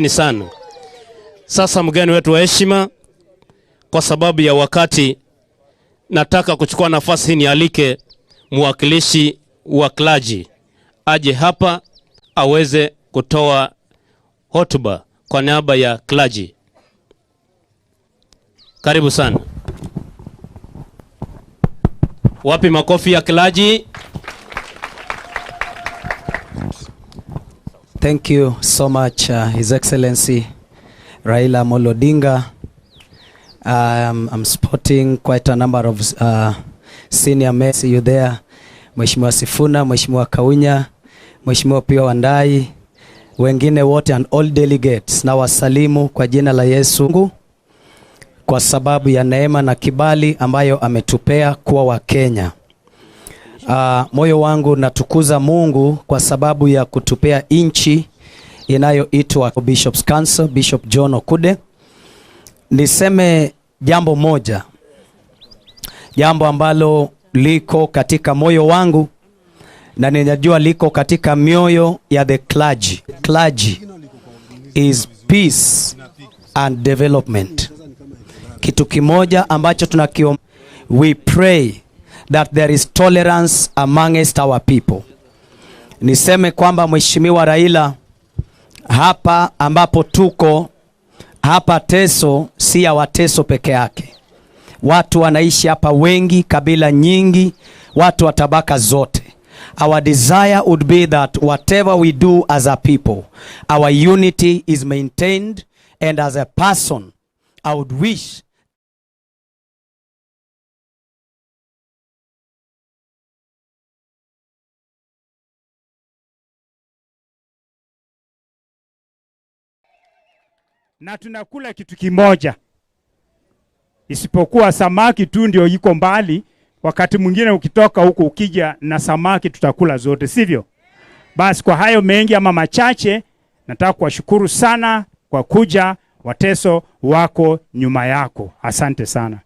Ni sana. Sasa mgeni wetu wa heshima, kwa sababu ya wakati, nataka kuchukua nafasi hii nialike mwakilishi wa clergy aje hapa aweze kutoa hotuba kwa niaba ya clergy. Karibu sana. Wapi makofi ya clergy? Thank you so much, His Excellency Raila Amolo Odinga. I'm spotting quite a number of senior men. See you there. Mheshimiwa Sifuna, Mheshimiwa Kaunya, Mheshimiwa Pia Wandai, wengine wote and all delegates, na wasalimu kwa jina la Yesu kwa sababu ya neema na kibali ambayo ametupea kuwa Wakenya. Moyo wangu natukuza Mungu kwa sababu ya kutupea nchi inayoitwa Bishops Council, Bishop John Okude. Niseme jambo moja, jambo ambalo liko katika moyo wangu na ninajua liko katika mioyo ya the clergy. Clergy is peace and development. Kitu kimoja ambacho tunakio, we pray that there is tolerance amongst our people. Niseme kwamba Mheshimiwa Raila, hapa ambapo tuko hapa Teso si ya Wateso peke yake. Watu wanaishi hapa wengi, kabila nyingi, watu wa tabaka zote. Our desire would be that whatever we do as a people, our unity is maintained, and as a person, I would wish na tunakula kitu kimoja, isipokuwa samaki tu ndio iko mbali. Wakati mwingine ukitoka huku ukija na samaki tutakula zote, sivyo? Basi kwa hayo mengi ama machache, nataka kuwashukuru sana kwa kuja. Wateso wako nyuma yako, asante sana.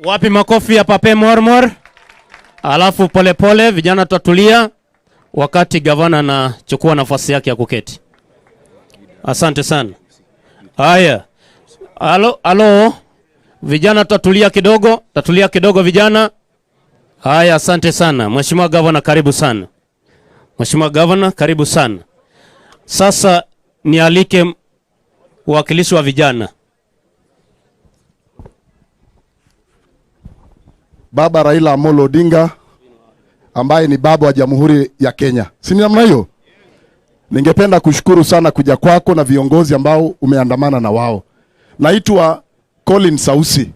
Wapi makofi ya Pape Mormor? Alafu polepole vijana tutatulia wakati gavana anachukua nafasi yake ya kuketi. Asante sana. Haya. Alo, alo. Vijana tutatulia kidogo, tutatulia kidogo vijana. Haya, asante sana. Mheshimiwa Gavana, karibu sana. Mheshimiwa Gavana, karibu sana. Sasa nialike mwakilishi wa vijana. Baba Raila Amolo Odinga ambaye ni baba wa Jamhuri ya Kenya, si ni namna hiyo? Ningependa kushukuru sana kuja kwako na viongozi ambao umeandamana na wao. Naitwa Colin Sausi,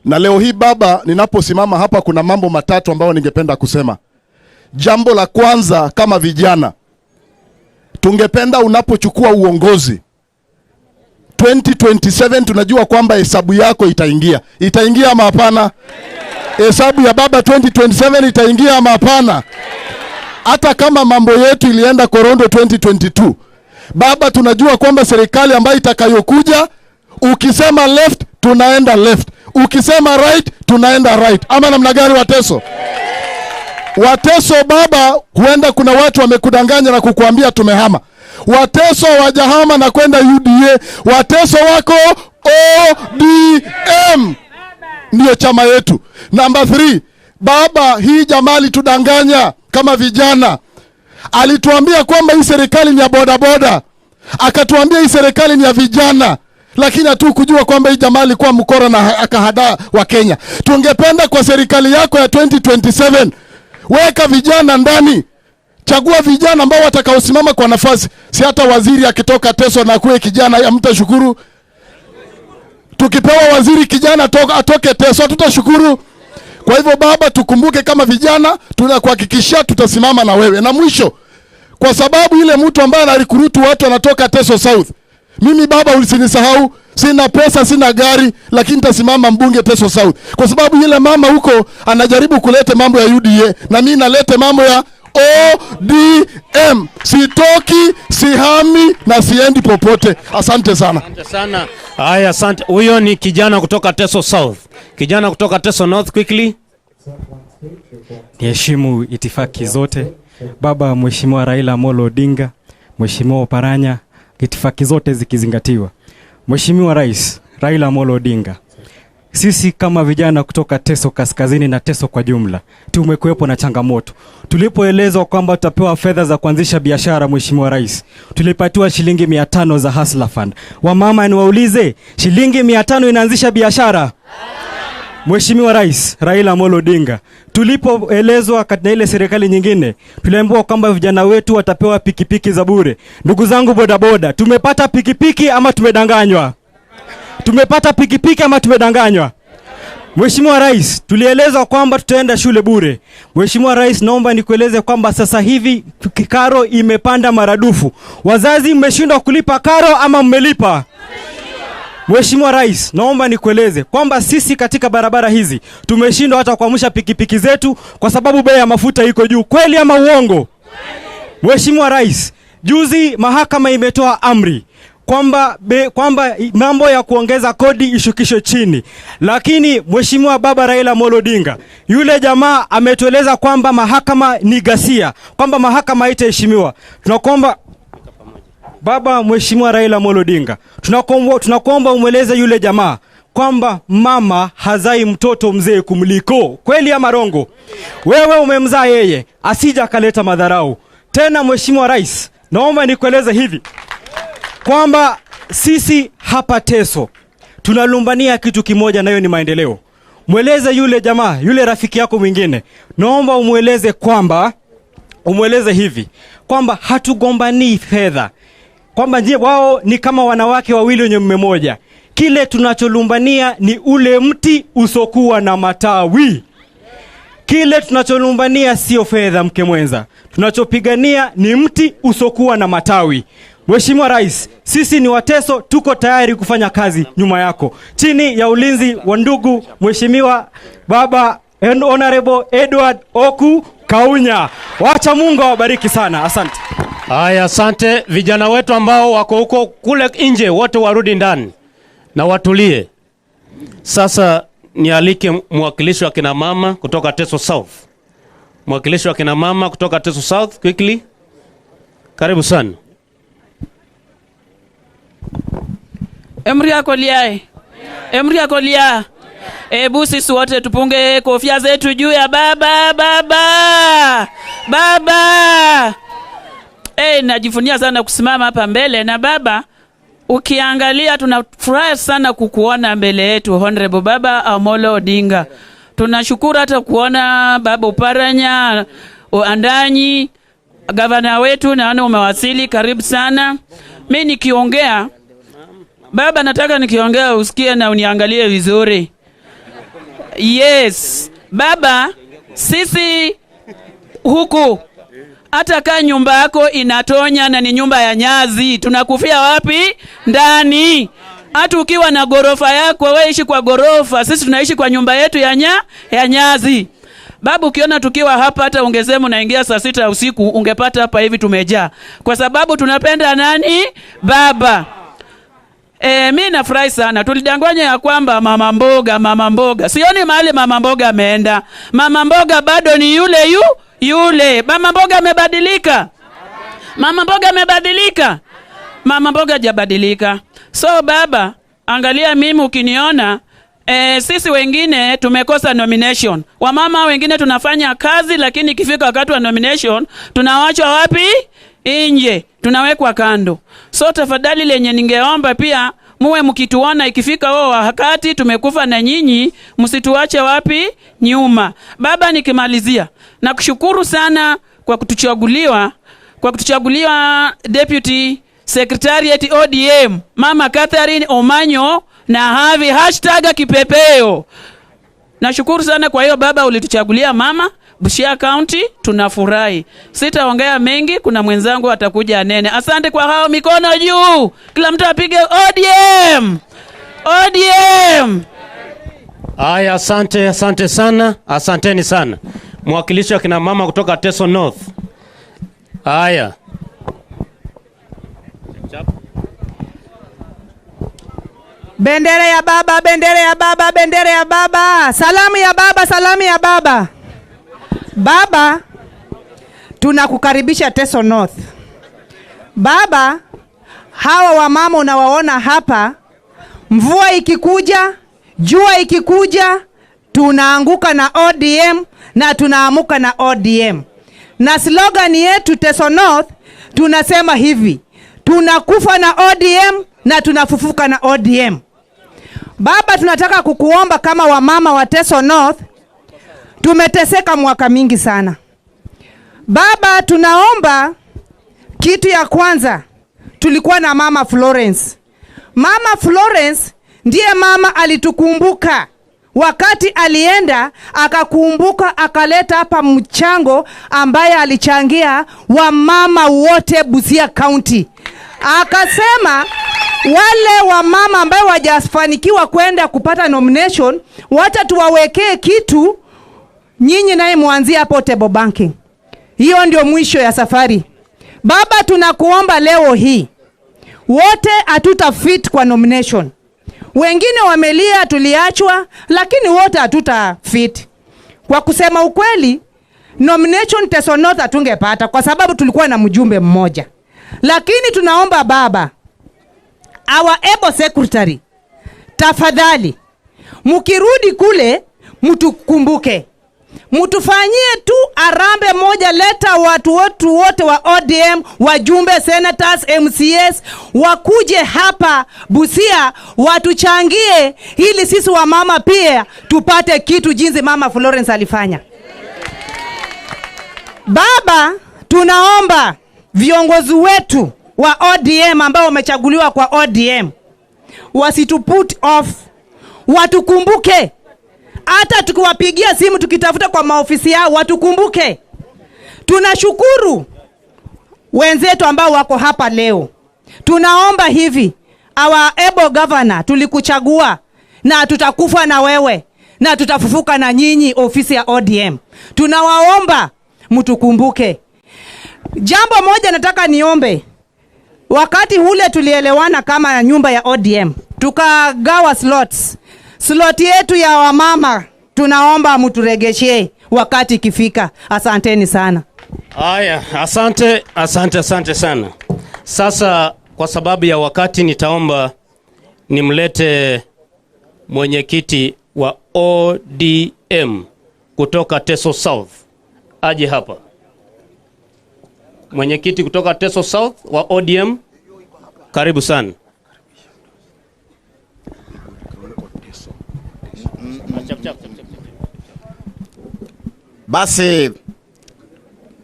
na leo hii baba, ninaposimama hapa kuna mambo matatu ambayo ningependa kusema. Jambo la kwanza, kama vijana tungependa unapochukua uongozi 2027, tunajua kwamba hesabu yako itaingia. Itaingia ama hapana? Hesabu ya baba 2027 itaingia ama hapana? Hata kama mambo yetu ilienda korondo 2022, baba, tunajua kwamba serikali ambayo itakayokuja, ukisema left tunaenda left, ukisema right tunaenda right, ama namna gani Wateso? Wateso baba, huenda kuna watu wamekudanganya na kukuambia tumehama. Wateso hawajahama na kwenda UDA. Wateso wako ODM, ndiyo chama yetu. Namba 3, baba, hii jamaa alitudanganya kama vijana. Alituambia kwamba hii serikali ni ya bodaboda, akatuambia hii serikali ni ya vijana, lakini hatukujua kwamba hii jamaa alikuwa mkora na akahadaa wa Kenya. Tungependa kwa serikali yako ya 2027 weka vijana ndani, chagua vijana ambao watakaosimama kwa nafasi. Si hata waziri akitoka Teso na kuwe kijana hamtashukuru? Tukipewa waziri kijana atoke Teso hatutashukuru? Kwa hivyo baba, tukumbuke kama vijana, tunakuhakikishia tutasimama na wewe. Na mwisho, kwa sababu ile mtu ambaye anarikurutu watu anatoka Teso South, mimi baba usinisahau, sina pesa sina gari, lakini nitasimama mbunge Teso South, kwa sababu ile mama huko anajaribu kuleta mambo ya UDA na mimi nalete mambo ya ODM. Sitoki, sihami na siendi popote. Asante sana. Asante sana. Haya, asante. Huyo ni kijana kutoka Teso South. Kijana kutoka Teso North quickly. Niheshimu itifaki zote. Baba Mheshimiwa Raila Amolo Odinga, Mheshimiwa Oparanya, Itifaki zote zikizingatiwa. Mheshimiwa Rais Raila Amolo Odinga, sisi kama vijana kutoka Teso Kaskazini na Teso kwa jumla tumekuwepo na changamoto. Tulipoelezwa kwamba tutapewa fedha za kuanzisha biashara, Mheshimiwa Rais, tulipatiwa shilingi 500 za Hustler Fund. Wamama, niwaulize, shilingi 500 inaanzisha biashara? Mheshimiwa Rais Raila Amolo Odinga, tulipoelezwa katika ile serikali nyingine, tuliambiwa kwamba vijana wetu watapewa pikipiki za bure. Ndugu zangu bodaboda, tumepata pikipiki ama tumedanganywa? Tumepata pikipiki ama tumedanganywa? Mheshimiwa Rais, tulielezwa kwamba tutaenda shule bure. Mheshimiwa Rais, naomba nikueleze kwamba sasa hivi karo imepanda maradufu. Wazazi mmeshindwa kulipa karo ama mmelipa? Mheshimiwa Rais, naomba nikueleze kwamba sisi katika barabara hizi tumeshindwa hata kuamsha pikipiki zetu kwa sababu bei ya mafuta iko juu. Kweli ama uongo? Mheshimiwa Rais, juzi mahakama imetoa amri kwamba mambo ya kuongeza kodi ishukishwe chini, lakini Mheshimiwa Baba Raila Amolo Odinga, yule jamaa ametueleza kwamba mahakama ni ghasia, kwamba mahakama haitaheshimiwa. Tunakuomba Baba Mheshimiwa Raila Amolo Odinga, tunakuomba umweleze yule jamaa kwamba mama hazai mtoto mzee kumliko. Kweli ama rongo? Wewe umemzaa yeye, asija akaleta madharau tena. Mheshimiwa Rais, naomba nikueleze hivi kwamba sisi hapa Teso tunalumbania kitu kimoja, nayo ni maendeleo. Mweleze yule jamaa, yule rafiki yako mwingine, naomba umweleze hivi kwamba hatugombanii fedha, kwamba nje wao ni kama wanawake wawili wenye mume mmoja. Kile tunacholumbania ni ule mti usokuwa na matawi. Kile tunacholumbania sio fedha, mke mwenza. Tunachopigania ni mti usokuwa na matawi. Mheshimiwa Rais, sisi ni Wateso, tuko tayari kufanya kazi nyuma yako chini ya ulinzi wa ndugu Mheshimiwa Baba Honorable Edward Oku Kaunya. Wacha Mungu awabariki sana. Asante. Haya, asante vijana wetu ambao wako huko kule nje, wote warudi ndani na watulie. Sasa nialike mwakilishi wa kina mama kutoka Teso South. Mwakilishi wa kina mama kutoka Teso South, quickly. Karibu sana. Emria koliae. Emria kolia. Ebu sisi wote tupunge kofia zetu juu ya baba baba. Baba. Najivunia sana kusimama hapa mbele na baba. Ukiangalia tunafurahi sana kukuona mbele yetu Honorable Baba Amolo Odinga. Tunashukuru hata kuona Baba Uparanya, Andanyi, gavana wetu, naona umewasili, karibu sana. Mimi nikiongea baba, nataka nikiongea usikie na uniangalie vizuri. Yes, baba, sisi huku hata kaa nyumba yako inatonya na ni nyumba ya nyazi, tunakufia wapi? Ndani. Hata ukiwa na gorofa yako, wewe ishi kwa gorofa, sisi tunaishi kwa nyumba yetu ya nyazi. Babu, ukiona tukiwa hapa hata ungesema unaingia saa 6 usiku ungepata hapa hivi tumejaa. Kwa sababu tunapenda nani? Baba. Mi nafurahi sana. Tulidanganya ya kwamba mama mboga, mama mboga. Sioni mahali mama mboga ameenda. Mama mboga bado ni yule yule. Mama mboga amebadilika. Mama mboga amebadilika. Mama mboga hajabadilika. So baba, angalia mimi ukiniona, sisi wengine tumekosa nomination. Wamama wengine tunafanya kazi, lakini ikifika wakati wa nomination tunawachwa wapi? Nje, tunawekwa kando. So tafadhali lenye ningeomba pia muwe mkituona ikifika huo wakati tumekufa na nyinyi, msituache wapi? Nyuma. Baba, nikimalizia, nakushukuru sana kwa kutuchaguliwa Deputy Secretariat ODM Mama Catherine Omanyo na Havi hashtag kipepeo. Nashukuru sana kwa hiyo baba, ulituchagulia mama Busia County, tunafurahi. Sitaongea mengi, kuna mwenzangu atakuja anene. Asante kwa hao, mikono juu. Kila mtu apige ODM. ODM. Haya, asante, asante sana. Asanteni sana. Mwakilishi wa kina mama kutoka Teso North. Haya. Bendera ya baba, bendera ya baba, bendera ya baba. Salamu ya baba, salamu ya baba. Baba, tunakukaribisha Teso North. Baba, Hawa wamama unawaona hapa, mvua ikikuja, jua ikikuja, tunaanguka na ODM na tunaamuka na ODM. Na slogan yetu Teso North tunasema hivi, tunakufa na ODM na tunafufuka na ODM. Baba, tunataka kukuomba kama wamama wa Teso North, tumeteseka mwaka mingi sana. Baba, tunaomba kitu ya kwanza, tulikuwa na Mama Florence. Mama Florence ndiye mama alitukumbuka wakati alienda akakumbuka, akaleta hapa mchango ambaye alichangia wamama wote Busia County. Akasema wale wamama ambaye wajafanikiwa kwenda kupata nomination, wacha tuwawekee kitu, nyinyi naye muanzie hapo table banking. Hiyo ndio mwisho ya safari. Baba, tunakuomba leo hii wote hatuta fit kwa nomination. Wengine wamelia tuliachwa, lakini wote hatuta fit. Kwa kusema ukweli, nomination Teso North hatungepata kwa sababu tulikuwa na mjumbe mmoja, lakini tunaomba baba, our able secretary, tafadhali mkirudi kule mtukumbuke, mtufanyie tu harambee moja, leta watu wetu wote wa ODM, wajumbe, senators, MCAs wakuje hapa Busia watuchangie, ili sisi wamama pia tupate kitu jinsi Mama Florence alifanya. Baba, tunaomba viongozi wetu wa ODM ambao wamechaguliwa kwa ODM wasitu put off, watukumbuke. Hata tukiwapigia simu tukitafuta kwa maofisi yao watukumbuke. Tunashukuru wenzetu ambao wako hapa leo. Tunaomba hivi, our able governor, tulikuchagua na tutakufa na wewe na tutafufuka na nyinyi, ofisi ya ODM. Tunawaomba mtukumbuke. Jambo moja nataka niombe, wakati ule tulielewana kama nyumba ya ODM, tukagawa slots. Slot yetu ya wamama tunaomba mturegeshe wakati ikifika. Asanteni sana. Haya, asante, asante, asante sana. Sasa kwa sababu ya wakati nitaomba nimlete mwenyekiti wa ODM kutoka Teso South aje hapa. Mwenyekiti kutoka Teso South wa ODM, karibu sana. Basi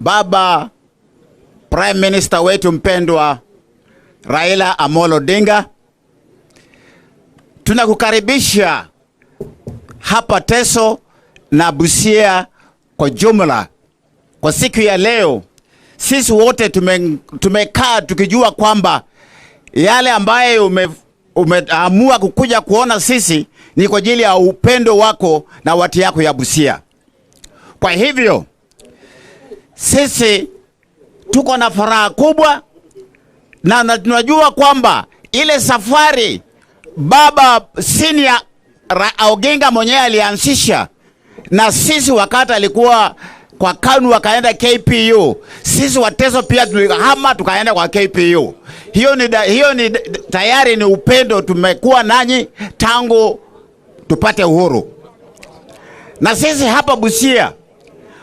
baba Prime Minister wetu mpendwa Raila Amolo Odinga, tunakukaribisha hapa Teso na Busia kwa jumla. Kwa siku ya leo sisi wote tumekaa tukijua kwamba yale ambaye umeamua kukuja kuona sisi ni kwa ajili ya upendo wako na watu yako ya Busia. Kwa hivyo sisi tuko na furaha kubwa na tunajua kwamba ile safari baba senior Oginga mwenyewe alianzisha na sisi wakati alikuwa kwa KANU wakaenda KPU, sisi Wateso pia tulihama tukaenda kwa KPU. Hiyo ni tayari ni upendo tumekuwa nanyi tangu tupate uhuru. Na sisi hapa Busia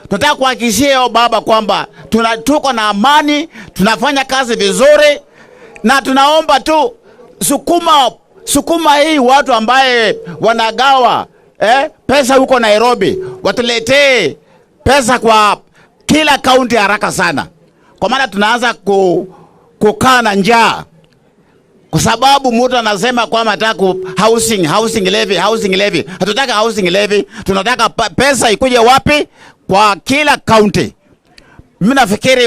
tunataka kuhakikishia baba kwamba tuko na amani, tunafanya kazi vizuri, na tunaomba tu sukuma hii watu ambaye wanagawa pesa huko Nairobi watuletee pesa kwa kila kaunti haraka sana, kwa maana tunaanza kukaa na njaa, kwa sababu mtu anasema kwamba anataka housing levy. Hatutaka housing levy, tunataka pesa ikuje wapi? Kwa kila kaunti. Mimi nafikiri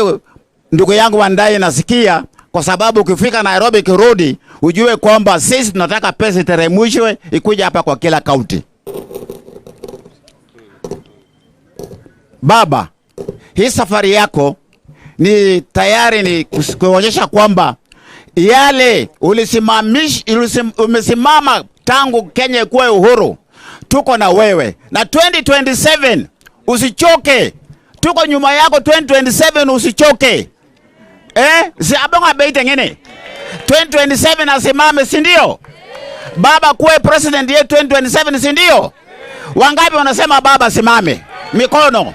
ndugu yangu Wandayi nasikia, kwa sababu ukifika Nairobi kirudi ujue kwamba sisi tunataka pesa iteremshwe ikuje hapa kwa kila kaunti. Baba, hii safari yako ni tayari ni kuonyesha kwamba yale umesimama tangu Kenya ikuwe uhuru, tuko na wewe. Na 2027 usichoke, tuko nyuma yako 2027 usichoke. Si abonga bei tengene. 2027 asimame, si ndio? Baba kuwe president yetu 2027, si ndio? Wangapi wanasema baba simame? Mikono.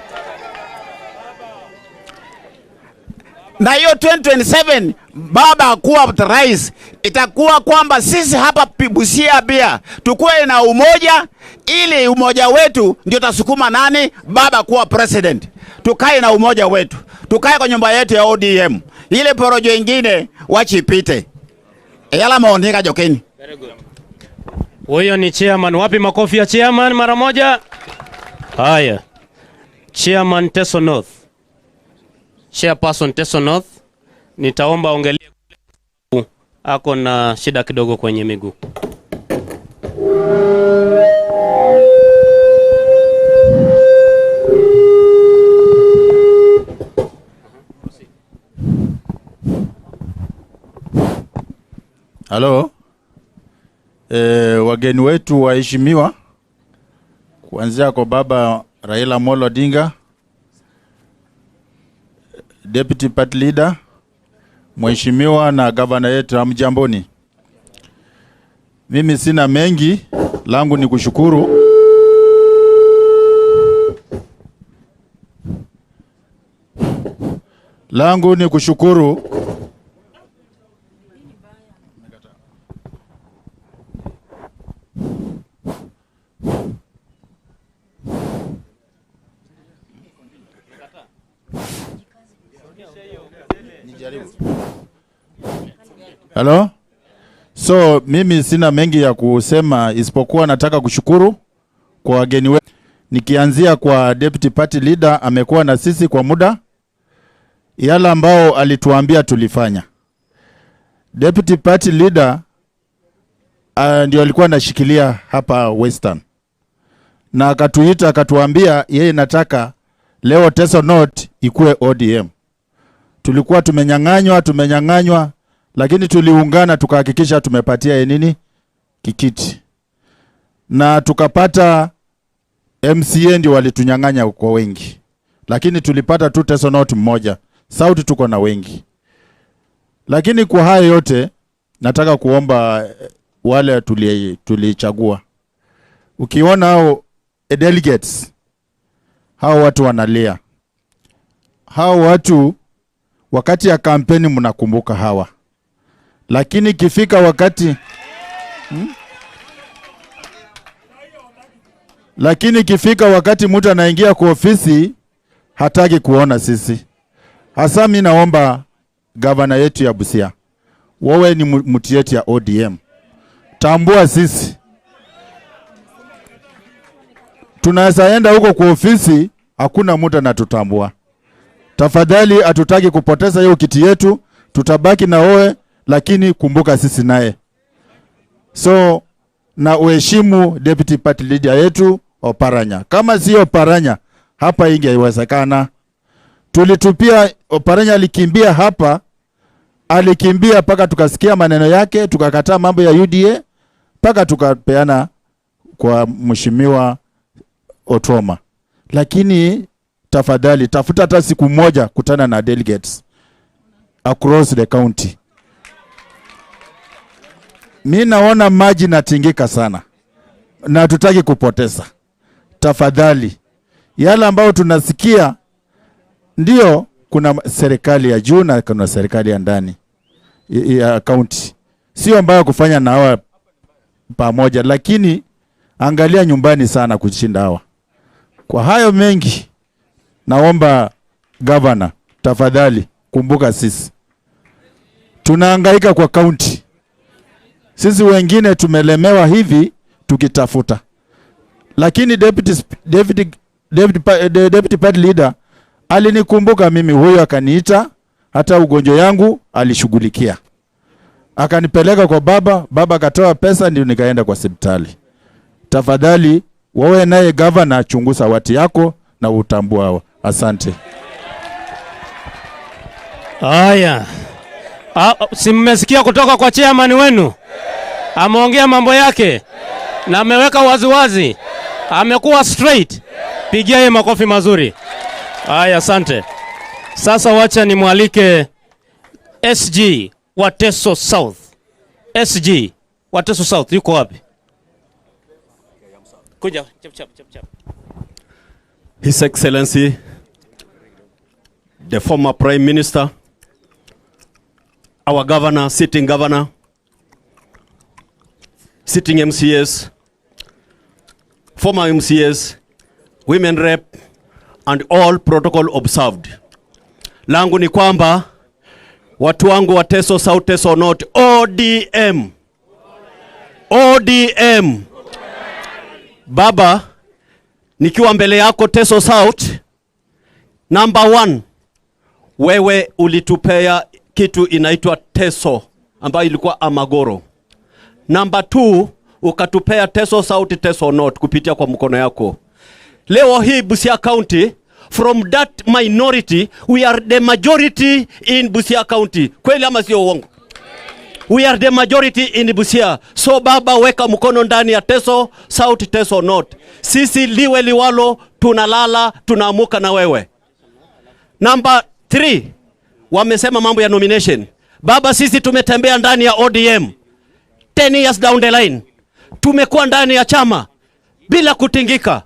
Na hiyo 2027 baba kuwa rais, itakuwa kwamba sisi hapa Busia pia tukuwe na umoja, ili umoja wetu ndio tasukuma nani? Baba kuwa president. Tukae na umoja wetu, tukae kwa nyumba yetu ya ODM. Ile porojo ingine wachipite. Yala maonika jokeni. Very good. Huyo ni chairman. Wapi makofi ya chairman mara moja? Haya. Chairman Teso North. Chairperson Teso North, nitaomba ongelee, ako na shida kidogo kwenye miguu. Halo. Wageni wetu waheshimiwa, kuanzia kwa Baba Raila Amolo Odinga, Deputy Party Leader, Mheshimiwa na gavana yetu, hamjamboni. Mimi sina mengi, langu ni kushukuru. Langu ni kushukuru Hello? So mimi sina mengi ya kusema isipokuwa nataka kushukuru kwa wageni wetu. Nikianzia kwa Deputy Party Leader, amekuwa na sisi kwa muda. Yale ambao alituambia tulifanya. Deputy Party Leader ndio alikuwa anashikilia hapa Western. Na akatuita akatuambia yeye nataka leo Teso North ikue ODM. Tulikuwa tumenyang'anywa, lakini tuliungana tukahakikisha tumepatia nini kikiti. Na tukapata MCA ndio walitunyang'anya kwa wengi. Lakini tulipata tu Teso North mmoja. South tuko na wengi. Lakini kwa haya yote nataka kuomba wale tulichagua. Ukiona hao delegates, hao watu wanalia. Hao watu wakati ya kampeni mnakumbuka hawa. Lakini ikifika wakati Lakini ikifika wakati mtu anaingia kwa ofisi hataki kuona sisi. Hasa mimi naomba gavana yetu ya Busia, wewe ni mtu yetu ya ODM. Tambua sisi. Tunaweza enda huko kwa ofisi, hakuna mtu anatutambua. Tafadhali hatutaki kupoteza hiyo kiti yetu, tutabaki na wewe, lakini kumbuka sisi naye. So na uheshimu Deputy Party Leader yetu Oparanya. Kama sio Oparanya hapa ingewezekana. Tulitupia Oparanya, alikimbia hapa, alikimbia mpaka tukasikia maneno yake, tukakataa mambo ya UDA mpaka tukapeana kwa Mheshimiwa Otuoma. Lakini tafadhali tafuta hata siku moja kutana na delegates across the county. Mimi naona maji natingika sana na hatutaki kupoteza. Tafadhali yale ambayo tunasikia, ndio kuna serikali ya juu na kuna serikali ya ndani ya county. Sio mbaya kufanya na hawa pamoja, lakini angalia nyumbani sana kushinda hawa. Kwa hayo mengi naomba governor, tafadhali kumbuka sisi tunahangaika kwa county. Sisi wengine tumelemewa hivi tukitafuta. Lakini deputy party leader alinikumbuka mimi, huyo akaniita, hata ugonjwa yangu alishughulikia. Akanipeleka kwa baba, baba akatoa pesa ndio nikaenda kwa hospitali. Tafadhali wewe naye governor, chunguza watu yako na utambua hawa. Asante. Haya. Si mmesikia kutoka kwa chairman wenu? Ameongea mambo yake na ameweka waziwazi. Amekuwa straight. Pigia yeye makofi mazuri. Haya, asante. Sasa wacha nimwalike SG Wa Teso South. SG wa Teso South yuko wapi? Kuja chap chap chap chap. His Excellency, the former Prime Minister, our governor, sitting governor, sitting MCAs, former MCAs, women rep, and all protocol observed. Langu ni kwamba watu wangu wa Teso South, Teso North, ODM, ODM. Baba, nikiwa mbele yako Teso South, number one, wewe ulitupea kitu inaitwa Teso ambayo ilikuwa Amagoro. Number two, ukatupea Teso South, Teso North kupitia kwa mkono yako. Leo hii Busia County, from that minority we are the majority in Busia County. Kweli ama sio uongo? We are the majority in Busia. So baba, weka mkono ndani ya Teso South, Teso North. Sisi liwe liwalo, tunalala tunaamuka na wewe. Number 3, wamesema mambo ya nomination. Baba, sisi tumetembea ndani ya ODM 10 years down the line, tumekuwa ndani ya chama bila kutingika,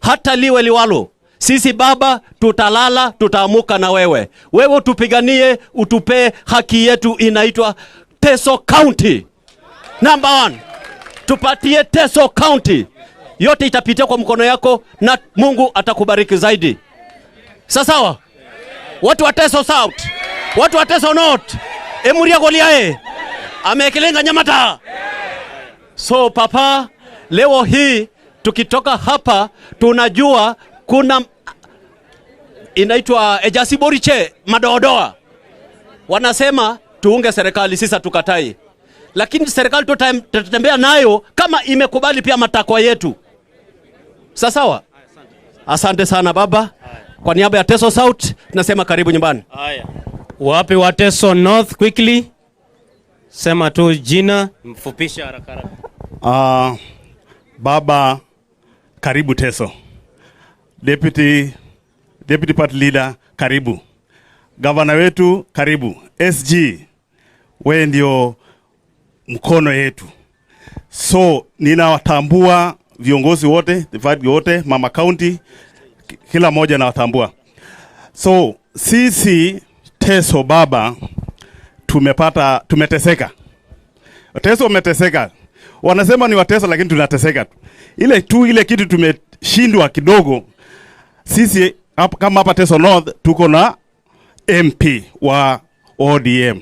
hata liwe liwalo. Sisi baba, tutalala tutaamuka na wewe. Wewe utupiganie, utupee haki yetu inaitwa Teso County. Number one, tupatie Teso County. Yote itapitia kwa mkono yako na Mungu atakubariki zaidi. Sawa? Watu wa Teso South, watu wa Teso North, emuria goliae amekelenga nyamata. So papa, leo hii tukitoka hapa tunajua kuna inaitwa ejasiboriche madoadoa. Wanasema tuunge serikali, sisi hatukatai, lakini serikali tutatembea nayo kama imekubali pia matakwa yetu. Sawa? Asante sana baba. Kwa niaba ya Teso South tunasema karibu nyumbani. Haya. Wapi wa Teso North quickly? Sema tu jina, mfupisha haraka haraka. Baba, karibu Teso. Deputy Party Leader, karibu. Gavana wetu, karibu. SG, wewe ndio mkono yetu. So ninawatambua viongozi wote, the wote, Mama County, kila mmoja nawatambua. So sisi Teso baba tumeteseka. Teso umeteseka. Wanasema ni Wateso lakini tunateseka tu. Ile kitu tumeshindwa kidogo. Sisi kama hapa Teso North tuko na MP wa ODM.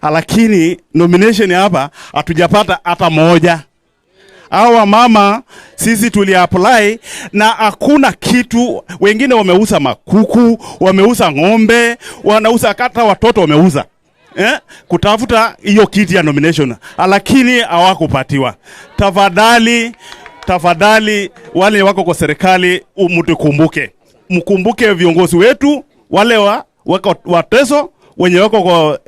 Lakini nomination hapa hatujapata hata moja. Hawa mama sisi tuli apply na hakuna kitu. Wengine wameuza makuku, wameuza ng'ombe, wanauza kata watoto wameuza. Kutafuta hiyo kiti ya nomination, lakini hawakupatiwa. Tafadhali, tafadhali wale wako kwa serikali mtukumbuke. Mkumbuke viongozi wetu wale wako wa Teso wenye wako kwa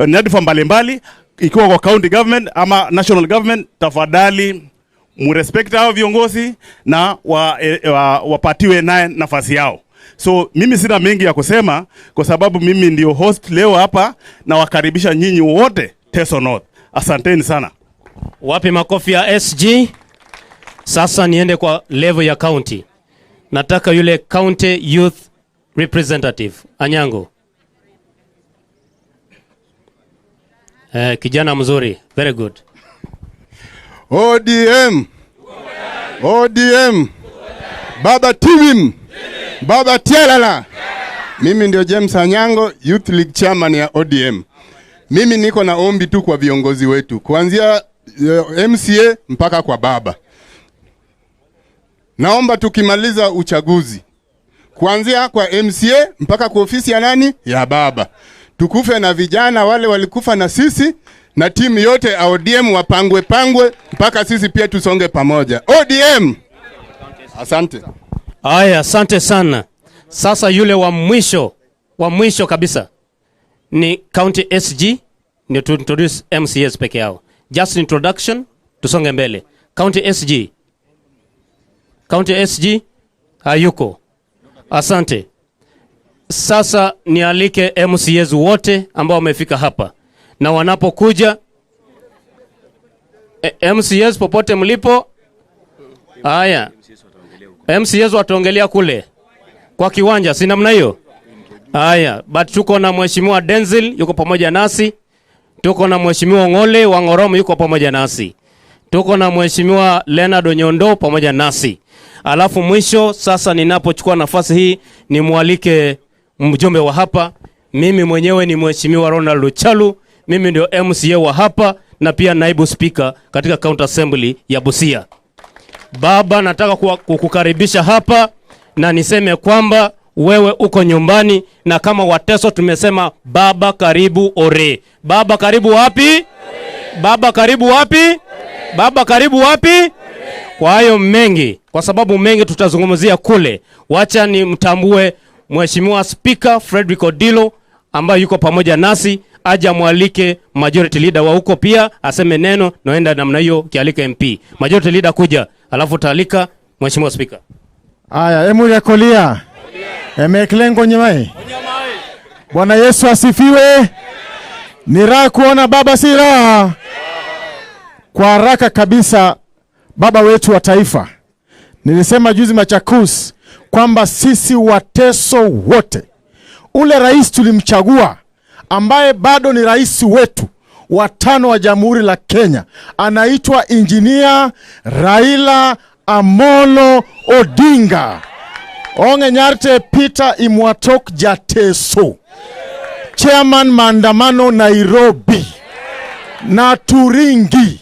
nyadhifa mbalimbali, ikiwa kwa county government ama national government. Tafadhali murespect hao viongozi na wapatiwe naye nafasi yao. So mimi sina mengi ya kusema kwa sababu mimi ndio host leo hapa, na wakaribisha nyinyi wote Teso North. Asanteni sana. Wapi makofi ya SG? Sasa niende kwa level ya county. Nataka yule county youth representative Anyango. Kijana mzuri, very good. ODM. ODM. Baba Tibim. Baba Tialala. Mimi ndio James Anyango, Youth League Chairman ya ODM. Mimi niko na ombi tu kwa viongozi wetu, kuanzia MCA mpaka kwa baba. Naomba tukimaliza uchaguzi, kuanzia kwa MCA mpaka kwa ofisi ya nani? Ya baba. Tukufe na vijana wale walikufa na sisi, na timu yote ya ODM wapangwe pangwe mpaka sisi pia tusonge pamoja. ODM. Asante. Aya, asante sana. Sasa yule wa mwisho kabisa ni County SG, ni to introduce MCS peke yao. Just introduction, tusonge mbele. County SG. County SG hayuko. Asante. Sasa nialike MCAs wote ambao wamefika hapa, na wanapokuja MCAs popote mlipo, haya MCAs wataongelea kule kwa kiwanja, si namna hiyo? Haya, but tuko na Mheshimiwa Denzil yuko pamoja nasi, tuko na Mheshimiwa Ngole wa Ngoromo yuko pamoja nasi, tuko na Mheshimiwa Leonard Onyondo pamoja nasi. Alafu mwisho sasa, ninapochukua nafasi hii nimwalike mjumbe wa hapa. Mimi mwenyewe ni Mheshimiwa Ronald Luchalu, mimi ndio MCA wa hapa na pia naibu speaker katika County Assembly ya Busia. Baba, nataka kukukaribisha hapa na niseme kwamba wewe uko nyumbani, na kama Wateso tumesema baba karibu ore. Baba karibu wapi? Baba karibu wapi? Baba karibu wapi? Kwa hayo mengi, kwa sababu mengi tutazungumzia kule, wacha ni mtambue Mheshimiwa Speaker Frederick Odilo ambaye yuko pamoja nasi, aje amwalike majority leader wa huko pia aseme neno, naenda namna hiyo kialika MP. Majority leader kuja, alafu taalika Mheshimiwa Speaker. Aya, emuria kolia. Emeklengo nyamai. Bwana Yesu asifiwe. Ni raha kuona baba, si raha? Kwa haraka kabisa, baba wetu wa taifa, nilisema juzi Machakos kwamba sisi Wateso wote, ule rais tulimchagua ambaye bado ni rais wetu wa 5 wa Jamhuri la Kenya, anaitwa Engineer Raila Amolo Odinga. Onge Nyarte Peter Imwatok Jateso, chairman maandamano Nairobi na Turingi.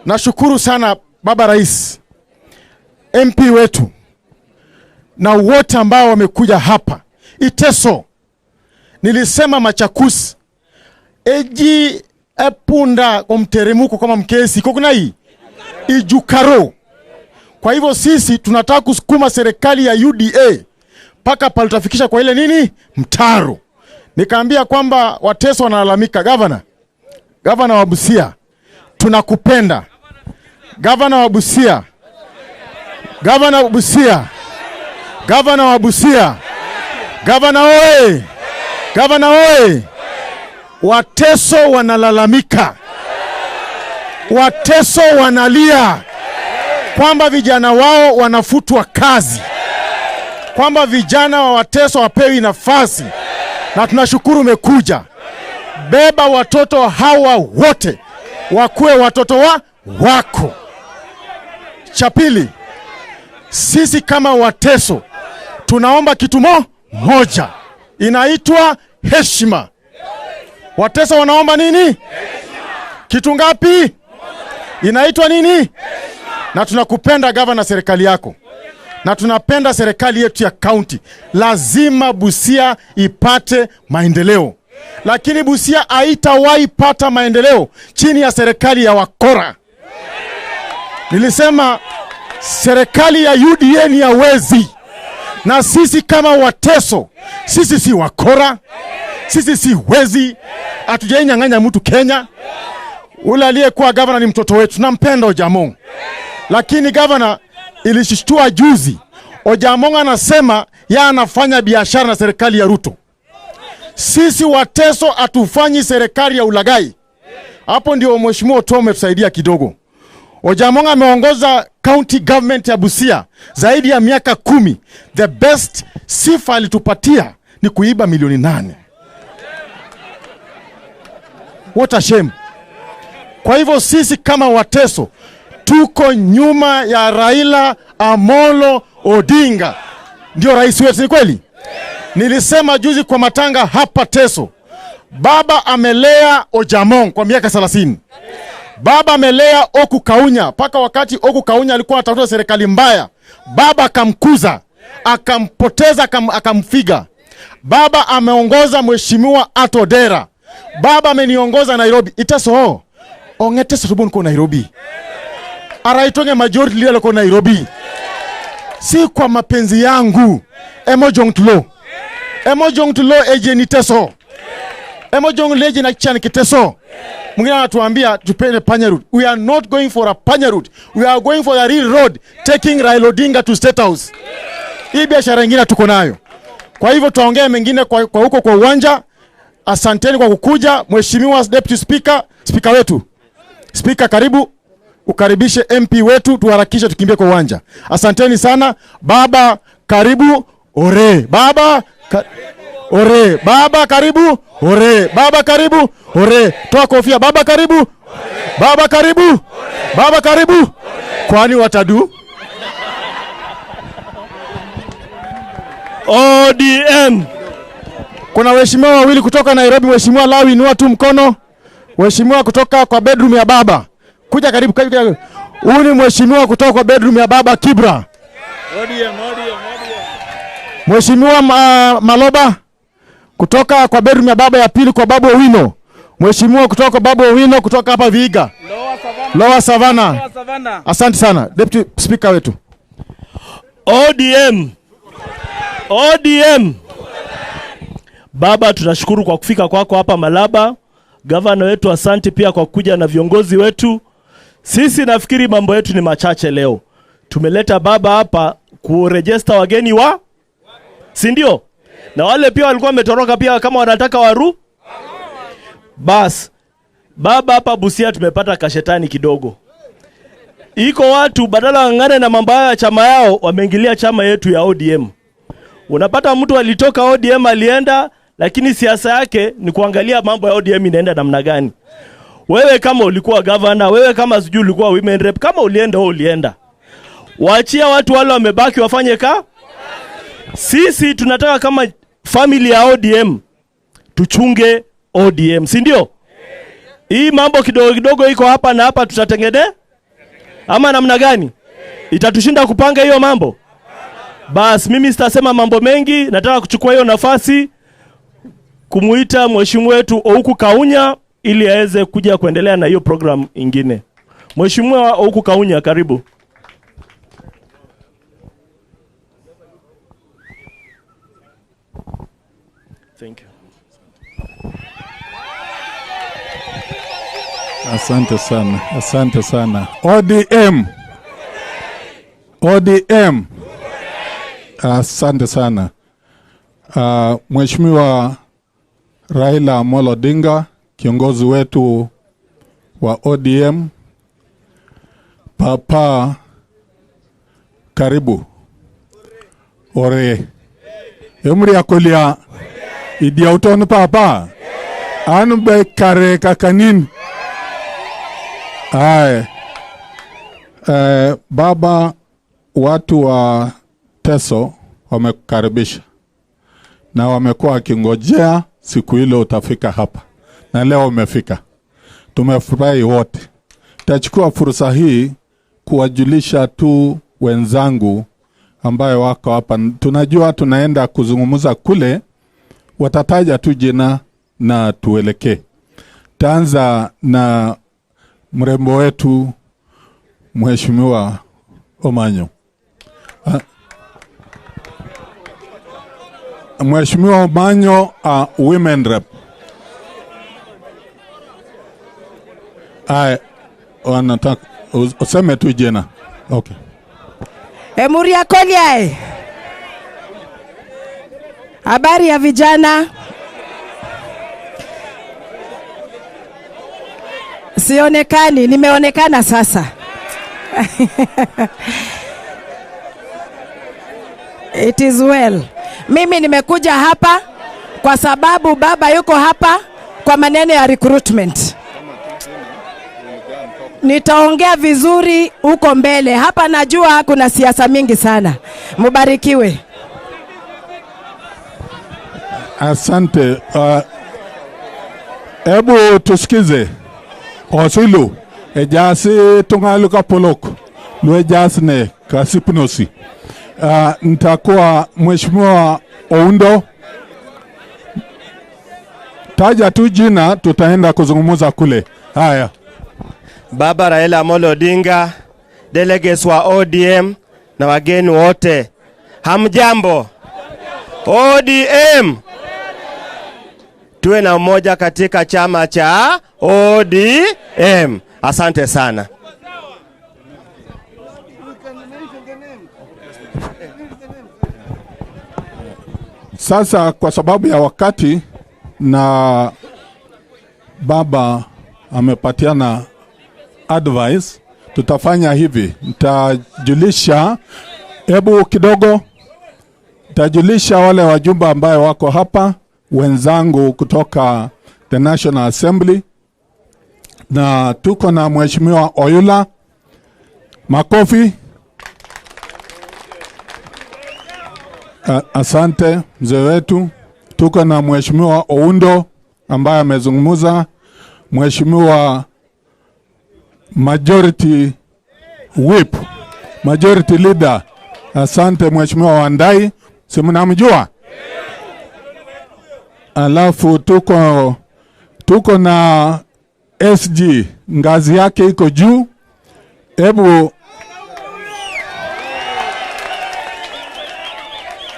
Nashukuru sana baba rais, MP wetu na wote ambao wamekuja hapa Iteso. Nilisema Machakos eji epunda kwa mteremuko kama mkesi kokunai ijukaro. Kwa hivyo sisi tunataka kusukuma serikali ya UDA mpaka pale tutafikisha kwa ile nini mtaro. Nikaambia kwamba Wateso wanalalamika, gavana wa Busia tunakupenda. Gavana wa Busia, gavana wa Busia, gavana wa Busia, gavana oe, gavana oe. Wateso wanalalamika, Wateso wanalia kwamba vijana wao wanafutwa kazi, kwamba vijana wa Wateso wapewi nafasi. Na tunashukuru umekuja. Beba watoto hawa wote wakuwe watoto wako. Cha pili, sisi kama Wateso tunaomba kitu moja, inaitwa heshima. Wateso wanaomba nini? Kitu ngapi? Inaitwa nini? Na tunakupenda gavana, serikali yako, na tunapenda serikali yetu ya county. Lazima Busia ipate maendeleo, lakini Busia haitawahi pata maendeleo chini ya serikali ya wakora. Nilisema serikali ya UDA ni ya wezi, na sisi kama Wateso, sisi si wakora, sisi si wezi, hatujainyang'anya mtu Kenya. Ule aliyekuwa gavana ni mtoto wetu, tunampenda Ojamong. Lakini gavana ilishtua juzi, Ojamong anasema ya anafanya biashara na serikali ya Ruto. Sisi Wateso hatufanyi serikali ya ulagai. Hapo ndio Mheshimiwa Otuoma ametusaidia kidogo. Ojamong ameongoza county government ya Busia zaidi ya miaka 10. The best sifa alitupatia ni kuiba milioni 8. What a shame. Kwa hivyo sisi kama Wateso tuko nyuma ya Raila Amolo Odinga, ndio rais wetu, ni kweli? Nilisema juzi kwa matanga hapa Teso, baba amelea Ojamong kwa miaka 30. Baba amelea Oku Kaunya mpaka wakati Oku Kaunya alikuwa anatafuta serikali mbaya, baba akamkuza, akampoteza, akamfiga. Baba ameongoza Mheshimiwa Atodera. Baba ameniongoza Nairobi. Iteso ongeteso tubon ko Nairobi. Araitonge majority leader ko Nairobi. Si kwa mapenzi yangu. Emojong tulo. Emojong tulo eje ni Teso. Emojong leje na chan kiteso. Mwingine anatuambia tupende panya route. We are not going for a panya route. We are going for a real road taking Raila Odinga to State House. Hii biashara nyingine tuko nayo. Kwa hivyo tutaongea mengine kwa huko kwa uwanja. Asanteni kwa kukuja. Mheshimiwa Deputy Speaker, speaker wetu. Speaker, karibu ukaribishe MP wetu, tuharakishe tukimbie kwa uwanja. Asanteni sana. Baba karibu, ore. Baba ore. Baba karibu, ore. Baba karibu, ore. Toa kofia. Baba karibu. Baba karibu. Baba karibu. Kwani watadu? ODM. Kuna waheshimiwa wawili kutoka Nairobi. Mheshimiwa Lawi, inua tu mkono. Mheshimiwa kutoka kwa bedroom ya baba. Kuja karibu, karibu. Huyu ni mheshimiwa kutoka kwa bedroom ya baba Kibra. ODM, ODM, ODM. Mheshimiwa Maloba kutoka kwa bedroom ya baba ya pili kwa Babu Owino. Mheshimiwa kutoka kwa Babu Owino kutoka hapa Vihiga. Lower Savannah. Asante sana Deputy Speaker wetu. ODM. ODM. Baba, tunashukuru kwa kufika kwako hapa Malaba. Gavana wetu asante pia kwa kuja na viongozi wetu. Sisi nafikiri mambo yetu ni machache leo. Tumeleta baba hapa kurejesta wageni wa, si ndio? Na wale pia walikuwa wametoroka pia kama wanataka waru. Bas, baba hapa Busia tumepata kashetani kidogo. Iko watu badala wang'ane na mambo ya chama yao wameingilia chama yetu ya ODM. Unapata mtu alitoka ODM alienda, lakini siasa yake ni kuangalia mambo ya ODM inaenda namna gani. Wewe kama ulikuwa governor, wewe kama sijui ulikuwa women rep, kama ulienda wewe ulienda. Waachia watu wale wamebaki wafanye ka. Sisi tunataka kama family ya ODM tuchunge ODM, si ndio? Hii mambo kidogo kidogo iko hapa na hapa tutatengene ama namna gani? Itatushinda kupanga hiyo mambo? Bas, mimi sitasema mambo mengi, nataka kuchukua hiyo nafasi kumuita mheshimiwa wetu Ouku Kaunya ili aweze kuja kuendelea na hiyo program ingine. Mheshimiwa Ouku Kaunya, karibu. Thank you. Asante sana, asante sana. ODM. ODM. Asante sana. Mheshimiwa Raila Amolo Odinga, kiongozi wetu wa ODM. Papa, karibu. Ore. Emri akolia idia utonu papa. Anu be kare kakanin. Aye. Baba, watu wa Teso wamekukaribisha na wamekuwa wakingojea siku ile utafika hapa, na leo umefika. Tumefurahi wote. Tachukua fursa hii kuwajulisha tu wenzangu ambayo wako hapa. Tunajua tunaenda kuzungumza kule, watataja tu jina na tuelekee. Taanza na mrembo wetu Mheshimiwa Omanyo. Mheshimiwa Omanyo, women rep. Ai, wanataka useme tu jina. Okay. Emuria Koliae. Habari ya vijana. Sionekani, nimeonekana sasa. It is well. Mimi nimekuja hapa kwa sababu baba yuko hapa kwa maneno ya recruitment. Nitaongea vizuri huko mbele. Hapa najua kuna siasa mingi sana. Mubarikiwe. Asante. Ebu tusikize. Osilu ejasi tungalu kapolok luejasne kasipnosi. Nitakuwa Mheshimiwa Oundo. Taja tu jina, tutaenda kuzungumza kule. Haya. Baba Raila Amolo Odinga, delegates wa ODM na wageni wote, hamjambo. ODM, tuwe na umoja katika chama cha ODM. Asante sana. Sasa kwa sababu ya wakati na baba amepatiana advice, tutafanya hivi. Nitajulisha, hebu kidogo, nitajulisha wale wajumbe ambayo wako hapa, wenzangu kutoka the National Assembly, na tuko na Mheshimiwa Oyula. Makofi. Asante mzee wetu. Tuko na Mheshimiwa Oundo ambaye amezungumza, Mheshimiwa Majority Whip, Majority Leader. Asante Mheshimiwa Wandai, si mnamjua? Alafu tuko na SG, ngazi yake iko juu. Hebu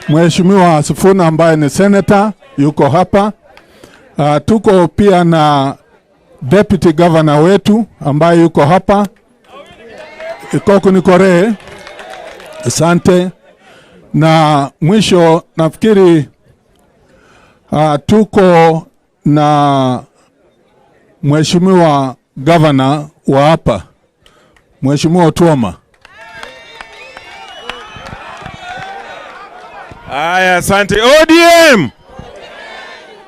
Mheshimiwa Sifuna ambaye ni senator yuko hapa. Tuko pia na Deputy Governor wetu ambaye yuko hapa, Ikoku Nikore. Asante. Na mwisho nafikiri tuko na Mheshimiwa Governor wa hapa, Mheshimiwa Otuoma. Aya, asante ODM.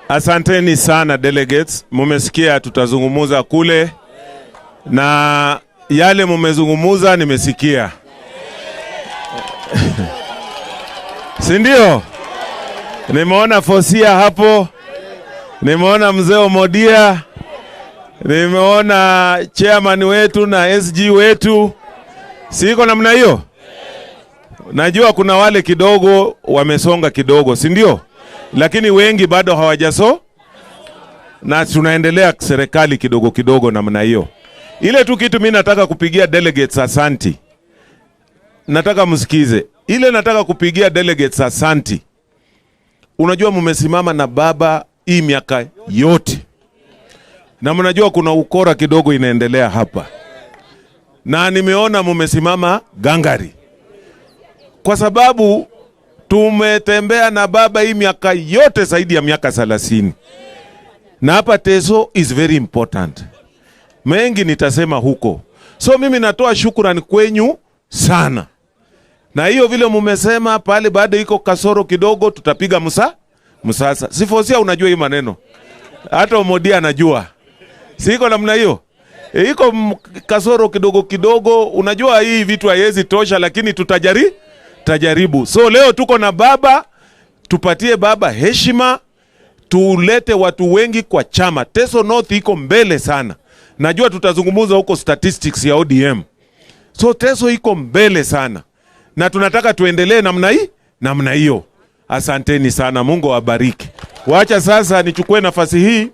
Asanteni sana delegates. Mumesikia tutazungumuza kule, na yale mumezungumuza nimesikia. Si ndio? Nimeona Fosia hapo, nimeona mzee Omodia, nimeona chairman wetu na SG wetu. Siko namna hiyo? Najua kuna wale kidogo wamesonga kidogo, si ndio? Lakini wengi bado hawajaso, na tunaendelea serikali kidogo kidogo namna hiyo. Ile tu kitu mimi nataka kupigia delegates asanti. Nataka msikize. Ile nataka kupigia delegates asanti. Unajua mmesimama na baba hii miaka yote. Na mnajua kuna ukora kidogo inaendelea hapa. Na nimeona mmesimama gangari. Kwa sababu tumetembea na baba hii miaka yote zaidi ya miaka 30. Na hapa Teso is very important. Mengi nitasema huko. So mimi natoa shukrani kwenyu sana. Na hiyo vile mumesema pale bado iko kasoro kidogo, tutapiga msasa. Sifosia unajua hii maneno. Hata Omodia anajua. Siko namna hiyo. Iko kasoro kidogo kidogo, unajua hii vitu haiwezi tosha, lakini tutajaribu. So leo tuko na baba, tupatie baba heshima, tulete watu wengi kwa chama. Teso North iko mbele sana. Najua tutazungumza huko statistics ya ODM. So Teso iko mbele sana. Na tunataka tuendelee namna hii, namna hiyo. Asanteni sana, Mungu awabariki. Wacha sasa nichukue nafasi hii.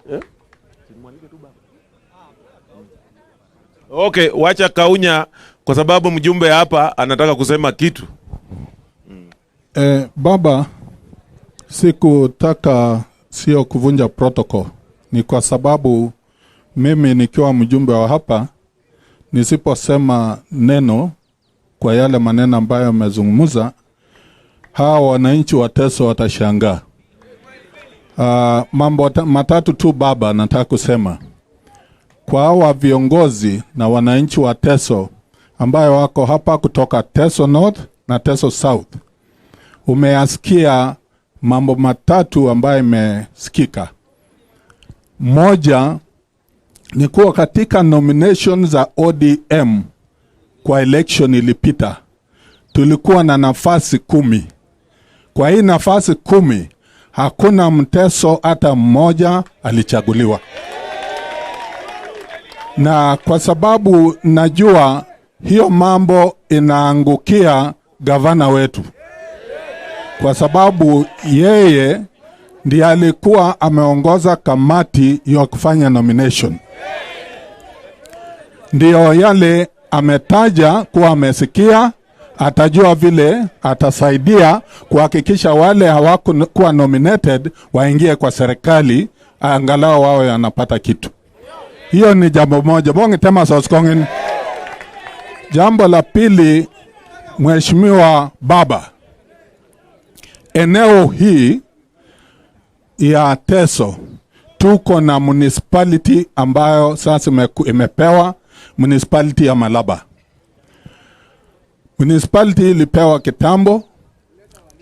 Okay, wacha Kaunya kwa sababu mjumbe hapa anataka kusema kitu. Baba, sikutaka sio kuvunja protocol. Ni kwa sababu mimi nikiwa mjumbe wa hapa, nisiposema neno kwa yale maneno ambayo amezungumza, hawa wananchi wa Teso watashangaa. Mambo matatu tu baba nataka kusema. Kwa hawa viongozi na wananchi wa Teso ambayo wako hapa kutoka Teso North na Teso South, umeyasikia mambo matatu ambayo imesikika. Moja ni kuwa katika nomination za ODM kwa election ilipita, tulikuwa na nafasi 10. Kwa hii nafasi 10, hakuna mteso hata mmoja alichaguliwa. Na kwa sababu najua hiyo mambo inaangukia gavana wetu, kwa sababu yeye ndiye alikuwa ameongoza kamati ya kufanya nomination. Ndiyo yale ametaja kuwa amesikia, atajua vile atasaidia kuhakikisha wale hawakuwa nominated waingie kwa serikali, angalau wao wanapata kitu. Hiyo ni jambo moja. Bonge tema soskongin. Jambo la pili, Mheshimiwa Baba, eneo hii ya Teso tuko na municipality ambayo sasa imepewa municipality ya Malaba. Municipality ilipewa kitambo,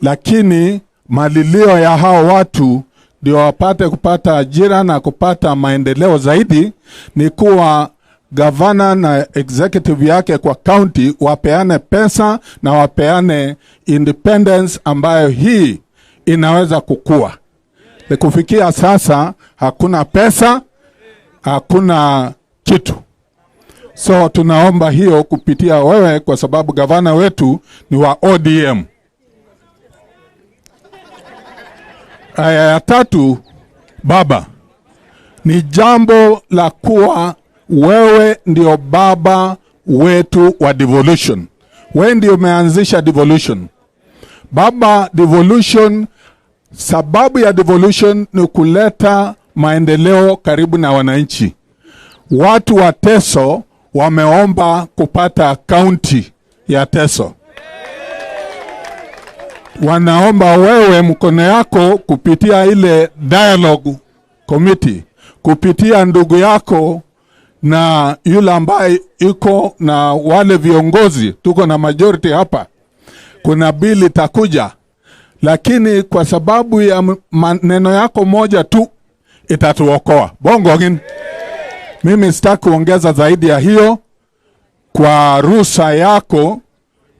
lakini malilio ya hao watu ndio wapate kupata ajira na kupata maendeleo zaidi ni kuwa gavana na executive yake kwa county wapeane pesa na wapeane independence ambayo hii inaweza kukua. Kufikia sasa hakuna pesa, hakuna kitu. So tunaomba hiyo kupitia wewe, kwa sababu gavana wetu ni wa ODM. Aya ya tatu, baba, ni jambo la kuwa wewe ndio baba wetu wa devolution. Wewe ndio umeanzisha devolution. Baba, devolution, sababu ya devolution ni kuleta maendeleo karibu na wananchi. Watu wa Teso wameomba kupata county ya Teso. Wanaomba wewe mkono yako kupitia ile dialogue committee, kupitia ndugu yako na yule ambaye iko na wale viongozi, tuko na majority hapa. Kuna bili itakuja, lakini kwa sababu ya maneno yako moja tu itatuokoa. Bongo ngin. Mimi sitaki kuongeza zaidi ya hiyo. Kwa ruhusa yako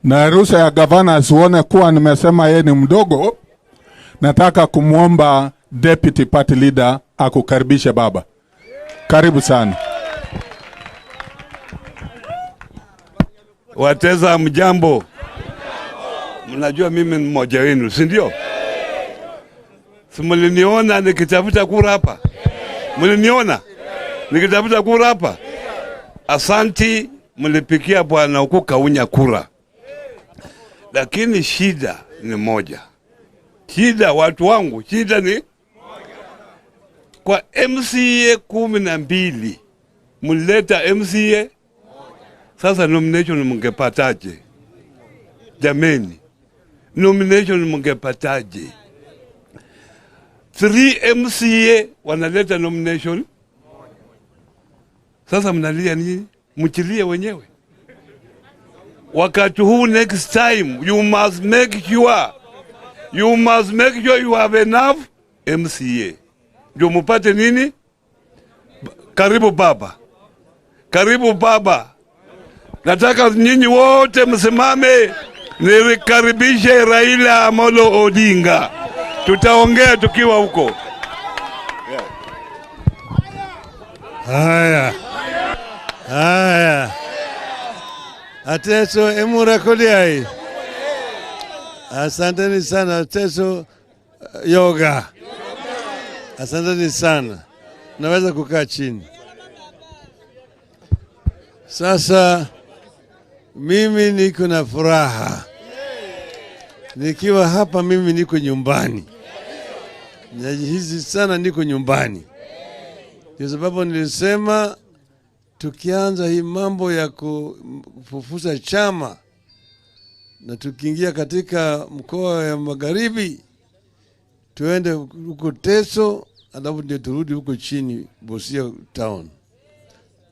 na ruhusa ya gavana asione kuwa nimesema yeye ni mdogo, nataka kumwomba deputy party leader akukaribishe baba. Karibu sana. Wateza mjambo. Mnajua mimi ni mmoja wenu, si ndio? Si mliniona nikitafuta kura hapa? Mliniona nikitafuta kura hapa? Asanti, mlipikia bwana Uku Kaunya kura. Lakini shida ni moja. Shida watu wangu, shida ni kwa MCA 12 mlileta MCA. Sasa nomination mngepataje? Jameni, nomination mngepataje? 3 MCA wanaleta nomination. Sasa mnalia nini? Mchilie wenyewe. Wakati huu next time you must make sure, you must make sure you have enough MCA. Ndio mupate nini? Karibu baba. Karibu baba. Nataka nyinyi wote msimame nikaribishe Raila Amolo Odinga. Tutaongea tukiwa huko. Haya. Haya. Ateso emura kodiai. Asanteni sana Ateso yoga. Asanteni sana. Naweza kukaa chini. Sasa mimi niko na furaha. Nikiwa hapa mimi niko nyumbani. Najihisi sana niko nyumbani. Kwa sababu nilisema tukianza hii mambo ya kufufuza chama na tukiingia katika mkoa ya magharibi, tuende huko Teso, alafu ndio turudi huko chini Busia town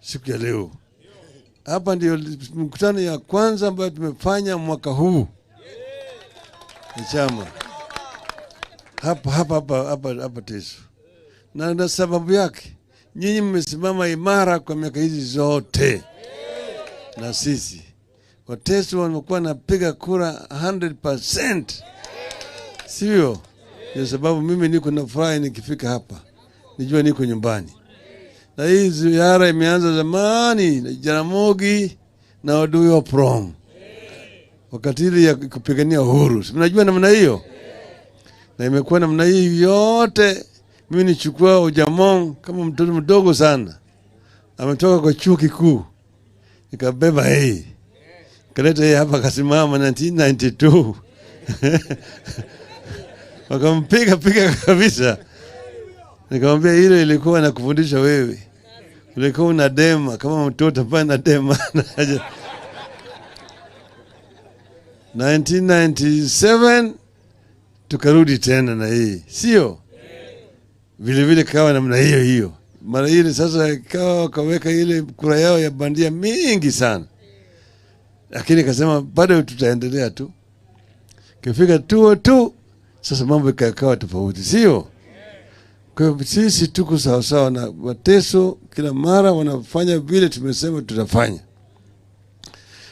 siku ya leo. Hapa ndio mkutano ya kwanza ambayo tumefanya mwaka huu ya chama. Hapa hapa hapa hapa hapa Teso. Na sababu yake, nyinyi mmesimama imara kwa miaka hizi zote. Na sisi Wateso wamekuwa napiga kura 100%. Sio? Kwa sababu mimi niko na furaha nikifika hapa. Nijua niko nyumbani. Na hii ziara imeanza zamani na Jaramogi na Oduya wa Prom. Wakati ile ya kupigania uhuru. Si mnajua namna hiyo? Na imekuwa namna hii yote. Mimi nichukua Ojamong kama mtoto mdogo sana. Ametoka kwa chuo kikuu. Nikabeba hii. Kaleta hii hapa akasimama 1992. Wakampiga piga kabisa. Nikamwambia ile ilikuwa na kufundisha wewe. Ulikuwa unadema kama mtoto hapa anadema. 1997 tukarudi tena na hii. Sio? Vile vile kawa namna hiyo hiyo. Mara ile sasa kawa wakaweka ile kura yao ya bandia mingi sana. Lakini kasema bado tutaendelea tu. Kifika 202 sasa mambo yakawa tofauti, sio? Kwa hiyo sisi tuko sawa sawa na Wateso, kila mara wanafanya vile tumesema tutafanya.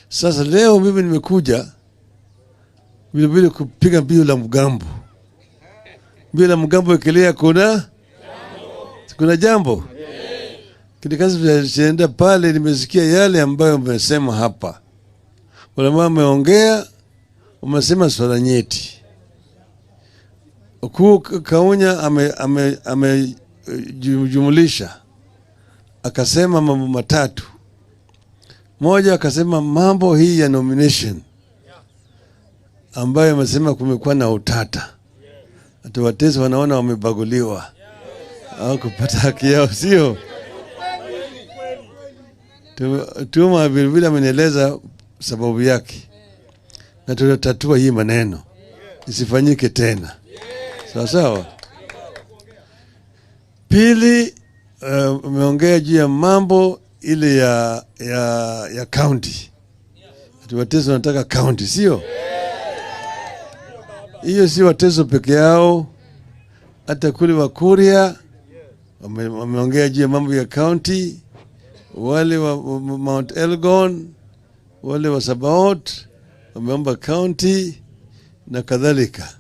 Sasa leo mimi nimekuja vile vile kupiga mbio la mgambo. Mbio la mgambo ikilia kuna jambo. Kile kazi pale nimesikia yale ambayo mmesema hapa. Wale ambao wameongea umesema swala nyeti. Ukuu Kaunya amejumulisha akasema mambo matatu. Moja, akasema mambo hii ya nomination ambayo amesema kumekuwa na utata. Ati Wateso wanaona wamebaguliwa au kupata haki yao, sio? Tuma vile vile amenieleza sababu yake, na tutatatua hii maneno isifanyike tena, sawa sawa. Pili, umeongea juu ya mambo ile ya county. Ati Wateso wanataka county, sio? Hiyo si Wateso peke yao, hata kule Wakuria wameongea juu ya mambo ya county, wale wa Mount Elgon, wale wa Sabaot wameomba county na kadhalika.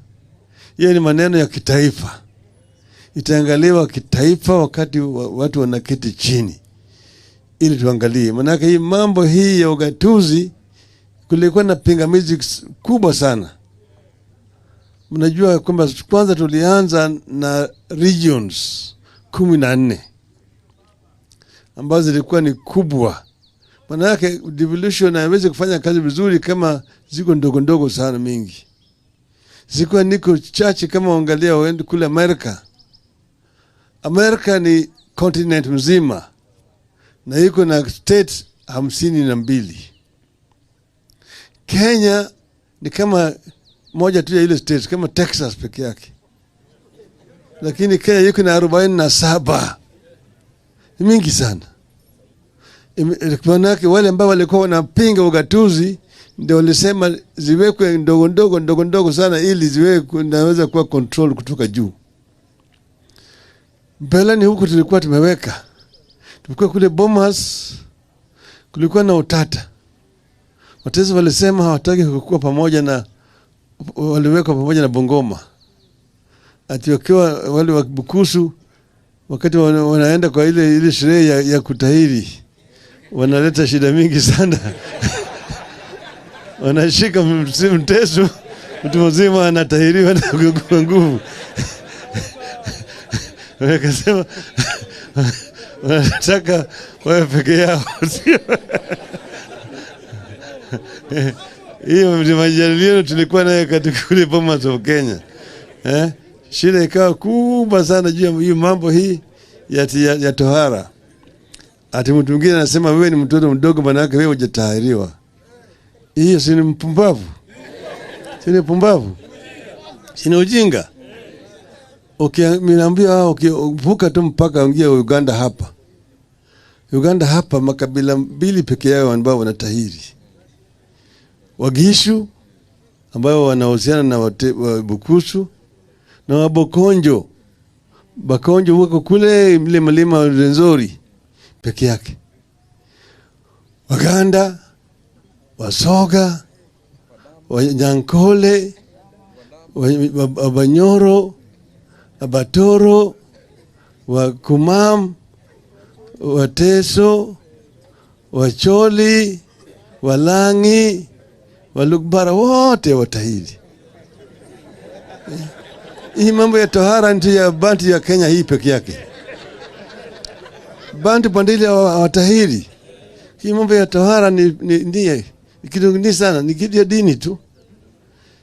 Hiyo ni maneno ya kitaifa, itaangaliwa kitaifa wakati watu wanaketi chini ili tuangalie. Maanake hii mambo hii ya ugatuzi kulikuwa na pingamizi kubwa sana. Mnajua kwamba kwanza tulianza na regions 14 ambazo zilikuwa ni kubwa. Maana yake devolution haiwezi kufanya kazi vizuri kama ziko ndogo ndogo sana mingi. Zilikuwa niko chache. Kama angalia waende kule Amerika. Amerika ni continent mzima na iko na state 52. Kenya ni kama moja tu ya ile states, kama Texas peke yake. Lakini Kenya iko na 47. Ni mingi sana. Maana yake wale ambao walikuwa wanapinga ugatuzi ndio walisema ziwekwe ndogo ndogo ndogo ndogo sana ili ziwekwe naweza kuwa control kutoka juu. Mbeleni huku tulikuwa tumeweka. Tulikuwa kule Bomas, kulikuwa na utata. Wateso walisema hawataki kukua pamoja na, waliwekwa pamoja na Bungoma. Ati wakiwa wale wa Bukusu wakati wanaenda kwa ile sherehe ya kutahiri wanaleta shida mingi sana. Wanashika mteso, mtu mzima anatahiriwa na nguvu. Wakasema wanataka wawe peke yao. Hiyo ndio majadiliano tulikuwa nayo katika kule Bomas of Kenya. Shida ikawa kubwa sana juu ya hiyo mambo hii ya tohara. Ati mtu mwingine anasema wewe ni mtoto mdogo, maana yake wewe hujatahiriwa. Hiyo si ni mpumbavu? Si ni mpumbavu? Si ni ujinga? Niambia, ukivuka tu mpaka ungia Uganda hapa. Uganda hapa makabila mbili peke yao ambao wanatahiri. Wagishu ambao wanahusiana na Wabukusu na Wabokonjo. Bakonjo wako kule mle mlima Rwenzori peke yake. Waganda, Wasoga, Wanyankole, Wabanyoro, Abatoro, Wakumam, Wateso, Wacholi, Walangi, Walugbara, wote watahiri. Hii mambo ya tohara ndio ya Bantu ya Kenya hii peke yake. Bantu pandile watahiri. Hii mambo ya tohara ni kitu ni sana, ni kitu ya dini tu.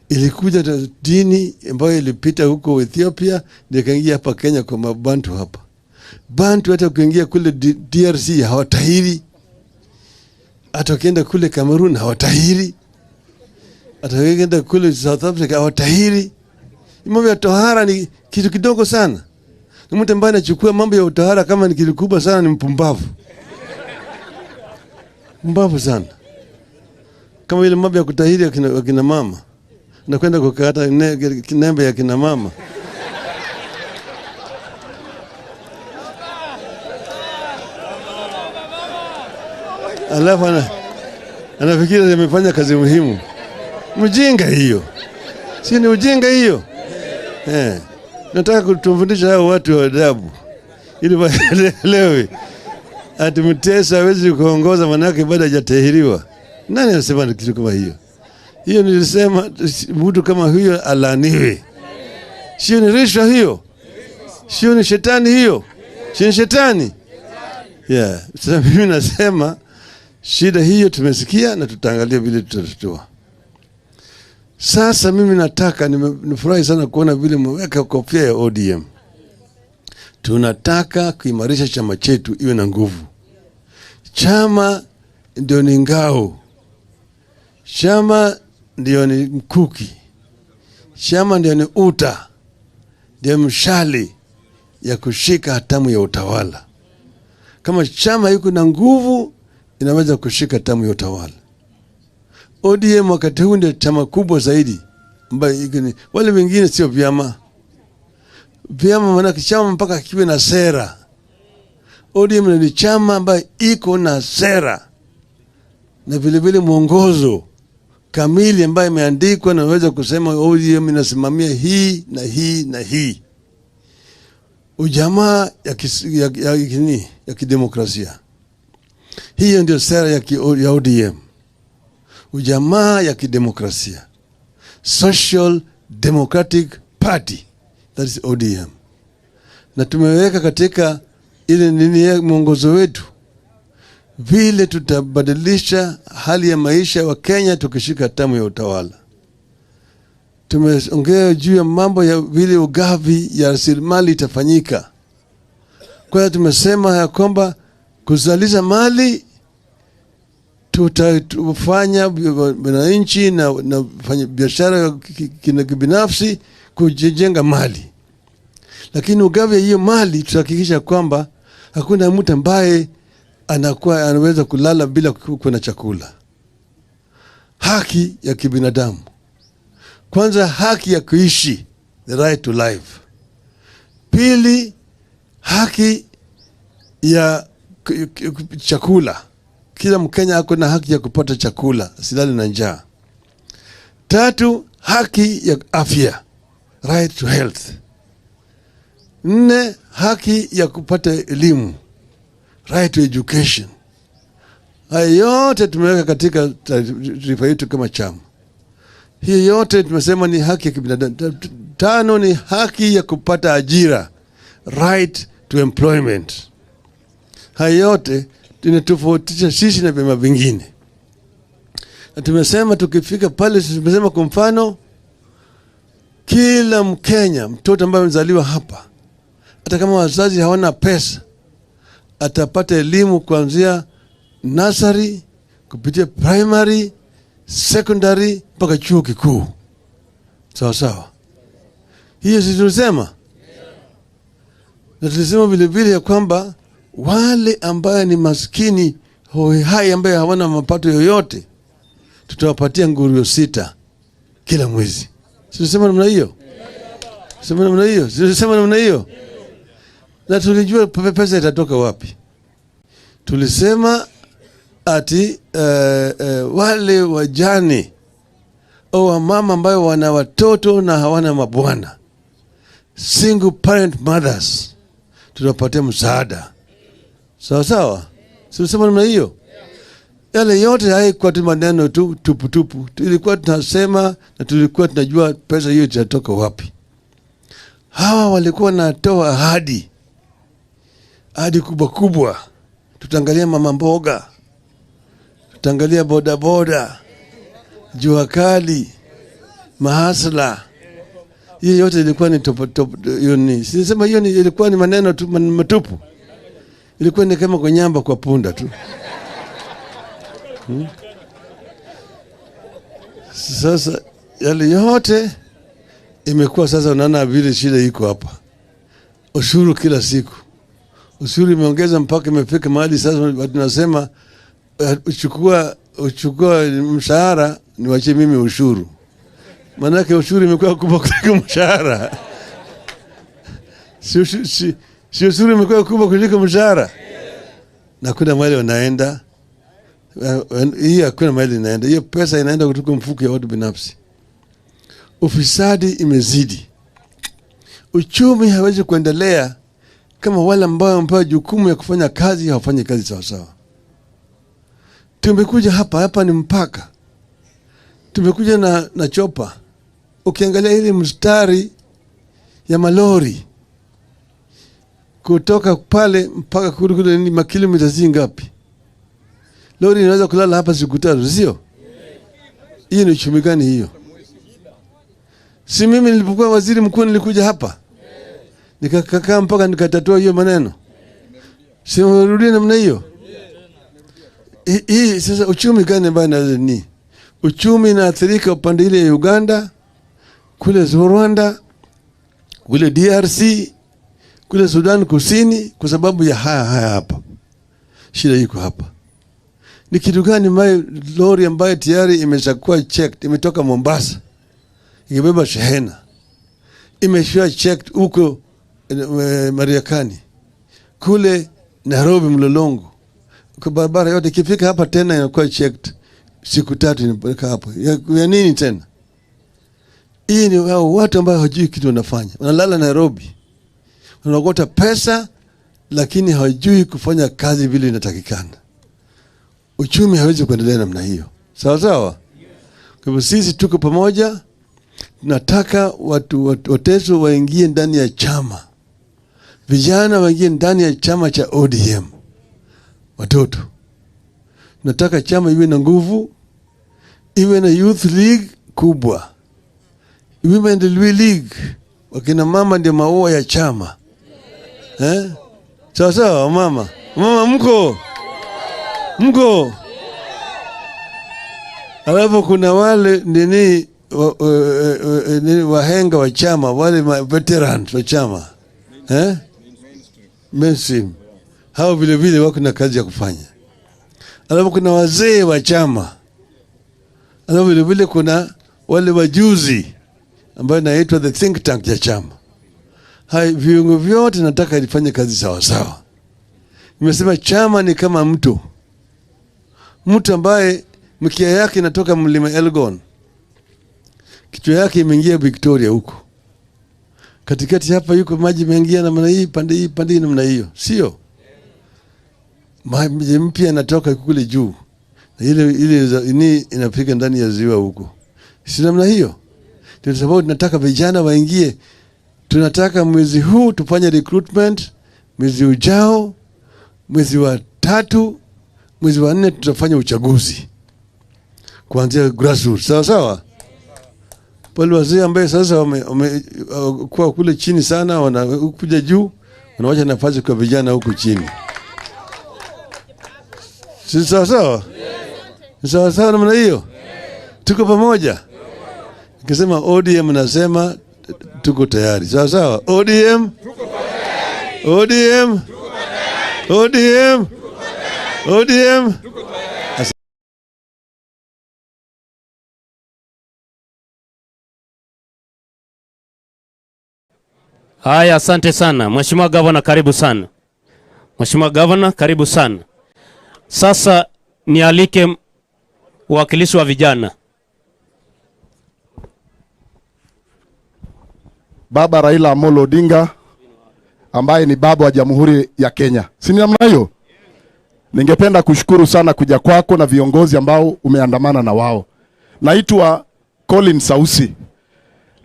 Ilikuja dini ambayo ilipita huko Ethiopia ndio ikaingia hapa Kenya kwa mabantu hapa. Bantu hata ukiingia kule DRC hawatahiri. Hata ukienda kule Cameroon hawatahiri. Hata ukienda kule South Africa hawatahiri. Mambo ya tohara ni kitu kidogo sana. Ni mtu ambaye anachukua mambo ya utawala kama ni kitu kubwa sana, ni mpumbavu. Mpumbavu sana. Kama ile mambo ya kutahiri akina mama. Na kwenda kukata kinembe ya kina mama. Alafu anafikiri amefanya kazi muhimu. Mjinga hiyo. Si ni ujinga hiyo? Nataka kutufundisha hao watu wa adabu ili waelewe. Ati Mteso hawezi kuongoza manake bado hajatahiriwa. Nani anasema kitu kama hiyo? Hiyo nilisema mtu kama huyo alaaniwe. Sio ni rishwa hiyo? Sio ni shetani hiyo? Sio ni shetani? Yeah. Sasa mimi nasema shida hiyo tumesikia na tutaangalia vile tutatatua. Sasa mimi nataka, nimefurahi sana kuona vile mmeweka kofia ya ODM. Tunataka kuimarisha chama chetu iwe na nguvu. Chama ndio ni ngao. Chama ndio ni mkuki. Chama ndio ni uta. Ndio mshale ya kushika hatamu ya utawala. Kama chama iko na nguvu, inaweza kushika hatamu ya utawala. ODM wakati huu ndio chama kubwa zaidi ambayo wale wengine sio vyama. Vyama maana chama mpaka kiwe na sera. ODM ni chama ambayo iko na sera na vile vile mwongozo kamili ambayo imeandikwa na unaweza kusema ODM inasimamia hii na hii na hii. Ujamaa ya kidemokrasia. Hiyo ndio sera ya ODM. Ujamaa ya kidemokrasia. Social Democratic Party, that is ODM. Na tumeweka katika ile nini mwongozo wetu vile tutabadilisha hali ya maisha wa Kenya tukishika hatamu ya utawala. Tumeongea juu ya mambo ya vile ugavi ya rasilimali itafanyika. Kwa hiyo tumesema ya kwamba kuzalisha mali tutafanya wananchi na fanya biashara kibinafsi kujenga mali. Lakini ugavi hiyo mali tutahakikisha kwamba hakuna mtu ambaye anakuwa anaweza kulala bila kuwa na chakula. Haki ya kibinadamu. Kwanza haki ya kuishi, the right to life. Pili, haki ya chakula. Kila Mkenya ako na haki ya kupata chakula, asilale na njaa. Tatu, haki ya afya, right to health. Nne, haki ya kupata elimu, right to education. Haya yote tumeweka katika taarifa yetu kama chama. Hiyo yote tumesema ni haki ya kibinadamu. Tano ni haki ya kupata ajira, right to employment. Haya yote tunatofautisha sisi na vyama vingine. Na tumesema tukifika pale, tumesema kwa mfano kila Mkenya, mtoto ambaye amezaliwa hapa, hata kama wazazi hawana pesa, atapata elimu kuanzia nursery, kupitia primary, secondary mpaka chuo kikuu. Sawa sawa. Hiyo sisi tulisema. Na tulisema vile vile ya kwamba wale ambaye ni maskini hoi ambaye hawana mapato yoyote, tutawapatia nguruwe 6 kila mwezi. Tulisema namna hiyo. Sema namna hiyo. Tulisema namna hiyo. Na tulijua pesa itatoka wapi. Tulisema ati wale wajane au wamama ambao wana watoto na hawana mabwana, single parent mothers, tunapatia msaada. Sawa sawa. Tulisema namna hiyo. Yale yote haikuwa tu maneno tu tupu tupu. Tulikuwa tunasema na tulikuwa tunajua pesa hiyo itatoka wapi. Hawa walikuwa wanatoa ahadi. Ahadi kubwa kubwa. Tutaangalia mama mboga. Tutaangalia boda boda. Jua kali, mahasla. Hiyo yote ilikuwa ni top top, hiyo ni. Sisema hiyo ni ilikuwa ni maneno tu matupu. Ilikuwa ni kama kunyamba kwa punda tu. Sasa yale yote imekuwa sasa unaona vile shida iko hapa. Ushuru kila siku, ushuru imeongeza mpaka imefika mahali sasa watu nasema uchukua mshahara niwachie mimi ushuru, maanake ushuru imekuwa kubwa kuliko mshahara. Si ushuru imekuwa kubwa kuliko mshahara, na kuna mahali wanaenda hii, hakuna mahali inaenda hiyo pesa, inaenda kutoka mfuko ya watu binafsi. Ufisadi imezidi, uchumi hawezi kuendelea kama wale ambao wamepewa jukumu ya kufanya kazi hawafanyi kazi sawasawa. Tumekuja hapa, hapa ni mpaka, tumekuja na chopa. Ukiangalia ile mstari ya malori kutoka pale mpaka kule kule ni makilomita zingapi? Lori inaweza kulala hapa siku 3, sio? Hiyo ni uchumi gani hiyo? Si mimi nilipokuwa waziri mkuu nilikuja hapa nikakaa mpaka nikatatua hiyo maneno, si urudie namna hiyo? Hii sasa uchumi gani ambayo ni uchumi inaathirika upande ile ya Uganda, kule Rwanda, kule DRC, kule Sudan Kusini, kwa sababu ya haya hapa. Shida iko hapa. Ni kitu gani ambayo lori ambayo tayari imeshakuwa checked, imetoka Mombasa ikibeba shehena, imesha checked huko Mariakani, kule Nairobi Mlolongo, kwa barabara yote, ikifika hapa tena inakuwa checked siku 3 inapeleka hapo. Ya nini tena? Hii ni watu ambao hawajui kitu wanafanya. Wanalala Nairobi, wanaokota pesa, lakini hawajui kufanya kazi vile inatakikana. Uchumi hawezi kuendelea namna hiyo. Sawa sawa? Kwa hivyo sisi tuko pamoja, tunataka watu Wateso waingie ndani ya chama. Vijana waingie ndani ya chama cha ODM. Watoto. Tunataka chama iwe na nguvu, iwe na youth league kubwa, women league. Wakina mama ndio maua ya chama. Sawa sawa mama. Mama mko? Mko? Alafu kuna wale nini wahenga wa chama, wale veterans wa chama. Mainstream. Hao vile vile wako na kazi ya kufanya. Alafu kuna wazee wa chama. Alafu vile vile kuna wale wajuzi ambao inaitwa the think tank ya chama. Hai viungo vyote nataka ifanye kazi sawa sawa. Nimesema chama ni kama mtu. Mtu ambaye mkia yake inatoka mlima Elgon. Kichwa yake imeingia Victoria huko. Katikati hapa yuko maji mengia namna hii, pande hii, pande hii namna hiyo. Sio? Maji mpya yanatoka kule juu. Na ile ni inafika ndani ya ziwa huko. Si namna hiyo? Ndio sababu tunataka vijana waingie. Tunataka mwezi huu tufanye recruitment, mwezi ujao, mwezi wa 3, mwezi wa 4 tutafanya uchaguzi. Kuanzia grassroots. Sawa sawa? Wale wazee ambao sasa wamekuwa kule chini sana wanakuja juu, wanawacha nafasi kwa vijana huku chini. Si sawa sawa? Sawa sawa namna hiyo? Tuko pamoja? Nikisema ODM nasema tuko tayari. Sawa sawa? ODM? ODM? ODM? ODM? Haya, asante sana. Mheshimiwa Governor, karibu sana. Mheshimiwa Governor, karibu sana. Sasa nialike mwakilishi wa vijana. Baba Raila Amolo Odinga ambaye ni baba wa Jamhuri ya Kenya. Si ni namna hiyo? Ningependa kushukuru sana kuja kwako na viongozi ambao umeandamana na wao. Naitwa Colin Sausi.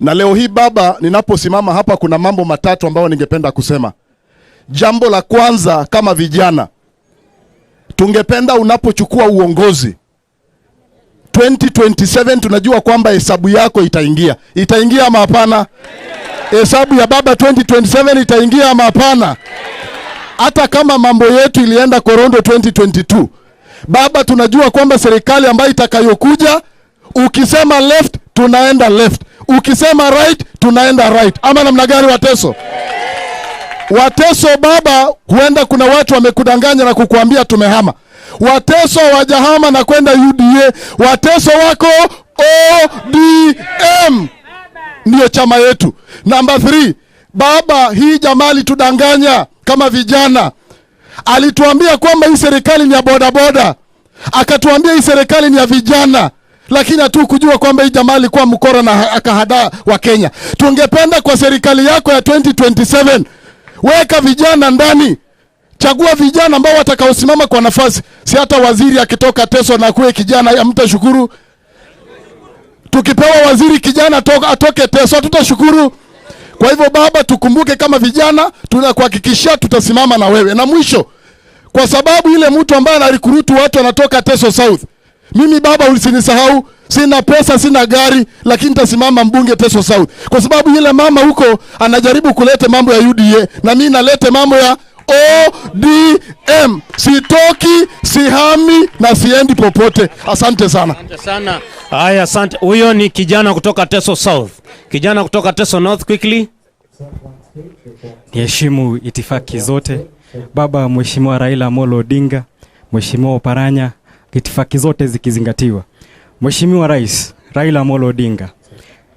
Na leo hii baba, ninaposimama hapa kuna mambo matatu ambayo ningependa kusema. Jambo la kwanza, kama vijana, tungependa unapochukua uongozi 2027 tunajua kwamba hesabu yako itaingia. Itaingia ama hapana? Hesabu ya baba 2027 itaingia ama hapana? Hata kama mambo yetu ilienda korondo 2022, baba tunajua kwamba serikali ambayo itakayokuja, ukisema left tunaenda left, ukisema right tunaenda right. Ama namna gani Wateso? Wateso baba, huenda kuna watu wamekudanganya na kukuambia tumehama. Wateso hawajahama na kwenda UDA. Wateso wako ODM, ndiyo chama yetu. Namba 3, baba, hii jamaa alitudanganya kama vijana. Alituambia kwamba hii serikali ni ya bodaboda, akatuambia hii serikali ni ya vijana, lakini hatukujua kwamba hii jamaa alikuwa mkora na akahadaa wa Kenya. Tungependa kwa serikali yako ya 2027 weka vijana ndani, chagua vijana ambao watakaosimama kwa nafasi. Si hata waziri akitoka Teso na kuwe kijana hamtashukuru? Tukipewa waziri kijana atoke Teso hatutashukuru? Kwa hivyo baba, tukumbuke kama vijana, tunakuhakikishia tutasimama na wewe. Na mwisho, kwa sababu ile mtu ambaye anarikurutu watu anatoka Teso South, mimi baba usinisahau, sina pesa, sina gari, lakini nitasimama mbunge Teso South, kwa sababu ile mama huko anajaribu kuleta mambo ya UDA na mimi nalete mambo ya ODM. Sitoki, sihami na siendi popote. Asante sana. Asante sana. Haya, asante. Huyo ni kijana kutoka Teso South. Kijana kutoka Teso North, quickly. Niheshimu itifaki zote. Baba Mheshimiwa Raila Amolo Odinga, Mheshimiwa Oparanya, itifaki zote zikizingatiwa. Mheshimiwa Rais Raila Amolo Odinga,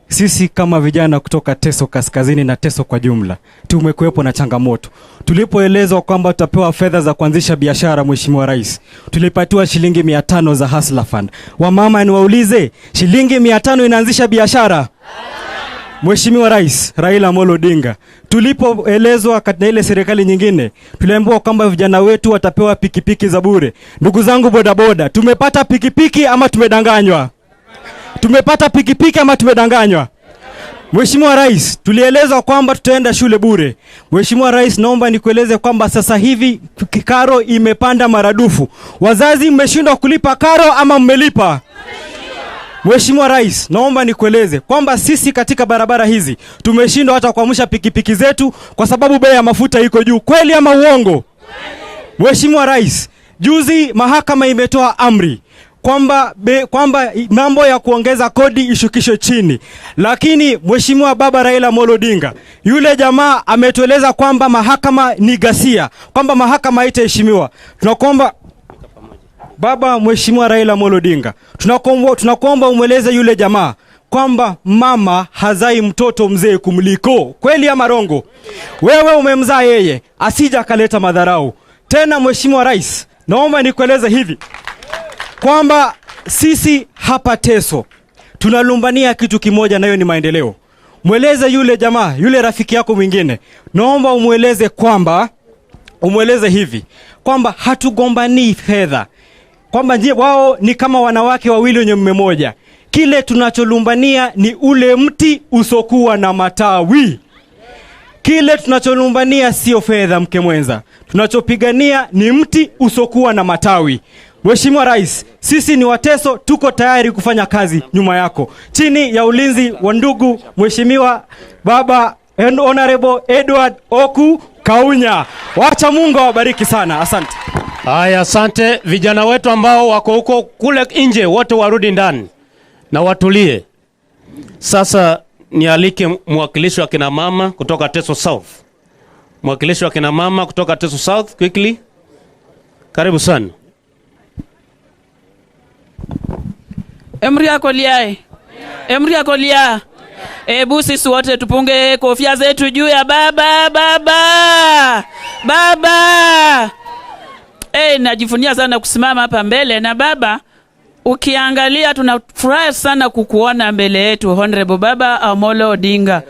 sisi kama vijana kutoka Teso Kaskazini na Teso kwa jumla tumekuwepo na changamoto. Tulipoelezwa kwamba tutapewa fedha za kuanzisha biashara, Mheshimiwa Rais, tulipatiwa shilingi 500 za Hustler Fund. Wamama, niwaulize, shilingi 500 inaanzisha biashara? Mheshimiwa Rais Raila Amolo Odinga, tulipoelezwa katika ile serikali nyingine, tuliambiwa kwamba vijana wetu watapewa pikipiki za bure. Ndugu zangu bodaboda, tumepata pikipiki ama tumedanganywa? Tumepata pikipiki ama tumedanganywa? Mheshimiwa Rais, tulielezwa kwamba tutaenda shule bure. Mheshimiwa Rais, naomba nikueleze kwamba sasa hivi karo imepanda maradufu. Wazazi mmeshindwa kulipa karo ama mmelipa? Mheshimiwa Rais, naomba nikueleze kwamba sisi katika barabara hizi tumeshindwa hata kuamsha pikipiki zetu kwa sababu bei ya mafuta iko juu. Kweli ama uongo? Mheshimiwa Rais, juzi mahakama imetoa amri kwamba mambo ya kuongeza kodi ishukishwe chini. Lakini Mheshimiwa Baba Raila Amolo Odinga, yule jamaa ametueleza kwamba mahakama ni ghasia, kwamba mahakama haitaheshimiwa. Tunakuomba Baba Mheshimiwa Raila Amolo Odinga, tunakuomba umweleze yule jamaa kwamba mama hazai mtoto mzee kumliko. Kweli ama rongo? Wewe umemzaa yeye, asija akaleta madharau. Tena Mheshimiwa Rais, naomba nikueleze hivi kwamba sisi hapa Teso tunalumbania kitu kimoja, nayo ni maendeleo. Mweleze yule jamaa, yule rafiki yako mwingine, naomba umweleze kwamba, umweleze hivi kwamba hatugombanii fedha, kwamba wao ni kama wanawake wawili wenye mume mmoja. Kile tunacholumbania ni ule mti usokuwa na matawi. Kile tunacholumbania sio fedha, mke mwenza. Tunachopigania ni mti usokuwa na matawi. Mheshimiwa Rais, sisi ni Wateso, tuko tayari kufanya kazi nyuma yako chini ya ulinzi wa ndugu Mheshimiwa Baba Honorable Edward Oku Kaunya. Wacha Mungu awabariki sana. Asante. Haya, asante. Vijana wetu ambao wako huko kule nje wote warudi ndani na watulie. Sasa nialike mwakilishi wa kina mama kutoka Teso South. Mwakilishi wa kina mama kutoka Teso South, quickly. Karibu sana. Emri yako liae. Emri yako lia. Ebu sisi wote tupunge kofia zetu juu ya baba, baba. Baba. Najivunia sana kusimama hapa mbele na baba. Ukiangalia tunafurahi sana kukuona mbele yetu Honorable Baba Amolo Odinga.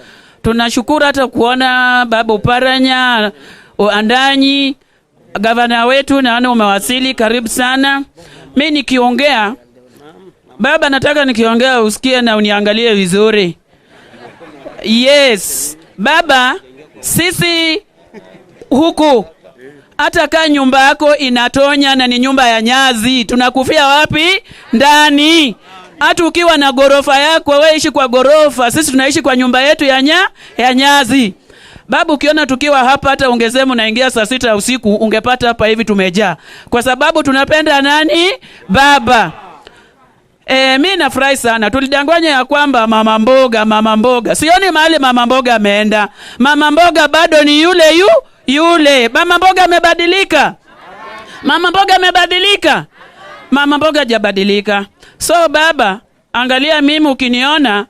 Tunashukuru hata kuona Baba Oparanya, Andanyi, gavana wetu, naona umewasili, karibu sana. Mimi nikiongea baba, nataka nikiongea usikie na uniangalie vizuri. Yes, baba, sisi huku hata kaa nyumba yako inatonya na ni nyumba ya nyazi, tunakufia wapi? Ndani. Hata ukiwa na gorofa yako, wewe ishi kwa gorofa, sisi tunaishi kwa nyumba yetu ya nyazi. Babu, ukiona tukiwa hapa hata ungesema unaingia saa 6 usiku, ungepata hapa hivi tumejaa. Kwa sababu tunapenda nani? Baba. Mimi nafurahi sana. Tulidanganya ya kwamba mama mboga, mama mboga. Sioni mahali mama mboga ameenda. Mama mboga bado ni yule Yule. Mama mboga amebadilika. Mama mboga amebadilika. Mama mboga hajabadilika. So baba, angalia mimi ukiniona,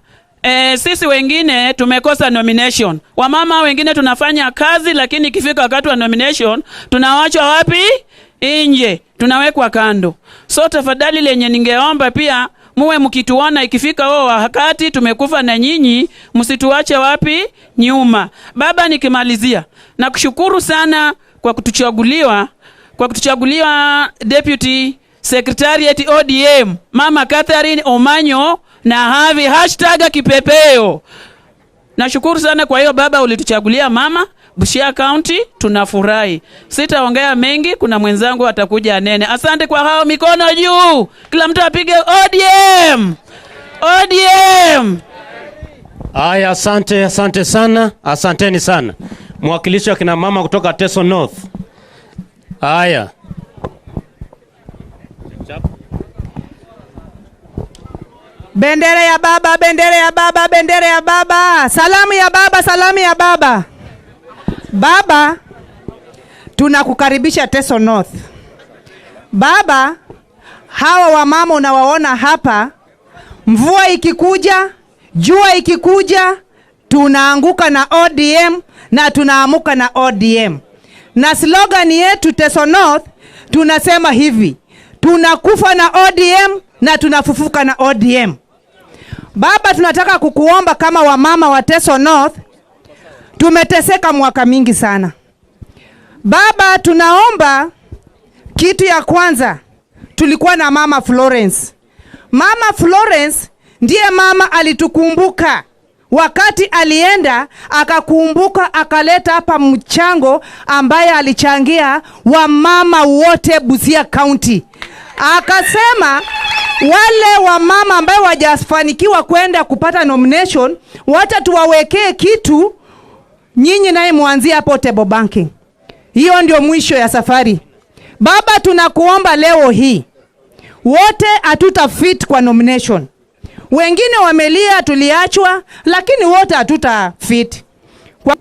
sisi wengine tumekosa nomination. Wamama wengine tunafanya kazi, lakini ikifika wakati wa nomination tunawachwa wapi? Nje, tunawekwa kando. So tafadhali, lenye ningeomba pia muwe mkituona ikifika huo wakati tumekufa na nyinyi, msituache wapi? Nyuma. Baba, nikimalizia, nakushukuru sana kwa kutuchaguliwa Deputy Secretariat ODM, Mama Catherine Omanyo na Havi #kipepeo. Nashukuru sana kwa hiyo baba, ulituchagulia mama Busia County, tunafurahi. Sitaongea mengi, kuna mwenzangu atakuja anene. Asante kwa hao, mikono juu, kila mtu apige ODM, ODM. Haya, asante, asante sana, asanteni sana. Mwakilishi wa kina mama kutoka Teso North. Haya. Bendera ya baba, bendera ya baba, bendera ya baba. Salamu ya baba, salamu ya baba. Baba, tunakukaribisha Teso North. Baba, hawa wamama unawaona hapa, mvua ikikuja, jua ikikuja, tunaanguka na ODM na tunaamuka na ODM. Na slogan yetu Teso North tunasema hivi, tunakufa na ODM na tunafufuka na ODM. Baba, tunataka kukuomba kama wamama wa Teso North, tumeteseka mwaka mingi sana. Baba, tunaomba kitu ya kwanza, tulikuwa na Mama Florence. Mama Florence ndiye mama alitukumbuka wakati alienda akakumbuka, akaleta hapa mchango ambaye alichangia wamama wote Busia County. Akasema wale wamama ambao wajafanikiwa kwenda kupata nomination, wacha tuwawekee kitu, nyinyi naye muanzie hapo table banking. Hiyo ndio mwisho ya safari. Baba, tunakuomba leo hii, wote hatuta fit kwa nomination. Wengine wamelia tuliachwa, lakini wote hatuta fit kwa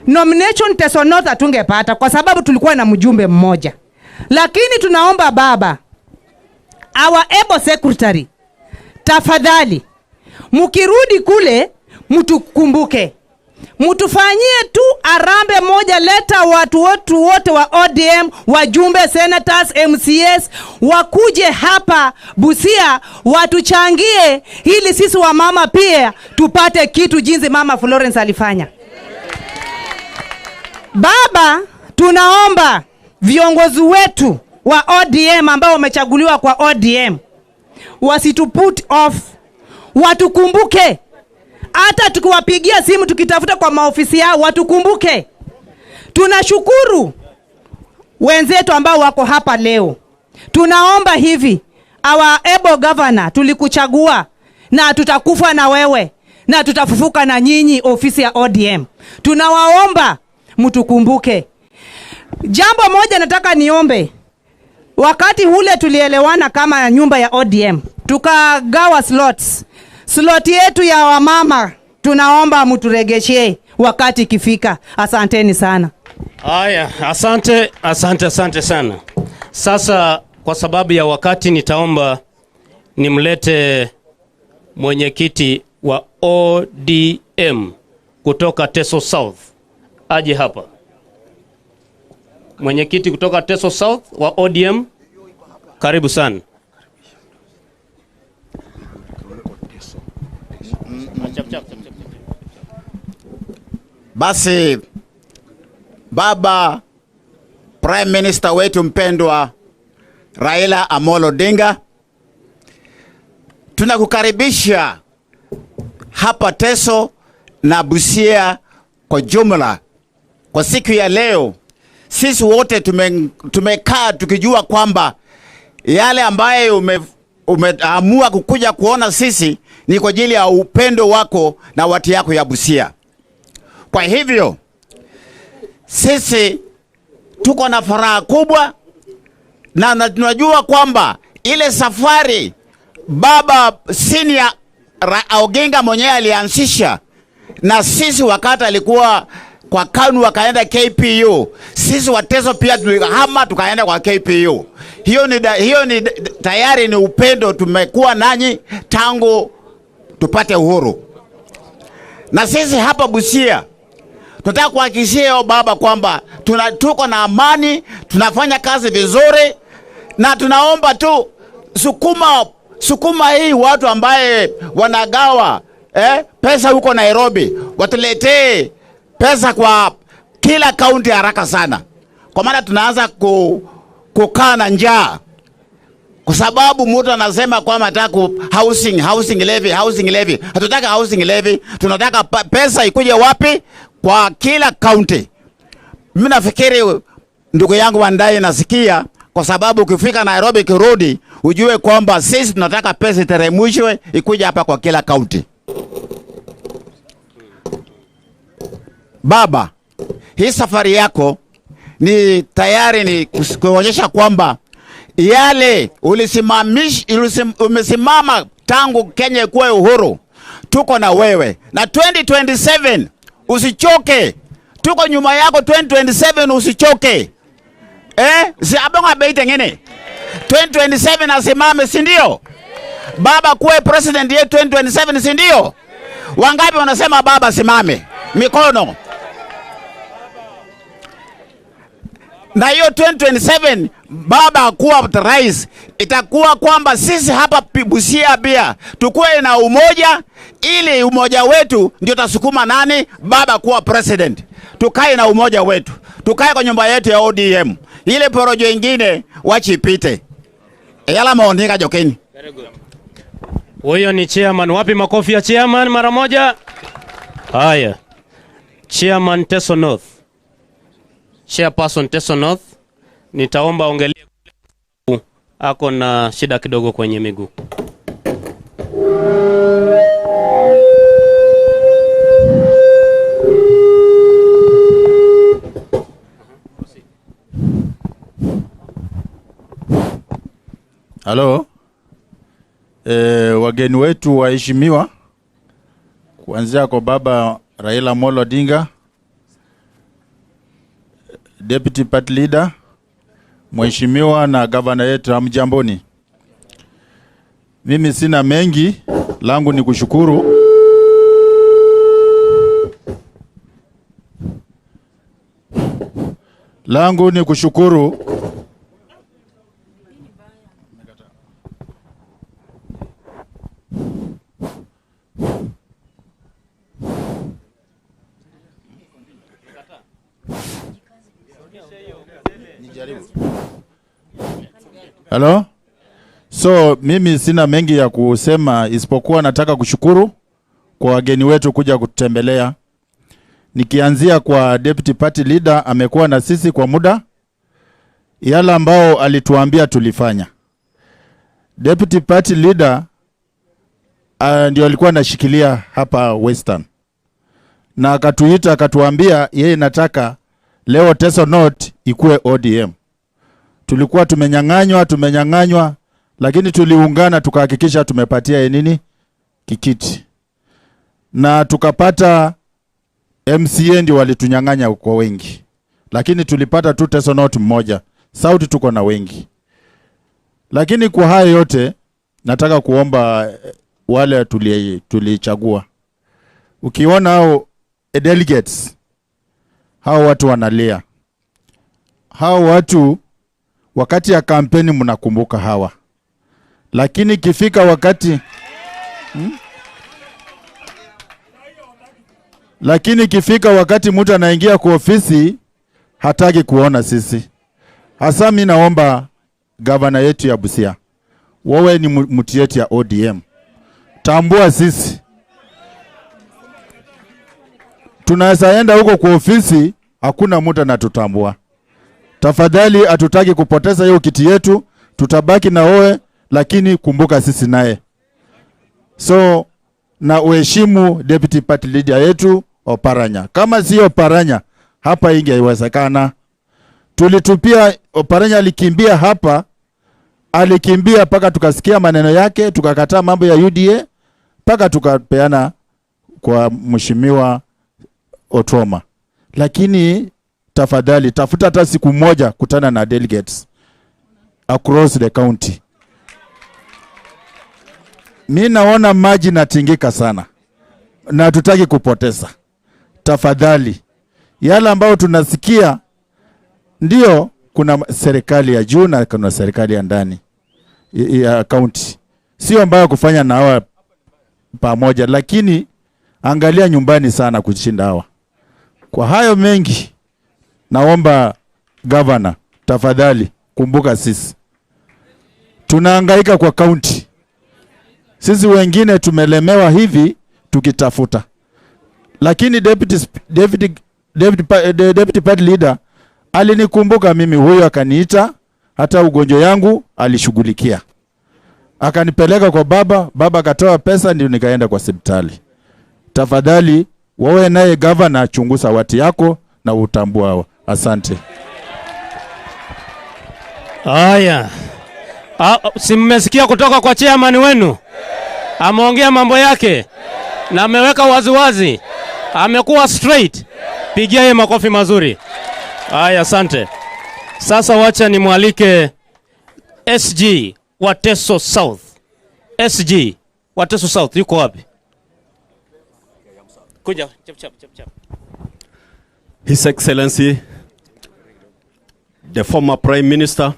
nomination. Teso North hatungepata kwa sababu tulikuwa na mjumbe mmoja, lakini tunaomba baba, our able secretary, tafadhali mkirudi kule mtukumbuke, mtufanyie tu harambee moja, leta watu wetu wote wa ODM, wajumbe, senators, MCAs wakuje hapa Busia watuchangie, ili sisi wamama pia tupate kitu jinsi Mama Florence alifanya. Baba, tunaomba viongozi wetu wa ODM ambao wamechaguliwa kwa ODM wasitu put off, watukumbuke. Hata tukiwapigia simu tukitafuta kwa maofisi yao watukumbuke. Tunashukuru wenzetu ambao wako hapa leo. Tunaomba hivi, our able governor, tulikuchagua na tutakufa na wewe na tutafufuka na nyinyi, ofisi ya ODM. Tunawaomba mtukumbuke. Jambo moja nataka niombe, wakati ule tulielewana kama nyumba ya ODM, tukagawa slots. Slot yetu ya wamama tunaomba mturegeshe wakati ikifika. Asanteni sana. Haya, asante, asante, asante sana. Sasa kwa sababu ya wakati nitaomba nimlete mwenyekiti wa ODM kutoka Teso South aje hapa. Mwenyekiti kutoka Teso South wa ODM, karibu sana. Chap, chap, chap, chap. Basi baba Prime Minister wetu mpendwa Raila Amolo Odinga, tunakukaribisha hapa Teso na Busia kwa jumla kwa siku ya leo. Sisi wote tumekaa tukijua kwamba yale ambayo umeamua kukuja kuona sisi ni kwa ajili ya upendo wako na watu yako ya Busia. Kwa hivyo sisi tuko na furaha kubwa na tunajua kwamba ile safari baba senior Oginga mwenyewe alianzisha na sisi wakati alikuwa kwa KANU wakaenda KPU. Sisi Wateso pia tulihama tukaenda kwa KPU. Hiyo ni tayari ni upendo tumekuwa nanyi tangu tupate uhuru. Na sisi hapa Busia tunataka kuhakikishia baba kwamba tuko na amani, tunafanya kazi vizuri, na tunaomba tu sukuma sukuma hii watu ambaye wanagawa pesa huko Nairobi watuletee pesa kwa kila kaunti haraka sana, kwa maana tunaanza kukaa na njaa, kwa sababu mtu anasema kwamba anataka housing levy, housing levy. Hatutaka housing levy, tunataka pesa ikuje wapi? Kwa kila kaunti. Mimi nafikiri ndugu yangu Wandayi nasikia, kwa sababu ukifika Nairobi kirudi, ujue kwamba sisi tunataka pesa iteremshwe ikuje hapa kwa kila kaunti. Baba, hii safari yako ni tayari ni kuonyesha kwamba yale umesimama tangu Kenya ikuwe uhuru, tuko na wewe. Na 2027 usichoke, tuko nyuma yako 2027 usichoke. Si abonga bei tengene. 2027 asimame, si ndio? Baba kuwe president yetu 2027, si ndio? Wangapi wanasema baba simame? Mikono. Na hiyo 2027 baba kuwa rais, itakuwa kwamba sisi hapa Busia pia tukuwe na umoja, ili umoja wetu ndio tasukuma nani? Baba kuwa president. Tukae na umoja wetu, tukae kwa nyumba yetu ya ODM. Ile porojo ingine wachipite. Yala maonika jokeni. Huyo ni chairman. Wapi makofi ya chairman mara moja? Haya. Chairman Teso North. Chairperson Teso North. Nitaomba ongelee, ako na shida kidogo kwenye miguu. Halo. Wageni wetu waheshimiwa, kuanzia kwa baba Raila Amolo Odinga, Deputy Party Leader, mheshimiwa na gavana yetu, hamjamboni. Mimi sina mengi, langu ni kushukuru. Langu ni kushukuru Hello? So mimi sina mengi ya kusema isipokuwa nataka kushukuru kwa wageni wetu kuja kututembelea. Nikianzia kwa Deputy Party Leader, amekuwa na sisi kwa muda. Yale ambao alituambia tulifanya. Deputy Party Leader ndio alikuwa anashikilia hapa Western. Na akatuita akatuambia yeye nataka leo Teso North ikue ODM. Tulikuwa tumenyang'anywa, lakini tuliungana tukahakikisha tumepatia nini kikiti. Na tukapata MCA ndio walitunyang'anya kwa wengi. Lakini tulipata tu Teso North mmoja. South tuko na wengi. Lakini kwa haya yote nataka kuomba wale tulichagua. Ukiona hao delegates, hao watu wanalia. Hao watu wakati ya kampeni mnakumbuka hawa. Lakini ikifika wakati Lakini ikifika wakati mtu anaingia kwa ofisi hataki kuona sisi. Hasa mimi naomba gavana yetu ya Busia, wewe ni mtu yetu ya ODM. Tambua sisi. Tunaweza enda huko kwa ofisi, hakuna mtu anatutambua. Tafadhali hatutaki kupoteza hiyo kiti yetu, tutabaki na wewe, lakini kumbuka sisi naye. So na uheshimu Deputy Party Leader yetu Oparanya. Kama sio Oparanya hapa ingewezekana. Tulitupia Oparanya, alikimbia hapa, alikimbia mpaka tukasikia maneno yake, tukakataa mambo ya UDA mpaka tukapeana kwa Mheshimiwa Otuoma. Lakini tafadhali tafuta hata siku moja kutana na delegates across the county. Mi naona maji natingika sana na hatutaki kupoteza. Tafadhali, yale ambayo tunasikia, ndio kuna serikali ya juu na kuna serikali ya ndani ya county, sio mbaya kufanya na hawa pamoja, lakini angalia nyumbani sana kushinda hawa. Kwa hayo mengi, naomba governor, tafadhali kumbuka sisi tunahangaika kwa county. Sisi wengine tumelemewa hivi tukitafuta, lakini deputy party leader alinikumbuka mimi, huyo akaniita, hata ugonjwa yangu alishughulikia, akanipeleka kwa baba, baba akatoa pesa, ndio nikaenda kwa hospitali. Tafadhali wewe naye governor, chunguza watu yako na utambua hawa. Asante. Haya. Si mmesikia kutoka kwa chairman wenu? Ameongea mambo yake na ameweka waziwazi, amekuwa straight. Pigia yeye makofi mazuri. Haya, asante. Sasa wacha nimwalike SG wa Teso South. SG wa Teso South yuko wapi? Kuja, chap chap chap chap. His Excellency, the former Prime Minister,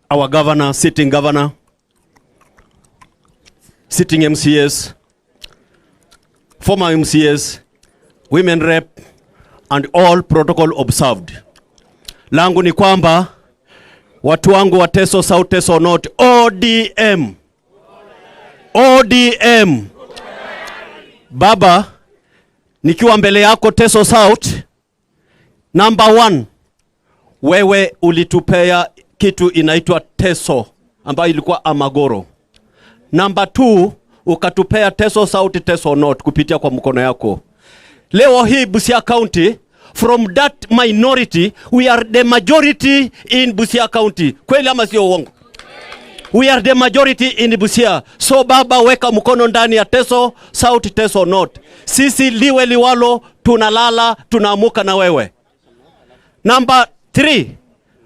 our governor, sitting governor, sitting MCAs, former MCAs, women rep, and all protocol observed. Langu ni kwamba watu wangu wa Teso South, Teso North, ODM, ODM. Baba, nikiwa mbele yako Teso South, number 1, wewe ulitupea kitu inaitwa Teso ambayo ilikuwa Amagoro. Number 2, ukatupea Teso South, Teso North kupitia kwa mkono yako. Leo hii Busia County, from that minority we are the majority in Busia County. Kweli ama sio uongo? We are the majority in Busia. So baba, weka mkono ndani ya Teso South, Teso North. Sisi liwe liwalo, tunalala, tunaamuka na wewe. Number 3,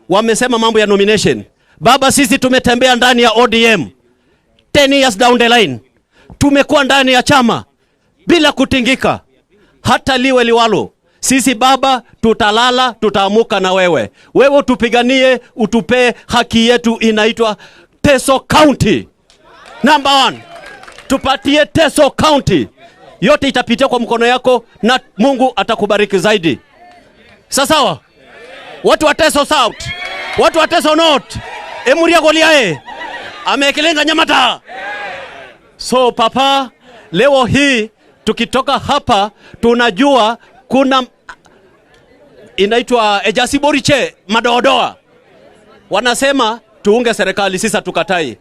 wamesema mambo ya nomination. Baba, sisi tumetembea ndani ya ODM 10 years down the line. Tumekuwa ndani ya chama bila kutingika. Hata liwe liwalo, sisi baba tutalala, tutaamuka na wewe. Wewe tupiganie, utupe haki yetu inaitwa Teso County. Number 1, tupatie Teso County. Yote itapitia kwa mkono yako na Mungu atakubariki zaidi. Sawa? Watu wa Teso South, watu wa Teso North, emuria goliae, amekelenga nyamata. So papa, leo hii tukitoka hapa tunajua kuna inaitwa Ejasiboriche madoadoa. Wanasema tuunge serikali, sisi tukatai.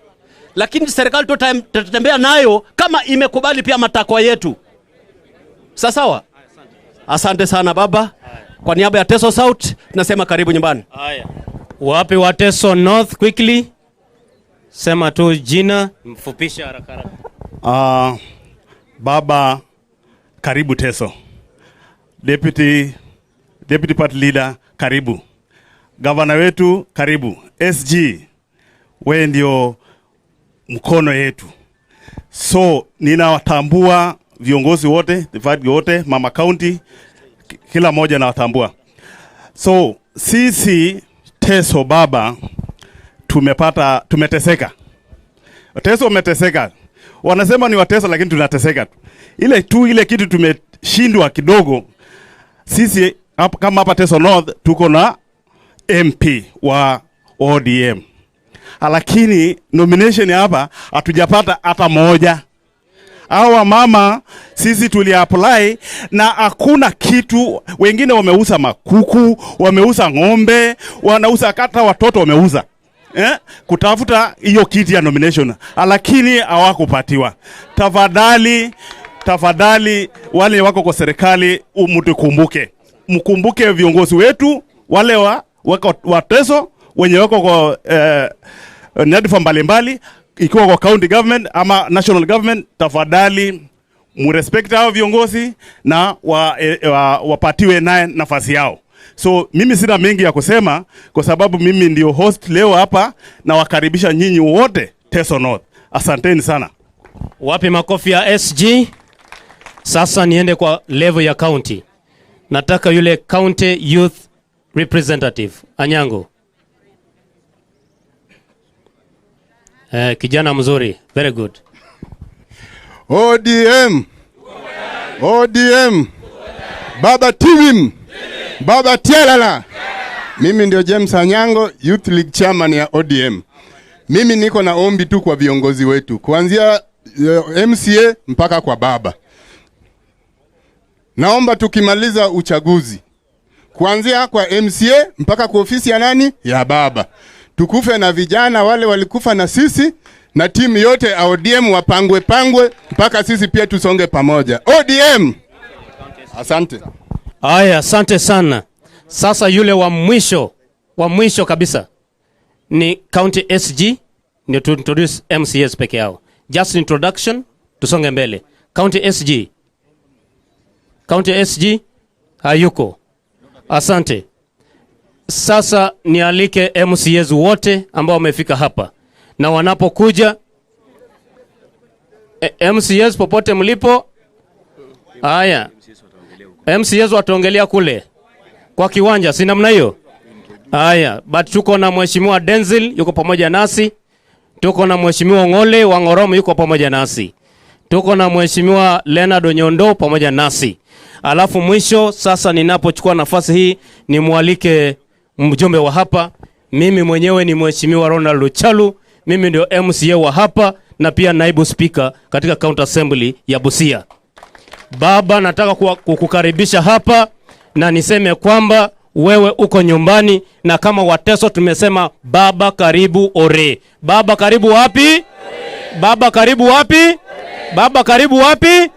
Lakini serikali tutatembea nayo kama imekubali pia matakwa yetu. Sawa? Asante sana baba. Kwa niaba ya Teso South nasema karibu nyumbani. Haya. Wapi wa Teso North quickly? Sema tu jina, mfupisha haraka haraka. Baba, karibu Teso. Deputy Party Leader, karibu. Governor wetu, karibu. SG, wewe ndio mkono yetu. So ninawatambua viongozi wote, the party wote, Mama County, kila mmoja nawatambua. So sisi Teso baba tumeteseka. Teso umeteseka. Wanasema ni Wateso lakini tunateseka tu. Ile tu ile kitu tumeshindwa kidogo. Sisi kama hapa Teso North tuko na MP wa ODM. Lakini nomination hapa hatujapata hata moja. Hawa mama sisi tuli apply na hakuna kitu. Wengine wameuza makuku, wameuza ng'ombe, wanauza hata watoto wameuza. Kutafuta hiyo kiti ya nomination, lakini hawakupatiwa. Tafadhali, tafadhali wale wako kwa serikali mtukumbuke. Mkumbuke viongozi wetu wale wako wa Teso wenye wako kwa nyadhifa mbalimbali, ikiwa kwa county government ama national government. Tafadhali Murespect hao viongozi na wapatiwe naye nafasi yao. So mimi sina mengi ya kusema kwa sababu mimi ndio host leo hapa, na wakaribisha nyinyi wote Teso North. Asanteni sana. Wapi makofi ya SG? Sasa niende kwa level ya county. Nataka yule county youth representative Anyango. Kijana mzuri, very good. ODM. ODM. Baba Tivim. Baba Tialala. Mimi ndio James Anyango, Youth League Chairman ya ODM. Mimi niko na ombi tu kwa viongozi wetu, kuanzia MCA mpaka kwa baba. Naomba tukimaliza uchaguzi, kuanzia kwa MCA mpaka kwa ofisi ya nani? Ya baba. Tukufe na vijana wale walikufa na sisi, na timu yote ya ODM wapangwe pangwe mpaka sisi pia tusonge pamoja. ODM. Asante. Aya, asante sana. Sasa yule wa mwisho kabisa ni County SG, ndio to introduce MCS peke yao. Just introduction, tusonge mbele. County SG. County SG hayuko. Asante. Sasa nialike MCS wote ambao wamefika hapa. Na wanapokuja MCS popote mlipo. Haya. MCS wataongelea kule kwa kiwanja, si namna hiyo? Haya, but tuko na Mheshimiwa Denzil yuko pamoja nasi. Tuko na Mheshimiwa Ngole wa Ngoromo yuko pamoja nasi. Tuko na Mheshimiwa Leonard Onyondo pamoja nasi. Alafu mwisho sasa ninapochukua nafasi hii nimwalike mjumbe wa hapa. Mimi mwenyewe ni Mheshimiwa Ronald Luchalu, mimi ndio MCA wa hapa na pia naibu speaker katika County Assembly ya Busia. Baba, nataka kukukaribisha hapa na niseme kwamba wewe uko nyumbani, na kama Wateso tumesema baba karibu ore. Baba karibu wapi? Baba karibu wapi? Baba karibu wapi?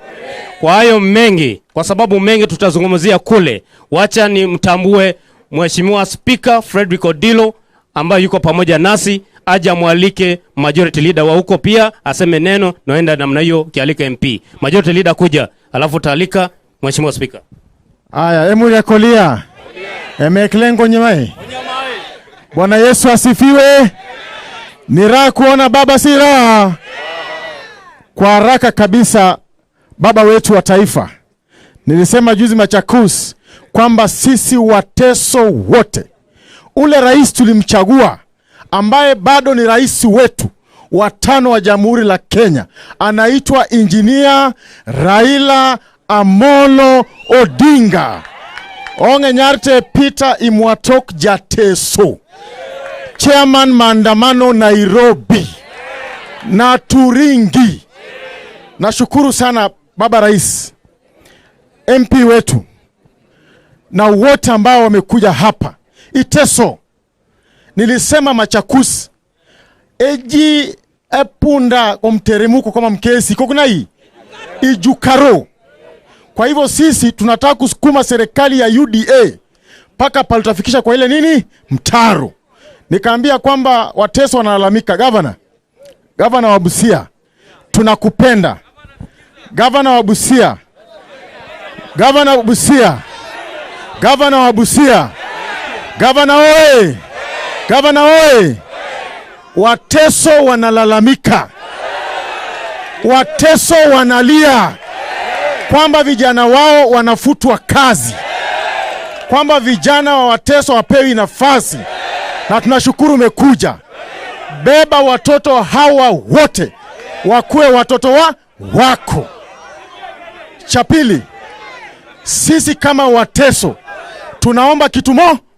Kwa hayo mengi, kwa sababu mengi tutazungumzia kule, wacha ni mtambue Mheshimiwa Speaker Frederick Odilo ambaye yuko pamoja nasi, aje mwalike majority leader wa huko pia aseme neno, naenda namna hiyo kialika MP. Majority leader kuja, alafu taalika Mheshimiwa Speaker. Aya, emu kolia. Emeklengo nyamai. Bwana Yesu asifiwe. Ni raha kuona baba, si raha? Kwa haraka kabisa, baba wetu wa taifa, nilisema juzi Machakos kwamba sisi Wateso wote, ule rais tulimchagua ambaye bado ni rais wetu wa 5 wa Jamhuri la Kenya, anaitwa Engineer Raila Amolo Odinga. Onge Nyarte Peter Imwatok Jateso, Chairman maandamano Nairobi na Turingi. Nashukuru sana baba rais, MP wetu na wote ambao wamekuja hapa Iteso. Nilisema Machakos eji epunda omteremuko kama mkesi kokunai ijukaro. Kwa hivyo sisi tunataka kusukuma serikali ya UDA paka palitafikisha kwa ile nini mtaro. Nikaambia kwamba Wateso wanalalamika, Governor wa Busia tunakupenda. Governor wa Busia, Governor wa Busia, Governor wa Busia, Governor oye, Governor oye. Wateso wanalalamika, Wateso wanalia kwamba vijana wao wanafutwa kazi, kwamba vijana wa Wateso wapewi nafasi. Na tunashukuru umekuja. Beba watoto hawa wote wakuwe watoto wako. Cha pili, sisi kama Wateso tunaomba kitu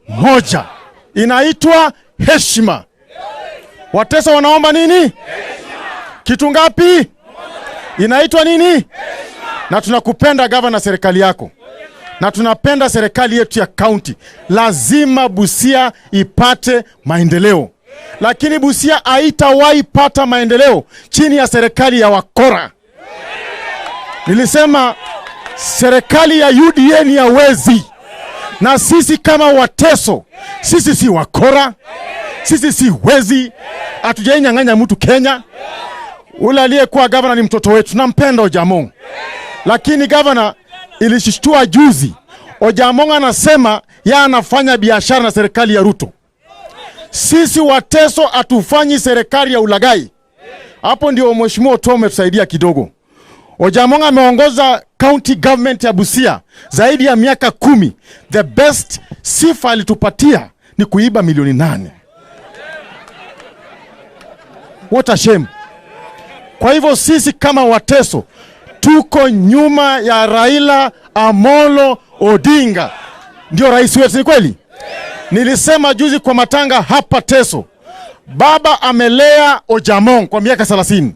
moja, inaitwa heshima. Wateso wanaomba nini? Kitu ngapi? Inaitwa nini? Na tunakupenda gavana, serikali yako, na tunapenda serikali yetu ya county. Lazima Busia ipate maendeleo, lakini Busia haitawahi pata maendeleo chini ya serikali ya wakora. Nilisema serikali ya UDA ni ya wezi, na sisi kama Wateso, sisi si wakora, sisi si wezi, hatujainyang'anya mtu Kenya. Ule aliyekuwa gavana ni mtoto wetu, tunampenda Ojamong. Lakini governor, ilishtua juzi Ojamong anasema ya anafanya biashara na serikali ya Ruto. Sisi Wateso hatufanyi serikali ya ulaghai. Hapo ndio Mheshimiwa Otuoma ametusaidia kidogo. Ojamong ameongoza county government ya Busia zaidi ya miaka 10. The best sifa alitupatia ni kuiba milioni 8. What a shame. Kwa hivyo sisi kama Wateso tuko nyuma ya Raila Amolo Odinga, ndio rais wetu, ni kweli? Nilisema juzi kwa matanga hapa Teso, baba amelea Ojamong kwa miaka 30.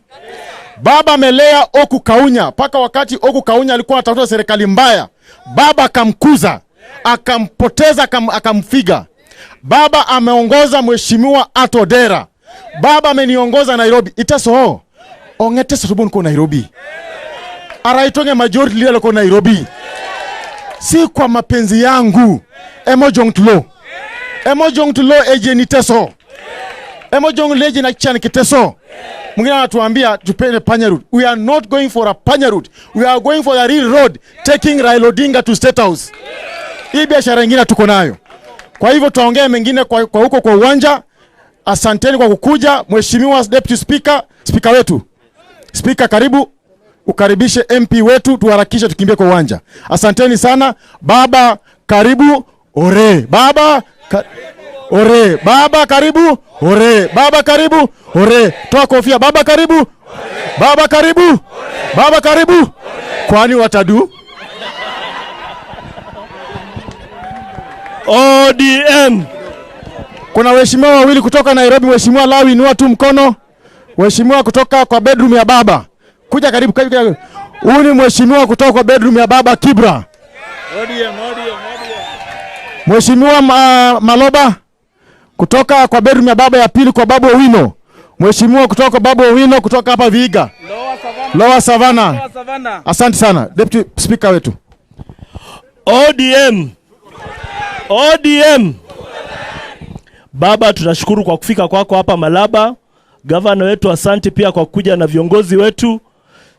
Baba amelea Oku Kaunya mpaka wakati Oku Kaunya alikuwa anatafuta serikali mbaya, baba akamkuza, akampoteza, akamfiga. Baba ameongoza Mheshimiwa Atodera. Baba ameniongoza Nairobi. Iteso ongeteso tubon ko Nairobi. Araitonge majority leader ko Nairobi. Si kwa mapenzi yangu. Emojong tulo. Emojong tulo eje ni Teso. Emojong leje na chan kiteso. Mwingine anatuambia tupende panya route. We are not going for a panya route. We are going for a real road taking Raila Odinga to State House. Hii biashara nyingine tuko nayo. Kwa hivyo tutaongea mengine kwa huko kwa uwanja. Asanteni kwa kukuja. Mheshimiwa Deputy Speaker, speaker wetu. Speaker, karibu ukaribishe MP wetu, tuharakishe tukimbie kwa uwanja. Asanteni sana. Baba karibu ore. Baba ore. Baba karibu ore. Baba karibu ore. Toa kofia. Baba karibu. Baba karibu. Baba karibu. Kwani watadu? ODM. Kuna waheshimiwa wawili kutoka Nairobi. Mheshimiwa Lawi, inua tu mkono. Mheshimiwa kutoka kwa bedroom ya baba. Kuja karibu, karibu. Huyu ni mheshimiwa kutoka kwa bedroom ya baba Kibra. ODM, ODM, Mheshimiwa Maloba kutoka kwa bedroom ya baba ya pili kwa Babu Owino. Mheshimiwa kutoka kwa Babu Owino kutoka hapa Vihiga. Lower Savannah. Asante sana Deputy Speaker wetu. ODM. ODM. Baba, tunashukuru kwa kufika kwako hapa Malaba. Gavana wetu asante pia kwa kuja na viongozi wetu.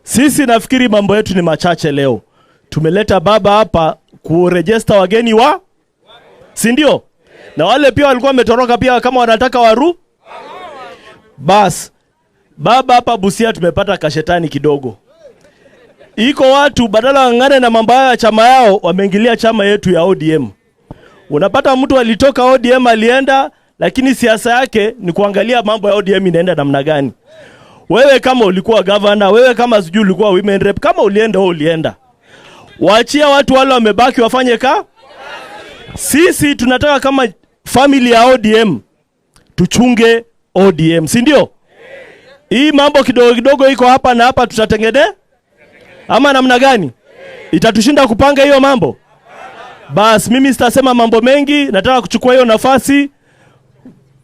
Sisi nafikiri mambo yetu ni machache leo. Tumeleta baba hapa kurejesta wageni wa, si ndio? Na wale pia walikuwa wametoroka pia kama wanataka waru. Bas, baba hapa Busia tumepata kashetani kidogo. Iko watu badala wangane na mambo ya chama yao wameingilia chama yetu ya ODM. Unapata mtu alitoka ODM alienda, lakini siasa yake ni kuangalia mambo ya ODM inaenda namna gani. Wewe kama ulikuwa governor, wewe kama sijui ulikuwa women rep, kama ulienda wewe ulienda. Waachia watu wale wamebaki wafanye ka. Sisi tunataka kama family ya ODM tuchunge ODM, si ndio? Hii mambo kidogo kidogo iko hapa na hapa tutatengene ama namna gani? Itatushinda kupanga hiyo mambo. Bas, mimi sitasema mambo mengi, nataka kuchukua hiyo nafasi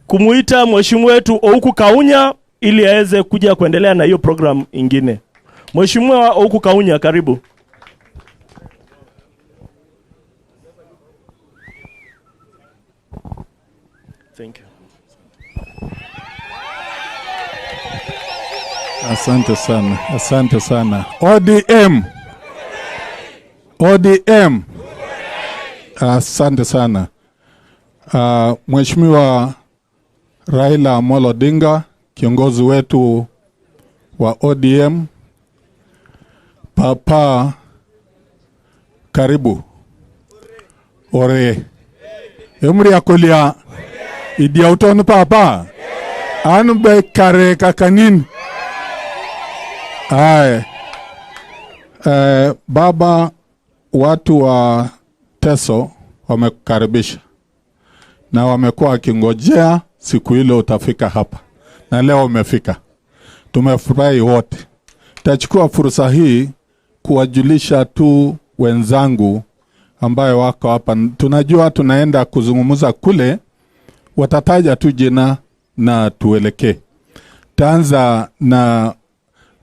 kumuita mheshimiwa wetu Ouku Kaunya ili aweze kuja kuendelea na hiyo program ingine. Mheshimiwa Ouku Kaunya, karibu. Thank you. Asante sana, asante sana. ODM. ODM. Asante sana. Mheshimiwa Raila Amolo Odinga, kiongozi wetu wa ODM. Papa, karibu. Ore. Emri akolia idia utonu papa. Anu be kare kakanin. Aye. Baba, watu wa Teso wamekukaribisha na wamekuwa wakingojea siku ile utafika hapa, na leo umefika. Tumefurahi wote. Tachukua fursa hii kuwajulisha tu wenzangu ambayo wako hapa. Tunajua tunaenda kuzungumza kule, watataja tu jina na tuelekee. Taanza na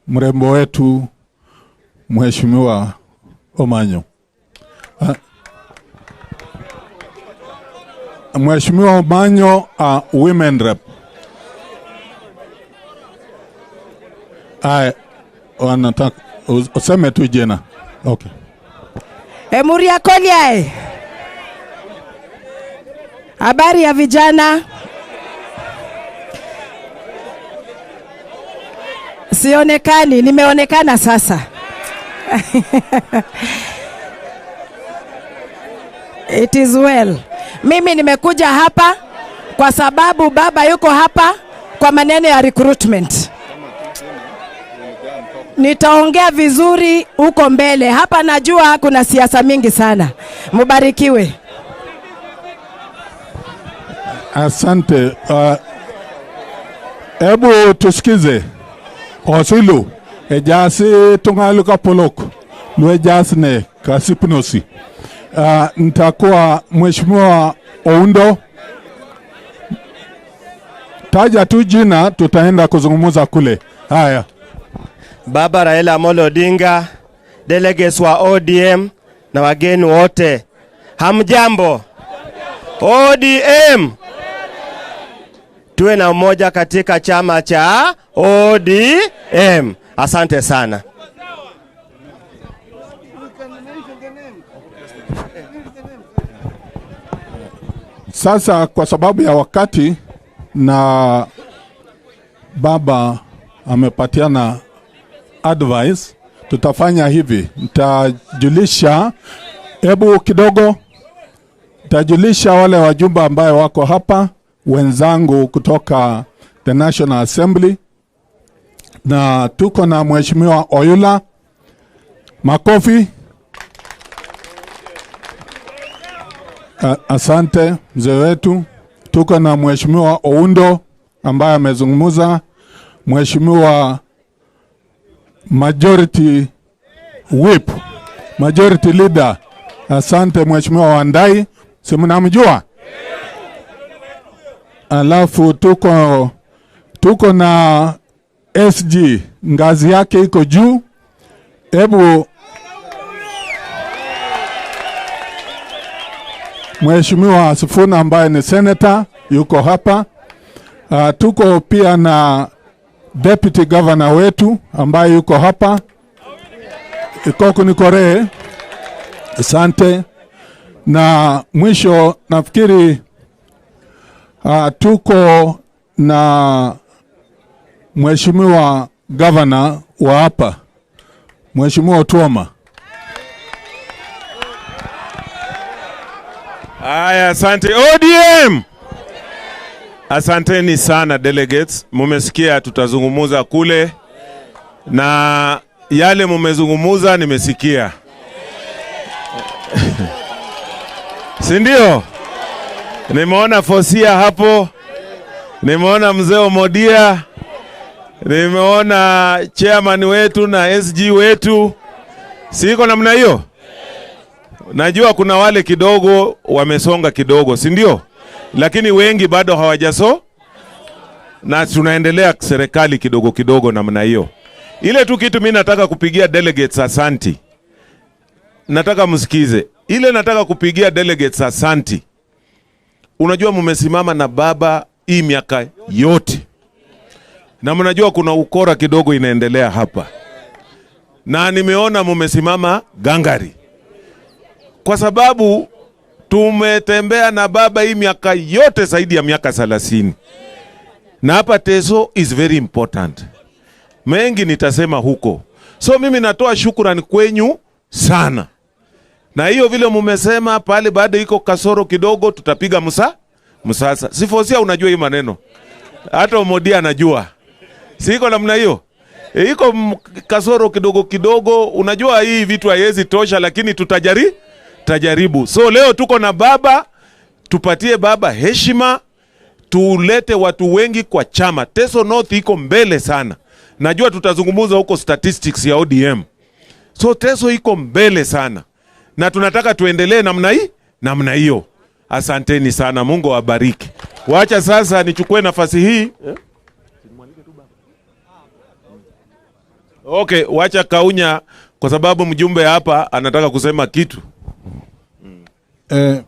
mrembo wetu Mheshimiwa Omanyo. Mheshimiwa Omanyo, women rep. Wanataka useme tu jina. Okay. Emuria Koliae. Habari ya vijana? Sionekani, nimeonekana sasa. It is well. Mimi nimekuja hapa kwa sababu baba yuko hapa kwa maneno ya recruitment. Nitaongea vizuri huko mbele. Hapa najua kuna siasa mingi sana. Mubarikiwe. Asante. Hebu tusikize. Osilu ejasi tungaluka polok luejasne kasipnosi. Nitakuwa Mheshimiwa Oundo, taja tu jina, tutaenda kuzungumza kule. Haya. Baba Raila Amolo Odinga, delegates wa ODM na wageni wote, hamjambo? ODM, tuwe na umoja katika chama cha ODM. Asante sana. Sasa kwa sababu ya wakati na baba amepatiana advice, tutafanya hivi. Nitajulisha, hebu kidogo, nitajulisha wale wajumbe ambaye wako hapa, wenzangu kutoka the National Assembly, na tuko na Mheshimiwa Oyula. Makofi. Asante mzee wetu. Tuko na Mheshimiwa Oundo ambaye amezungumza, Mheshimiwa Majority Whip, Majority Leader. Asante Mheshimiwa Wandai, si mnamjua? Alafu tuko na SG, ngazi yake iko juu. Hebu Mheshimiwa Sifuna ambaye ni senator yuko hapa. Tuko pia na Deputy Governor wetu ambaye yuko hapa, Ikoku Nikore. Asante. Na mwisho nafikiri tuko na Mheshimiwa Governor wa hapa, Mheshimiwa Otuoma. Aya, asante ODM. Asanteni sana delegates. Mumesikia tutazungumuza kule, na yale mumezungumuza nimesikia. Si ndio? Nimeona Fosia hapo, nimeona mzee Omodia, nimeona chairman wetu na SG wetu. Siko namna hiyo? Najua kuna wale kidogo wamesonga kidogo, si ndio? Lakini wengi bado hawajaso, na tunaendelea serikali kidogo kidogo namna hiyo. Ile tu kitu mimi nataka kupigia delegates asanti. Nataka msikize. Ile nataka kupigia delegates asanti. Unajua mmesimama na baba hii miaka yote. Na mnajua kuna ukora kidogo inaendelea hapa. Na nimeona mmesimama gangari. Kwa sababu tumetembea na baba hii miaka yote zaidi ya miaka 30. Na hapa Teso is very important. Mengi nitasema huko. So mimi natoa shukrani kwenyu sana. Na hiyo vile mumesema pale baada iko kasoro kidogo tutapiga msasa. Sifosia unajua hii maneno. Hata Omodia anajua. Si iko namna hiyo? Iko kasoro kidogo kidogo, unajua hii vitu haiwezi tosha, lakini tutajaribu. So leo tuko na baba, tupatie baba heshima, tulete watu wengi kwa chama. Teso North iko mbele sana. Najua tutazungumza huko statistics ya ODM. So Teso iko mbele sana. Na tunataka tuendelee namna hii, namna hiyo. Asanteni sana, Mungu awabariki. Wacha sasa nichukue nafasi hii. Okay, wacha Kaunya kwa sababu mjumbe hapa anataka kusema kitu.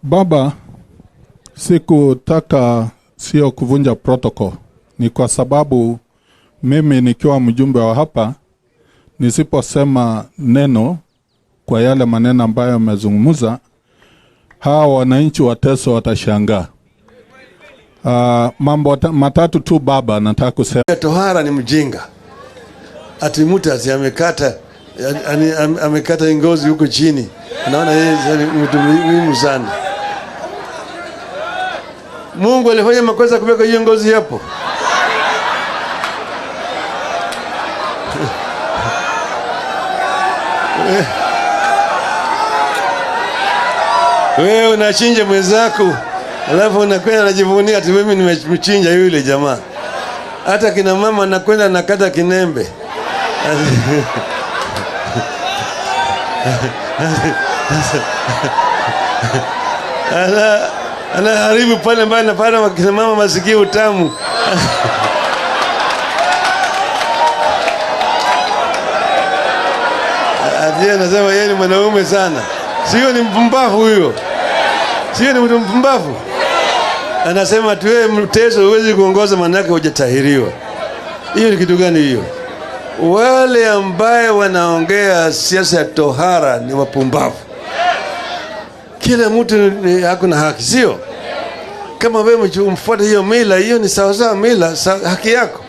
Baba, sikutaka sio kuvunja protocol. Ni kwa sababu mimi nikiwa mjumbe wa hapa nisiposema neno kwa yale maneno ambayo amezungumza, hawa wananchi wa Teso watashangaa. Mambo matatu tu baba nataka kusema. Tohara ni mjinga. Ati mtu ati amekata ngozi huko chini. Naona yeye ni mtu muhimu sana. Mungu alifanya makosa kuweka hiyo ngozi hapo. Wewe unachinja mwenzako, alafu unakwenda unajivunia ati mimi nimemchinja yule jamaa. Hata kina mama anakwenda nakata kinembe. Anaharibu pale mbaya na pale kina mama masikio utamu. Ati anasema yeye ni mwanaume sana. Sio ni mpumbavu huyo. Sio ni mtu mpumbavu. Anasema tu wewe mteso huwezi kuongoza manake hujatahiriwa. Hiyo ni kitu gani hiyo? Wale ambaye wanaongea siasa ya tohara ni wapumbavu. Kila mtu hakuna haki, sio? Kama wewe umfuate hiyo mila, hiyo ni sawa sawa mila, haki yako.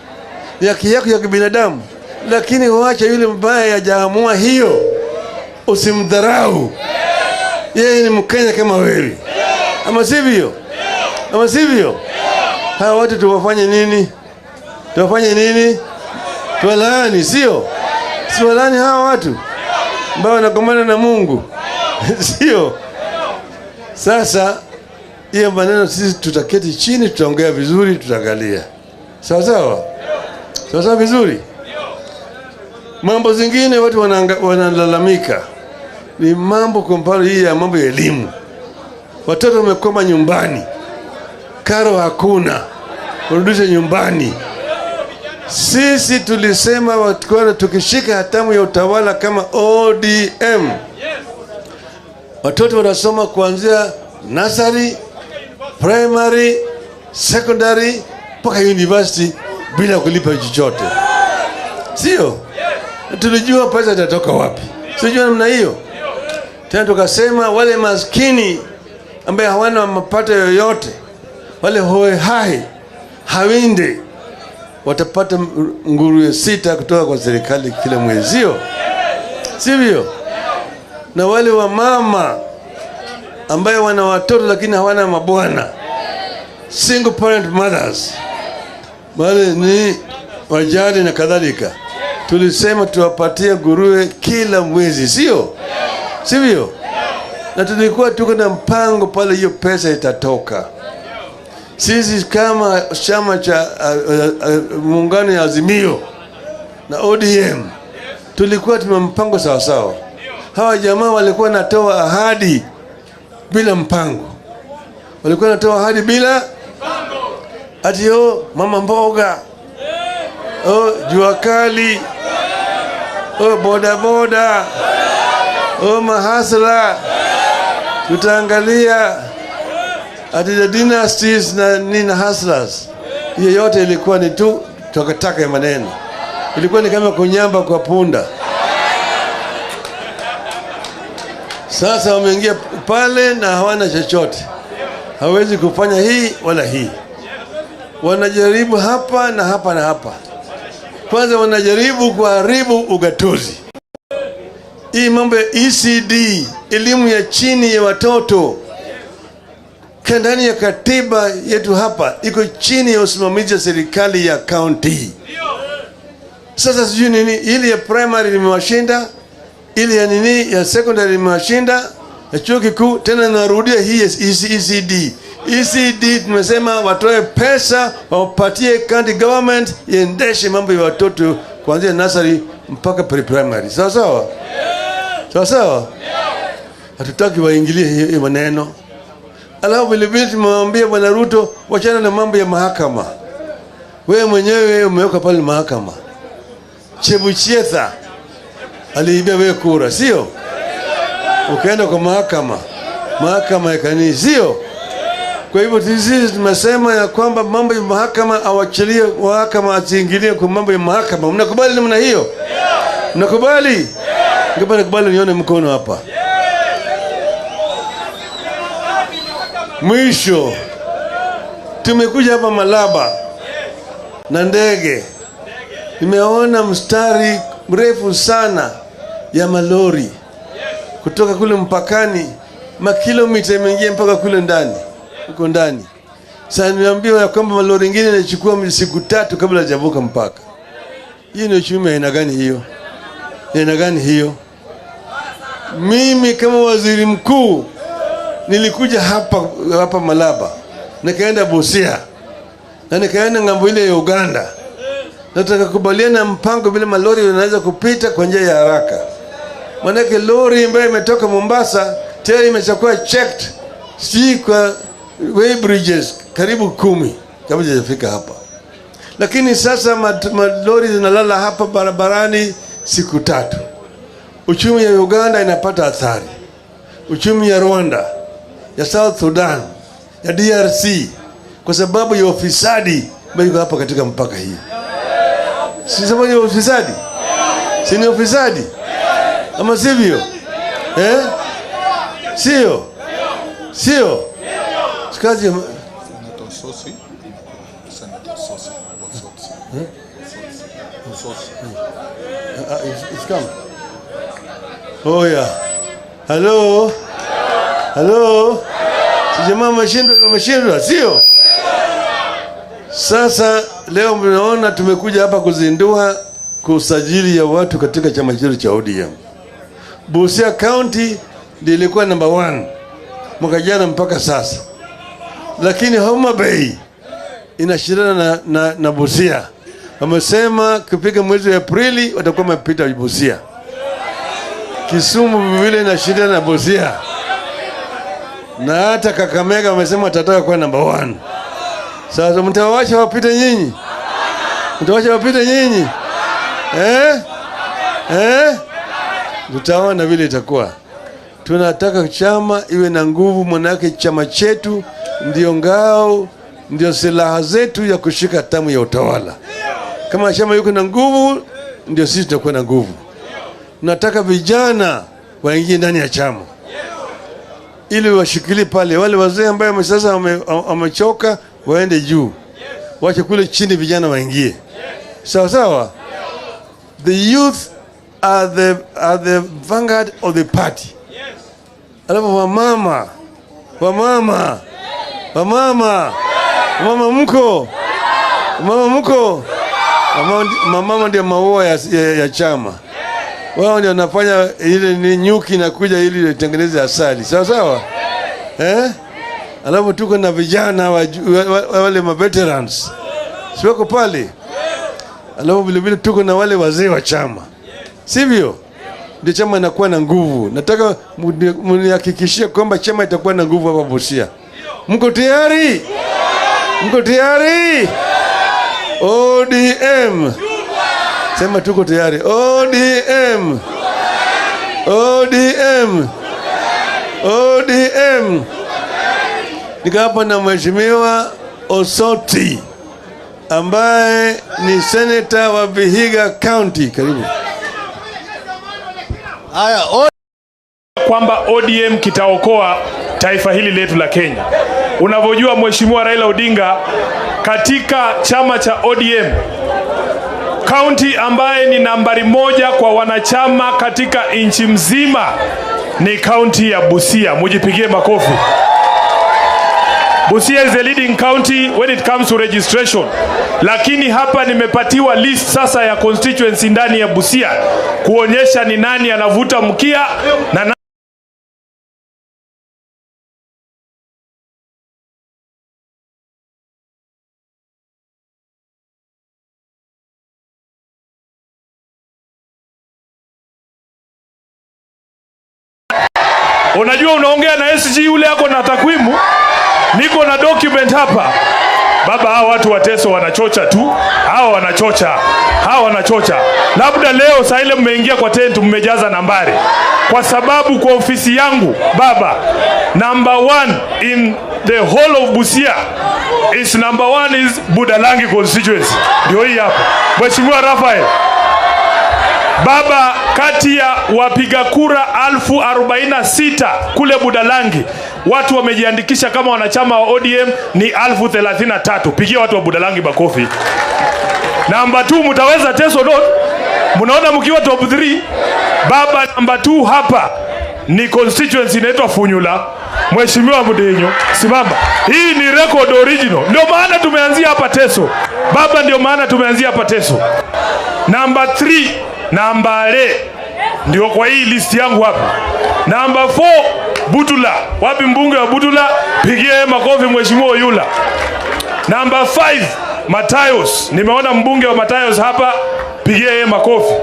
Ni haki yako ya kibinadamu. Lakini waacha yule mbaya hajaamua hiyo, usimdharau. Yeye ni Mkenya kama wewe. Ama sivyo? Ama sivyo? Hawa watu tuwafanye nini? Tuwafanye nini? Tuwalaani, sio? Si walaani hawa watu ambao wanagombana na Mungu. Sio? Sasa hiyo maneno sisi tutaketi chini, tutaongea vizuri, tutaangalia. Sawa sawa? Sawa sawa vizuri? Mambo zingine watu wanalalamika ni mambo kwa mfano hii ya mambo ya elimu. Watoto wamekoma nyumbani, karo hakuna, warudishe nyumbani. Sisi tulisema watu tukishika hatamu ya utawala kama ODM, watoto wanasoma kuanzia nursery, primary, secondary mpaka university bila kulipa chochote. Sio? Tulijua pesa itatoka wapi. Sijua namna hiyo. Tena tukasema wale maskini ambao hawana mapato yoyote, wale hoe hai hawinde, watapata nguruwe 6 kutoka kwa serikali kila mwezi. Sivyo? Na wale wa mama ambaye wana watoto lakini hawana mabwana, single parent mothers, wale ni wajane na kadhalika, tulisema tuwapatie nguruwe kila mwezi, sio? Sivyo? Na tulikuwa tuko na mpango pale hiyo pesa itatoka. Sisi kama chama cha muungano ya Azimio na ODM tulikuwa tuna mpango sawa sawa. Hawa jamaa walikuwa natoa ahadi bila mpango. Walikuwa natoa ahadi bila mpango. Ati yo mama mboga, oh jua kali, oh boda boda, oh mahasla, tutaangalia ati the dynasties na nina hustlers. Hiyo yote ilikuwa ni tu takataka ya maneno. Ilikuwa ni kama kunyamba kwa punda. Sasa wameingia pale na hawana chochote. Hawezi kufanya hii wala hii. Wanajaribu hapa na hapa na hapa. Kwanza wanajaribu kuharibu ugatuzi. Hii mambo ya ECD, elimu ya chini ya watoto, ndani ya katiba yetu hapa iko chini ya usimamizi wa serikali ya county. Sasa sijui nini, ili ya primary limewashinda, ili ya nini ya secondary limewashinda, ya chuo kikuu tena narudia hii ECD. ECD tumesema watoe pesa wapatie county government iendeshe mambo ya watoto kuanzia nursery mpaka pre-primary. Sawa sawa? Sawa sawa? Hatutaki waingilie hiyo maneno. Alafu vile vile tumemwambia Bwana Ruto wachana na mambo ya mahakama. Wewe mwenyewe umeweka pale mahakama. Chebuchetha aliibia wewe kura, sio? Ukaenda kwa mahakama. Mahakama ikani, sio? Kwa hivyo sisi tumesema ya kwamba mambo ya mahakama awachilie, mahakama asiingilie kwa mambo ya mahakama. Mnakubali namna hiyo? Mnakubali? Ngapi nakubali nione mkono hapa? Mwisho, tumekuja hapa Malaba na ndege. Nimeona mstari mrefu sana ya malori kutoka kule mpakani, makilomita imeingia mpaka kule ndani, huko ndani. Sasa niambiwa ya kwamba malori mengine yanachukua siku 3 kabla hajavuka mpaka. Hii ni uchumi aina gani hiyo? Ni aina gani hiyo? Mimi kama waziri mkuu nilikuja hapa Malaba, nikaenda Busia, na nikaenda ngambo ile ya Uganda. Nataka kubaliana mpango vile malori yanaweza kupita kwa njia ya haraka. Maanake lori ambayo imetoka Mombasa tayari imeshakuwa checked si kwa way bridges karibu 10 kabla hajafika hapa. Lakini sasa malori zinalala hapa barabarani siku 3. Uchumi ya Uganda inapata athari. Uchumi ya Rwanda, ya South Sudan, ya DRC, kwa sababu ya ufisadi ambayo iko hapa katika mpaka hii. Si sababu ya ufisadi? Si ni ufisadi? Ama sivyo? Sio? Sio? Kazi It's come. Oh yeah. Hello? Hello? Si jamaa wameshindwa, sio? Sasa leo mnaona tumekuja hapa kuzindua kusajili ya watu katika chama chetu cha ODM. Busia County ndiyo ilikuwa number 1 mwaka jana mpaka sasa. Lakini Homa Bay inashindana na Busia. Wamesema kupiga mwezi wa Aprili watakuwa wamepita Busia. Kisumu vile inashindana na Busia. Na hata Kakamega wamesema watataka kuwa number 1. Sasa mtawaacha wapite nyinyi? Mtawaacha wapite nyinyi? Tutaona vile itakuwa. Tunataka chama iwe na nguvu, manake chama chetu ndio ngao, ndio silaha zetu ya kushika tamu ya utawala. Kama chama yuko na nguvu, ndio sisi tutakuwa na nguvu. Tunataka vijana waingie ndani ya chama ili washikilie pale. Wale wazee ambao sasa wamechoka waende juu, wache kule chini vijana waingie. Sawa sawa. The youth are the vanguard of the party. Alafu wamama mko, mama ndio maua ya chama. Wao ndio wanafanya ile ni nyuki inakuja ili itengeneze asali. Sawa sawa? Alafu tuko na vijana wale ma veterans. Si wako pale? Alafu vile vile tuko na wale wazee wa chama. Sivyo? Ndio chama inakuwa na nguvu. Nataka mnihakikishie kwamba chama itakuwa na nguvu hapa Busia. Mko tayari? Mko tayari? ODM. Sema tuko tayari. ODM. ODM. ODM. Niko hapa na Mheshimiwa Osoti ambaye ni senator wa Vihiga County. Karibu. Haya, kwamba ODM kitaokoa taifa hili letu la Kenya. Unavyojua Mheshimiwa Raila Odinga katika chama cha ODM, county ambaye ni nambari 1 kwa wanachama katika nchi mzima ni county ya Busia. Mujipigie makofi. Busia is the leading county when it comes to registration. Lakini hapa nimepatiwa list sasa ya constituency ndani ya Busia kuonyesha ni nani anavuta mkia na Unajua unaongea na SG yule yako na takwimu. Niko na document hapa. Baba, hawa watu wa Teso wanachocha tu. Hawa wanachocha. Hawa wanachocha. Labda leo saa ile mmeingia kwa tent mmejaza nambari. Kwa sababu kwa ofisi yangu baba, number 1 in the whole of Busia is number 1 is Budalangi constituency. Ndio hii hapa. Mheshimiwa Raphael. Baba, kati ya wapiga kura 46,000 kule Budalangi, watu wamejiandikisha kama wanachama wa ODM ni 33,000. Pigia watu wa Budalangi makofi. Namba 2 mtaweza Teso North? Mnaona mkiwa top 3? Baba, namba 2 hapa ni constituency inaitwa Funyula. Mheshimiwa Mudinyo, simama. Hii ni record original. Ndio maana tumeanzia hapa Teso. Baba, ndio maana tumeanzia hapa Teso. Namba 3, Nambale. Ndio kwa hii list yangu hapa. Namba 4, Butula. Wapi mbunge wa Butula? Pigie makofi Mheshimiwa Oyula. Namba 5, Matayos. Nimeona mbunge wa Matayos hapa, pigie yeye makofi.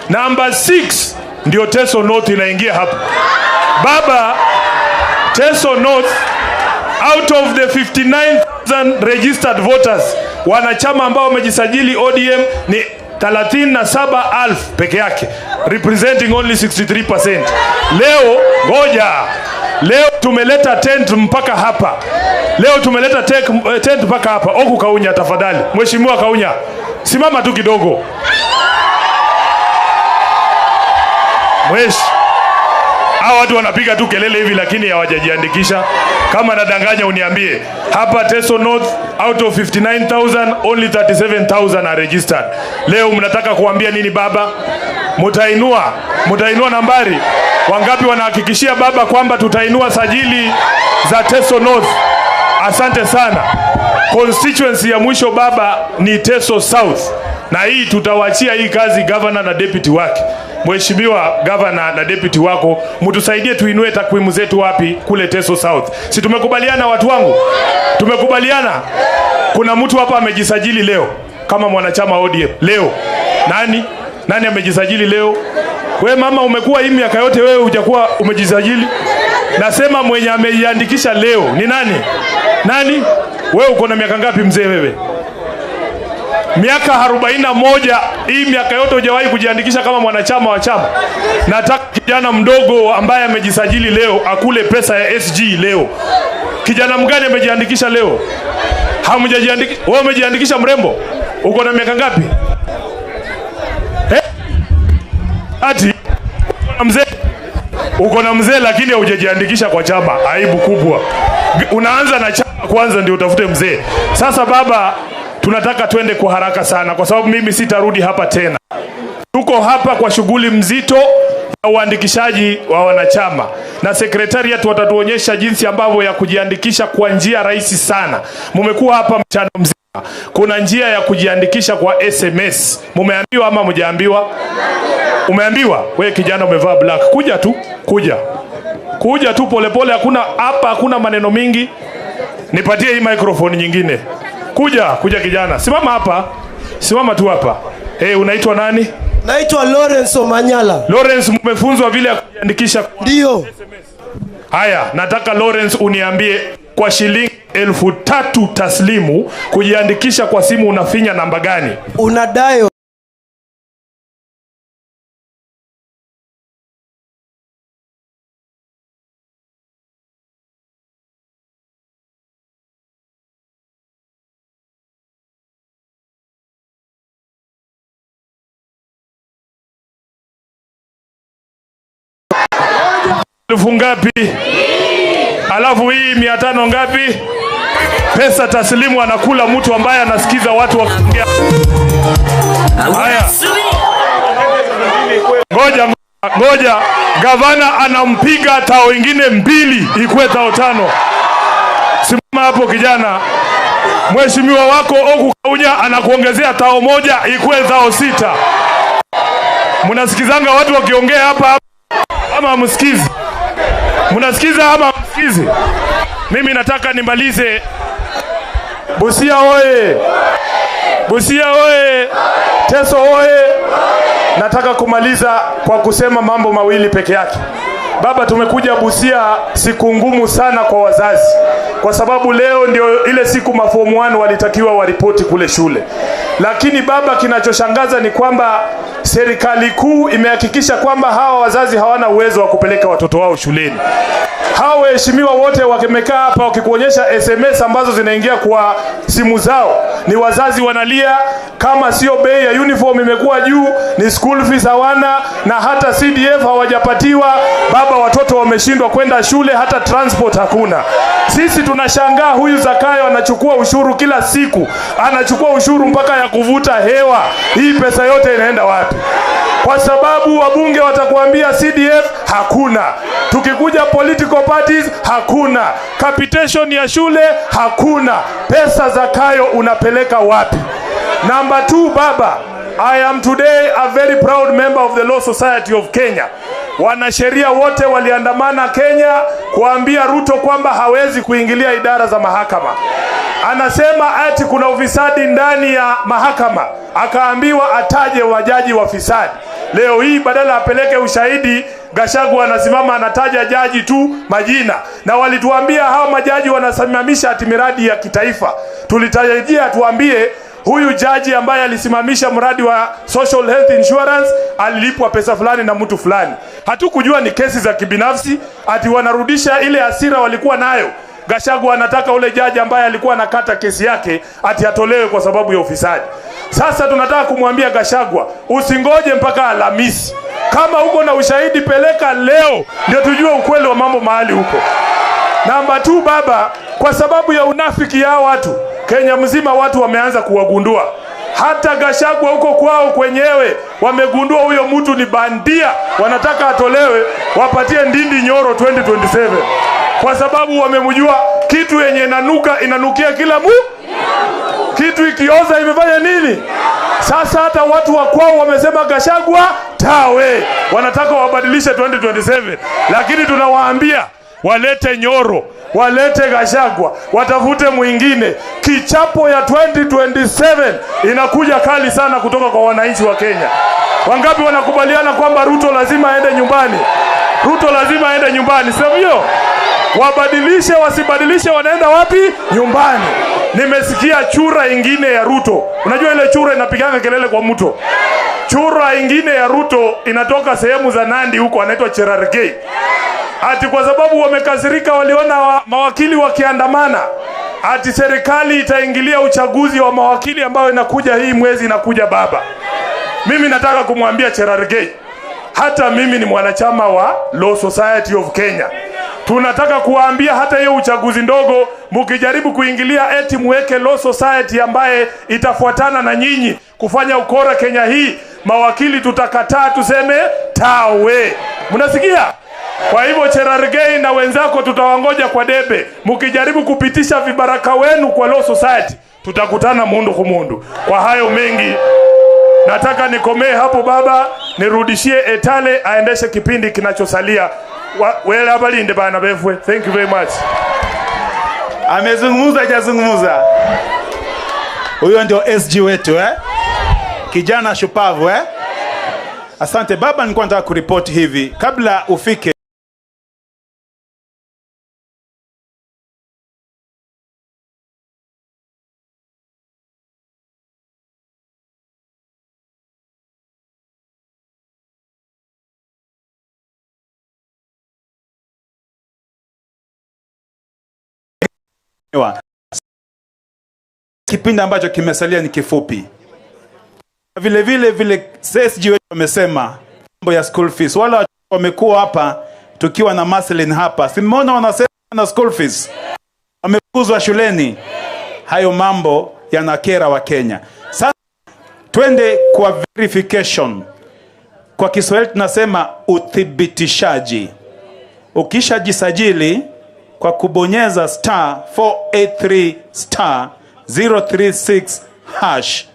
Namba 6 ndio Teso North inaingia hapa. Baba, Teso North, out of the 59,000 registered voters, wanachama ambao wamejisajili ODM ni 37,000 peke yake, representing only 63%. Leo ngoja, leo tumeleta tent mpaka hapa. Leo tumeleta tent mpaka hapa. Oku Kaunya, tafadhali. Mheshimiwa Kaunya, simama tu kidogo. Mwesh, hawa watu wanapiga tu kelele hivi lakini hawajajiandikisha. Kama nadanganya uniambie. Hapa Teso North, out of 59,000 only 37,000 are registered. Leo mnataka kuambia nini baba? Mutainua nambari. Wangapi wanahakikishia baba kwamba tutainua sajili za Teso North? Asante sana. Constituency ya mwisho baba ni Teso South. Na hii tutawachia hii kazi governor na deputy wake. Mheshimiwa governor na deputy wako, mtusaidie tuinue takwimu zetu wapi? Kule Teso South. Si tumekubaliana watu wangu? Tumekubaliana? Kuna mtu hapa amejisajili leo kama mwanachama ODM leo. Nani? Nani amejisajili leo? We mama, umekuwa hii miaka yote wewe hujakuwa umejisajili. Nasema mwenye amejiandikisha leo ni nani? Nani? Wewe uko na miaka ngapi mzee wewe? Miaka 41. Hii miaka yote hujawahi kujiandikisha kama mwanachama wa chama. Nataka kijana mdogo ambaye amejisajili leo akule pesa ya SG leo. Kijana mgani amejiandikisha leo? Hamjajiandikisha. Wewe umejiandikisha mrembo? Uko na miaka ngapi? Ati mzee, uko na mzee lakini hujajiandikisha kwa chama. Aibu kubwa. Unaanza na chama kwanza ndio utafute mzee. Sasa baba, tunataka twende kwa haraka sana kwa sababu mimi sitarudi hapa tena. Tuko hapa kwa shughuli mzito ya uandikishaji wa wanachama, na secretariat watatuonyesha jinsi ambavyo ya kujiandikisha kwa njia rahisi sana. Mumekuwa hapa mchana mzima. Kuna njia ya kujiandikisha kwa SMS. Mumeambiwa ama mjaambiwa? Umeambiwa? Wewe kijana umevaa black. Kuja tu, kuja. Kuja tu polepole, hakuna hapa, hakuna maneno mingi. Nipatie hii microphone nyingine. Kuja, kuja kijana. Simama hapa. Simama tu hapa. Hey, unaitwa nani? Naitwa Lawrence Omanyala. Lawrence, mmefunzwa vile ya kujiandikisha? Ndio. Haya, nataka Lawrence uniambie kwa shilingi 3,000 taslimu kujiandikisha kwa simu unafinya namba gani? Unadayo 1,000 ngapi? Alafu hii 500 ngapi? Pesa taslimu anakula mtu ambaye anasikiza watu wakiongea. Haya. Ngoja, ngoja. Gavana anampiga tao ingine 2 ikuwe tao 5. Simama hapo kijana. Mheshimiwa wako Oku Kaunya anakuongezea tao 1 ikuwe tao 6. Mnasikizanga watu wakiongea hapa ama hamsikizi? Mnasikiza ama hamsikizi? Mimi nataka nimalize. Busia oye! Busia oye! Teso oye! Nataka kumaliza kwa kusema mambo mawili peke yake. Baba, tumekuja Busia siku ngumu sana kwa wazazi, kwa sababu leo ndio ile siku maform 1 walitakiwa waripoti kule shule. Lakini baba, kinachoshangaza ni kwamba serikali kuu imehakikisha kwamba hawa wazazi hawana uwezo wa kupeleka watoto wao shuleni. Hawa waheshimiwa wote wakimekaa hapa wakikuonyesha SMS ambazo zinaingia kwa simu zao, ni wazazi wanalia, kama sio bei ya uniform imekuwa juu, ni school fees hawana, na hata CDF hawajapatiwa. Baba, watoto wameshindwa kwenda shule, hata transport hakuna. Sisi tunashangaa huyu Zakayo anachukua ushuru kila siku, anachukua ushuru mpaka ya kuvuta hewa. Hii pesa yote inaenda wapi? Kwa sababu wabunge watakuambia CDF hakuna, tukikuja political parties hakuna, capitation ya shule hakuna. Pesa Zakayo unapeleka wapi? Number 2, baba, I am today a very proud member of the Law Society of Kenya. Wanasheria wote waliandamana Kenya kuambia Ruto kwamba hawezi kuingilia idara za mahakama. Anasema ati kuna ufisadi ndani ya mahakama, akaambiwa ataje wajaji wafisadi. Leo hii badala apeleke ushahidi, Gachagua anasimama anataja jaji tu majina, na walituambia hawa majaji wanasimamisha ati miradi ya kitaifa. Tulitarajia tuambie huyu jaji ambaye alisimamisha mradi wa social health insurance alilipwa pesa fulani na mtu fulani. Hatukujua ni kesi za kibinafsi, ati wanarudisha ile hasira walikuwa nayo. Gachagua anataka ule jaji ambaye alikuwa anakata kesi yake ati atolewe kwa sababu ya ufisadi. Sasa tunataka kumwambia Gachagua, usingoje mpaka Alhamisi. Kama uko na ushahidi peleka leo, ndio tujue ukweli wa mambo mahali huko. Namba 2, baba, kwa sababu ya unafiki ya watu Kenya mzima watu wameanza kuwagundua. Hata Gachagua huko kwao kwenyewe wamegundua huyo mtu ni bandia, wanataka atolewe, wapatie Ndindi Nyoro 2027. Kwa sababu wamemjua kitu yenye inanuka inanukia kila mu, kitu ikioza imefanya nini? Sasa hata watu wa kwao wamesema Gachagua tawe, wanataka wabadilishe 2027, lakini tunawaambia walete Nyoro, walete Gachagua, watafute mwingine. Kichapo ya 2027 inakuja kali sana kutoka kwa wananchi wa Kenya. Wangapi wanakubaliana kwamba Ruto lazima aende nyumbani? Ruto lazima aende nyumbani, sio hiyo? Wabadilishe wasibadilishe, wanaenda wapi? Nyumbani. Nimesikia chura ingine ya Ruto. Unajua ile chura inapiganga kelele kwa mto. Chura ingine ya Ruto inatoka sehemu za Nandi huko, anaitwa Cherargei. Ati kwa sababu wamekasirika, waliona mawakili wakiandamana, ati serikali itaingilia uchaguzi wa mawakili ambao inakuja hii mwezi inakuja. Baba, mimi nataka kumwambia Cherargei, hata mimi ni mwanachama wa Law Society of Kenya. Tunataka kuwaambia hata hiyo uchaguzi ndogo mukijaribu kuingilia eti muweke Law Society ambaye itafuatana na nyinyi kufanya ukora Kenya hii, mawakili tutakataa, tuseme tawe. Mnasikia? Kwa hivyo Cherargei na wenzako tutawangoja kwa debe. Mukijaribu kupitisha vibaraka wenu kwa Law Society, tutakutana mundu kumundu. Kwa hayo mengi nataka nikomee hapo baba, nirudishie Etale aendeshe kipindi kinachosalia. Wele abalinde bana befwe. Thank you very much. Amezungumza hajazungumza? Huyo ndio SG wetu eh? Kijana shupavu eh? Asante baba, nilikuwa nataka kuripoti hivi kabla ufike. Kipindi ambacho kimesalia ni kifupi. Vile vile vile SG wetu wamesema mambo ya school fees. Wala wamekuwa hapa tukiwa na Marceline hapa. Si mmeona wanasema na school fees? Wamefukuzwa shuleni. Hayo mambo yanakera wa Kenya. Sasa twende kwa verification. Kwa Kiswahili tunasema uthibitishaji. Ukishajisajili kwa kubonyeza star 483 star 036 hash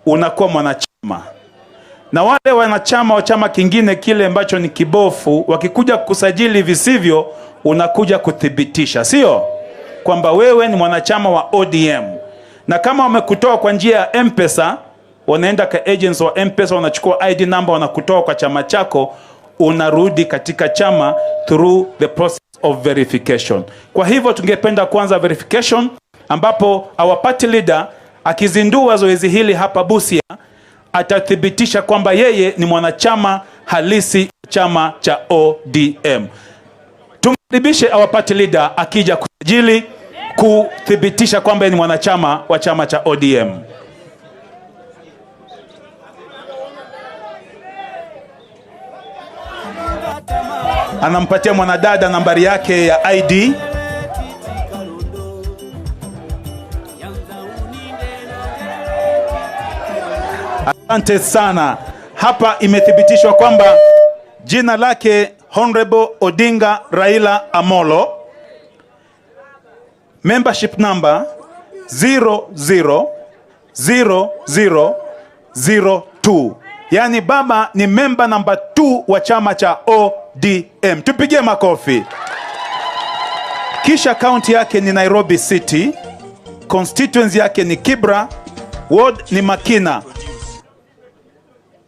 unakuwa mwanachama. Na wale wanachama wa chama kingine kile ambacho ni kibofu wakikuja kusajili visivyo, unakuja kuthibitisha, sio kwamba wewe ni mwanachama wa ODM. Na kama wamekutoa kwa njia ya M-Pesa, wanaenda kwa agents wa M-Pesa, wanachukua ID number, wanakutoa kwa chama chako, unarudi katika chama through the process of verification. Kwa hivyo tungependa kuanza verification, ambapo our party leader akizindua zoezi hili hapa Busia atathibitisha kwamba yeye ni mwanachama halisi chama cha ODM. Tumkaribishe our party leader akija kusajili kuthibitisha kwamba ni mwanachama wa chama cha ODM. Anampatia mwanadada nambari yake ya ID. Asante sana. Hapa imethibitishwa kwamba jina lake Honorable Odinga Raila Amolo, membership number 000002. Yani baba ni member number 2 wa chama cha ODM. Tupigie makofi. Kisha county yake ni Nairobi City, constituency yake ni Kibra, ward ni Makina,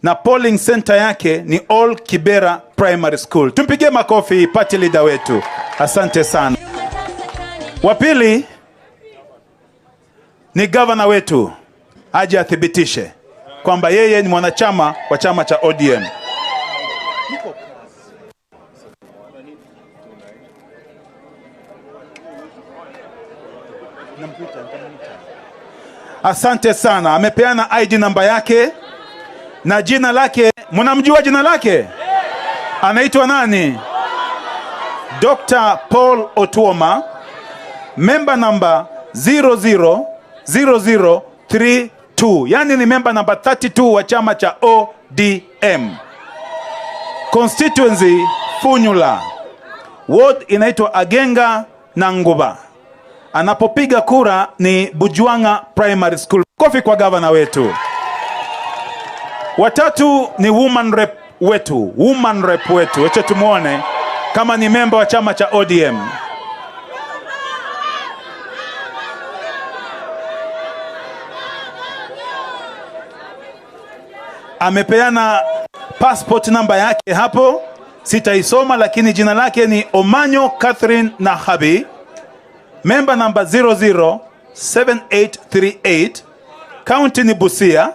na polling center yake ni All Kibera Primary School. Tumpigie makofi party leader wetu. Asante sana. Wa pili ni governor wetu, aje athibitishe kwamba yeye ni mwanachama wa chama cha ODM. Asante sana. Amepeana ID namba yake na jina lake. Mnamjua jina lake? Anaitwa nani? Dr. Paul Otuoma, member number 000032. Yani ni member number 32 wa chama cha ODM. Constituency Funyula. Ward inaitwa Agenga na Nguba. Anapopiga kura ni Bujuanga Primary School. Kofi kwa gavana wetu. Watatu ni woman rep wetu. Woman rep wetu. Wacha tumuone kama ni member wa chama cha ODM. Amepeana passport number yake hapo, sitaisoma, lakini jina lake ni Omanyo Catherine Nahabi, member number 007838, county ni Busia,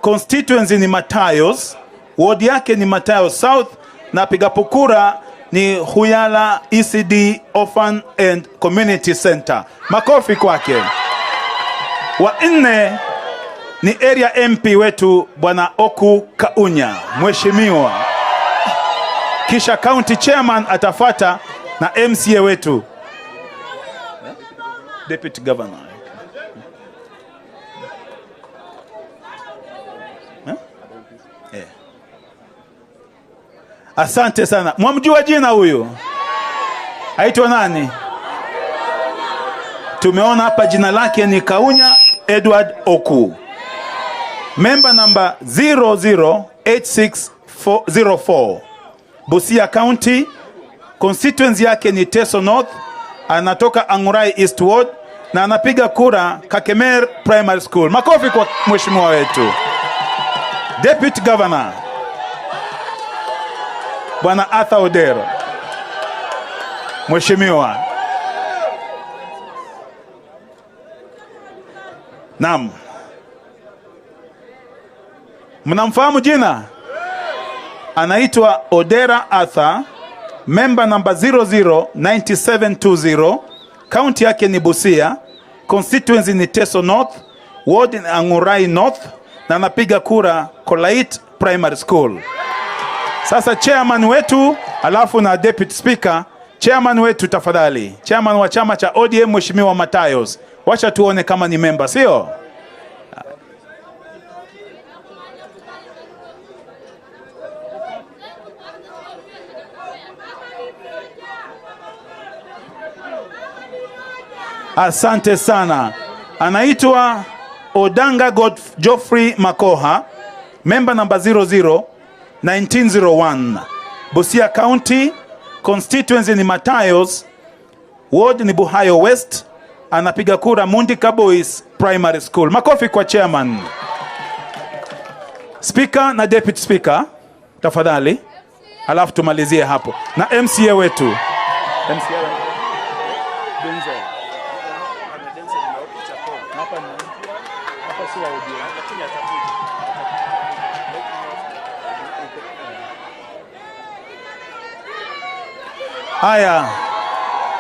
constituency ni Matayos, ward yake ni Matayos South, na pigapo kura ni Huyala ECD Orphan and Community Center. Makofi kwake. Wa nne ni area MP wetu Bwana Oku Kaunya, mheshimiwa. Kisha county chairman atafata na MCA wetu, deputy governor. Yeah. Asante sana. Mwamjua jina huyu? Aitwa nani? Tumeona hapa jina lake ni Kaunya Edward Oku. Member number 008604. Busia County, constituency yake ni Teso North, anatoka Angurai East Ward na anapiga kura Kakemer Primary School. Makofi kwa mheshimiwa wetu. Deputy Governor Bwana Arthur Odero. Mheshimiwa. Naam. Mnamfahamu jina? Anaitwa Odera Arthur, member number 009720, county yake ni Busia, constituency ni Teso North, ward ni Angurai North, na anapiga kura Kolait Primary School. Sasa chairman wetu, alafu na deputy speaker. Chairman wetu tafadhali, chairman wa chama cha ODM Mheshimiwa Matayos. Wacha tuone kama ni member, sio? Asante sana. Anaitwa Odanga Geoffrey Makoha, member number 001901, Busia County, constituency ni Matayos, ward ni Buhayo West, anapiga kura Mundika Boys Primary School. Makofi kwa chairman. Speaker na deputy speaker tafadhali, alafu tumalizie hapo na MCA wetu. MCA Haya,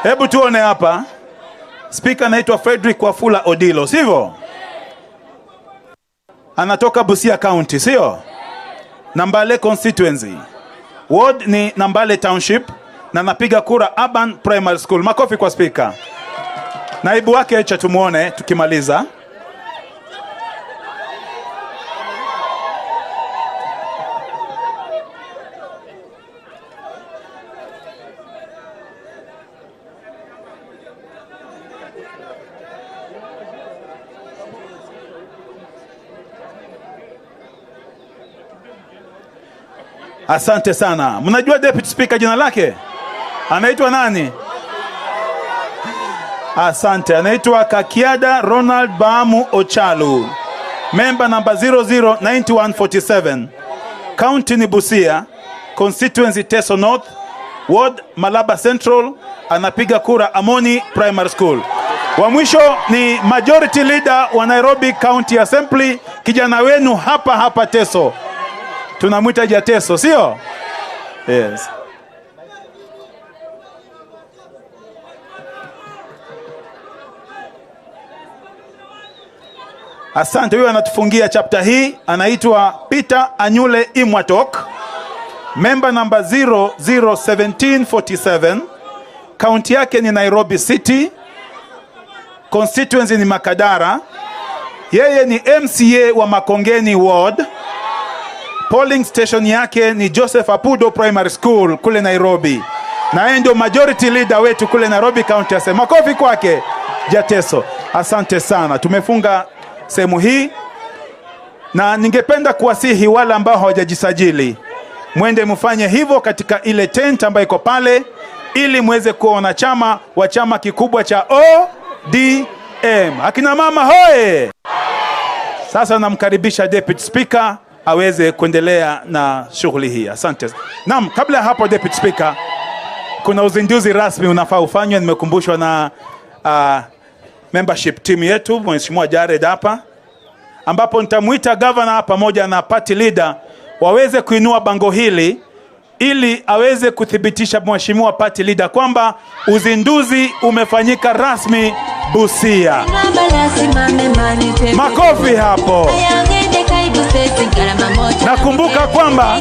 hebu tuone hapa. Spika anaitwa Frederick Wafula Odilo, sivyo? Anatoka Busia County, sio? Nambale constituency. Ward ni Nambale Township na anapiga kura Urban Primary School. Makofi kwa spika. Naibu wake acha tumuone tukimaliza. Asante sana. Mnajua Deputy Speaker jina lake? Anaitwa nani? Asante. Anaitwa Kakiada Ronald Baamu Ochalu. Member number 009147. County ni Busia, constituency Teso North, Ward Malaba Central, anapiga kura Amoni Primary School. Wa mwisho ni Majority Leader wa Nairobi County Assembly, kijana wenu hapa hapa Teso. Tunamwita Jateso, sio? Yes. Asante, huyo anatufungia chapter hii, anaitwa Peter Anyule Imwatok, member number 001747. County yake ni Nairobi City, constituency ni Makadara. Yeye ni MCA wa Makongeni Ward. Polling station yake ni Joseph Apudo Primary School kule Nairobi. Na yeye ndio majority leader wetu kule Nairobi County. Asema makofi kwake Jateso. Asante sana. Tumefunga sehemu hii na ningependa kuwasihi wale ambao hawajajisajili mwende mfanye hivyo katika ile tent ambayo iko pale, ili muweze kuwa wanachama wa chama kikubwa cha ODM. Akina mama hoe! Sasa namkaribisha Deputy Speaker aweze kuendelea na shughuli hii. Asante. Naam, kabla ya hapo Deputy Speaker, kuna uzinduzi rasmi unafaa ufanywe. Nimekumbushwa na membership team yetu, Mheshimiwa Jared hapa, ambapo nitamuita governor pamoja na party leader waweze kuinua bango hili ili aweze kuthibitisha Mheshimiwa party leader kwamba uzinduzi umefanyika rasmi Busia. Makofi hapo. Nakumbuka kwamba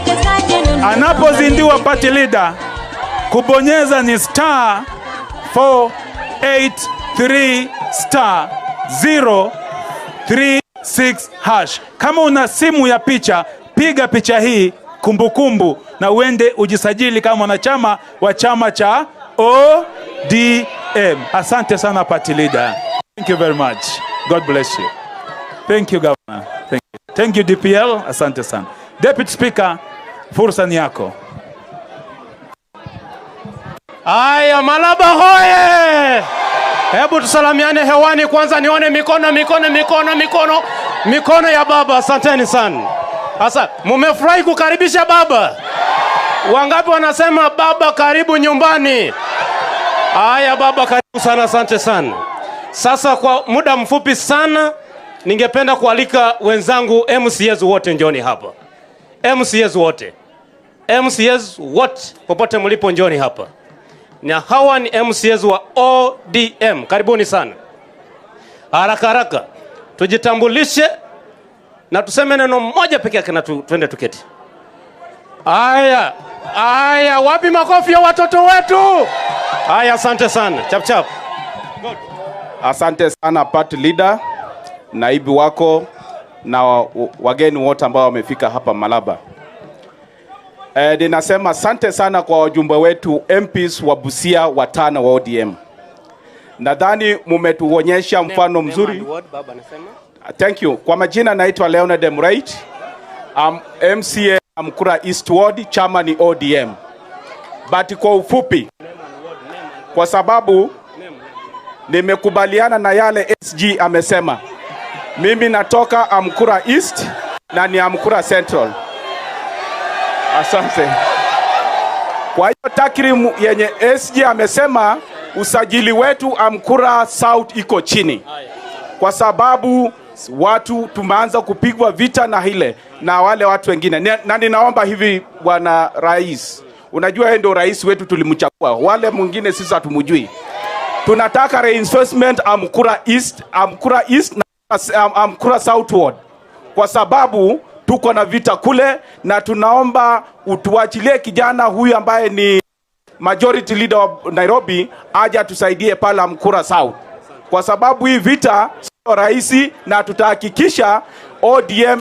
anapozindua party leader, kubonyeza ni star 483 star 036 hash. Kama una simu ya picha, piga picha hii kumbukumbu na uende ujisajili kama mwanachama wa chama cha ODM. Asante sana party leader. Thank you very much. God bless you. Thank you, Governor. Thank you. Thank you, DPL. Asante sana. Deputy Speaker, fursa ni yako. Aya, Malaba hoye! Hebu tusalamiane hewani kwanza, nione mikono, mikono, mikono, mikono, mikono ya baba. Asanteni sana. Asa, mumefurahi kukaribisha baba? Wangapi wanasema baba karibu nyumbani? Aya baba, karibu sana, asante sana. Sasa kwa muda mfupi sana ningependa kualika wenzangu MCAs wote, njoni hapa. MCAs wote. MCAs wote popote mlipo njoni hapa. Na hawa ni MCAs wa ODM. Karibuni sana. Haraka haraka tujitambulishe na tuseme neno moja peke yake na tuende tuketi. Aya, aya, wapi makofi ya watoto wetu? Aya, asante sana. Chap chap. Asante sana party leader, naibu wako na wageni wote ambao wamefika hapa Malaba. Ninasema asante sana kwa wajumbe wetu MPs wa Busia watano wa ODM. Nadhani mumetuonyesha mfano mzuri. Thank you. Kwa majina naitwa Leonard Emrait. MCA Amkura East Ward, chama ni ODM. But kwa ufupi, kwa sababu nimekubaliana na yale SG amesema. Mimi natoka Amkura East na ni Amkura Central. Asante. Kwa hiyo takrimu yenye SG amesema, usajili wetu Amkura South iko chini. Kwa sababu watu tumeanza kupigwa vita na hile na wale watu wengine. Na ninaomba hivi Bwana Rais, Unajua yeye ndio rais wetu tulimchagua, wale mwingine sisi hatumjui. Tunataka reinforcement Amkura East, Amkura East na Amkura Southward, kwa sababu tuko na vita kule, na tunaomba utuachilie kijana huyu ambaye ni majority leader wa Nairobi aje atusaidie pale Amkura South, kwa sababu hii vita sio rahisi, na tutahakikisha ODM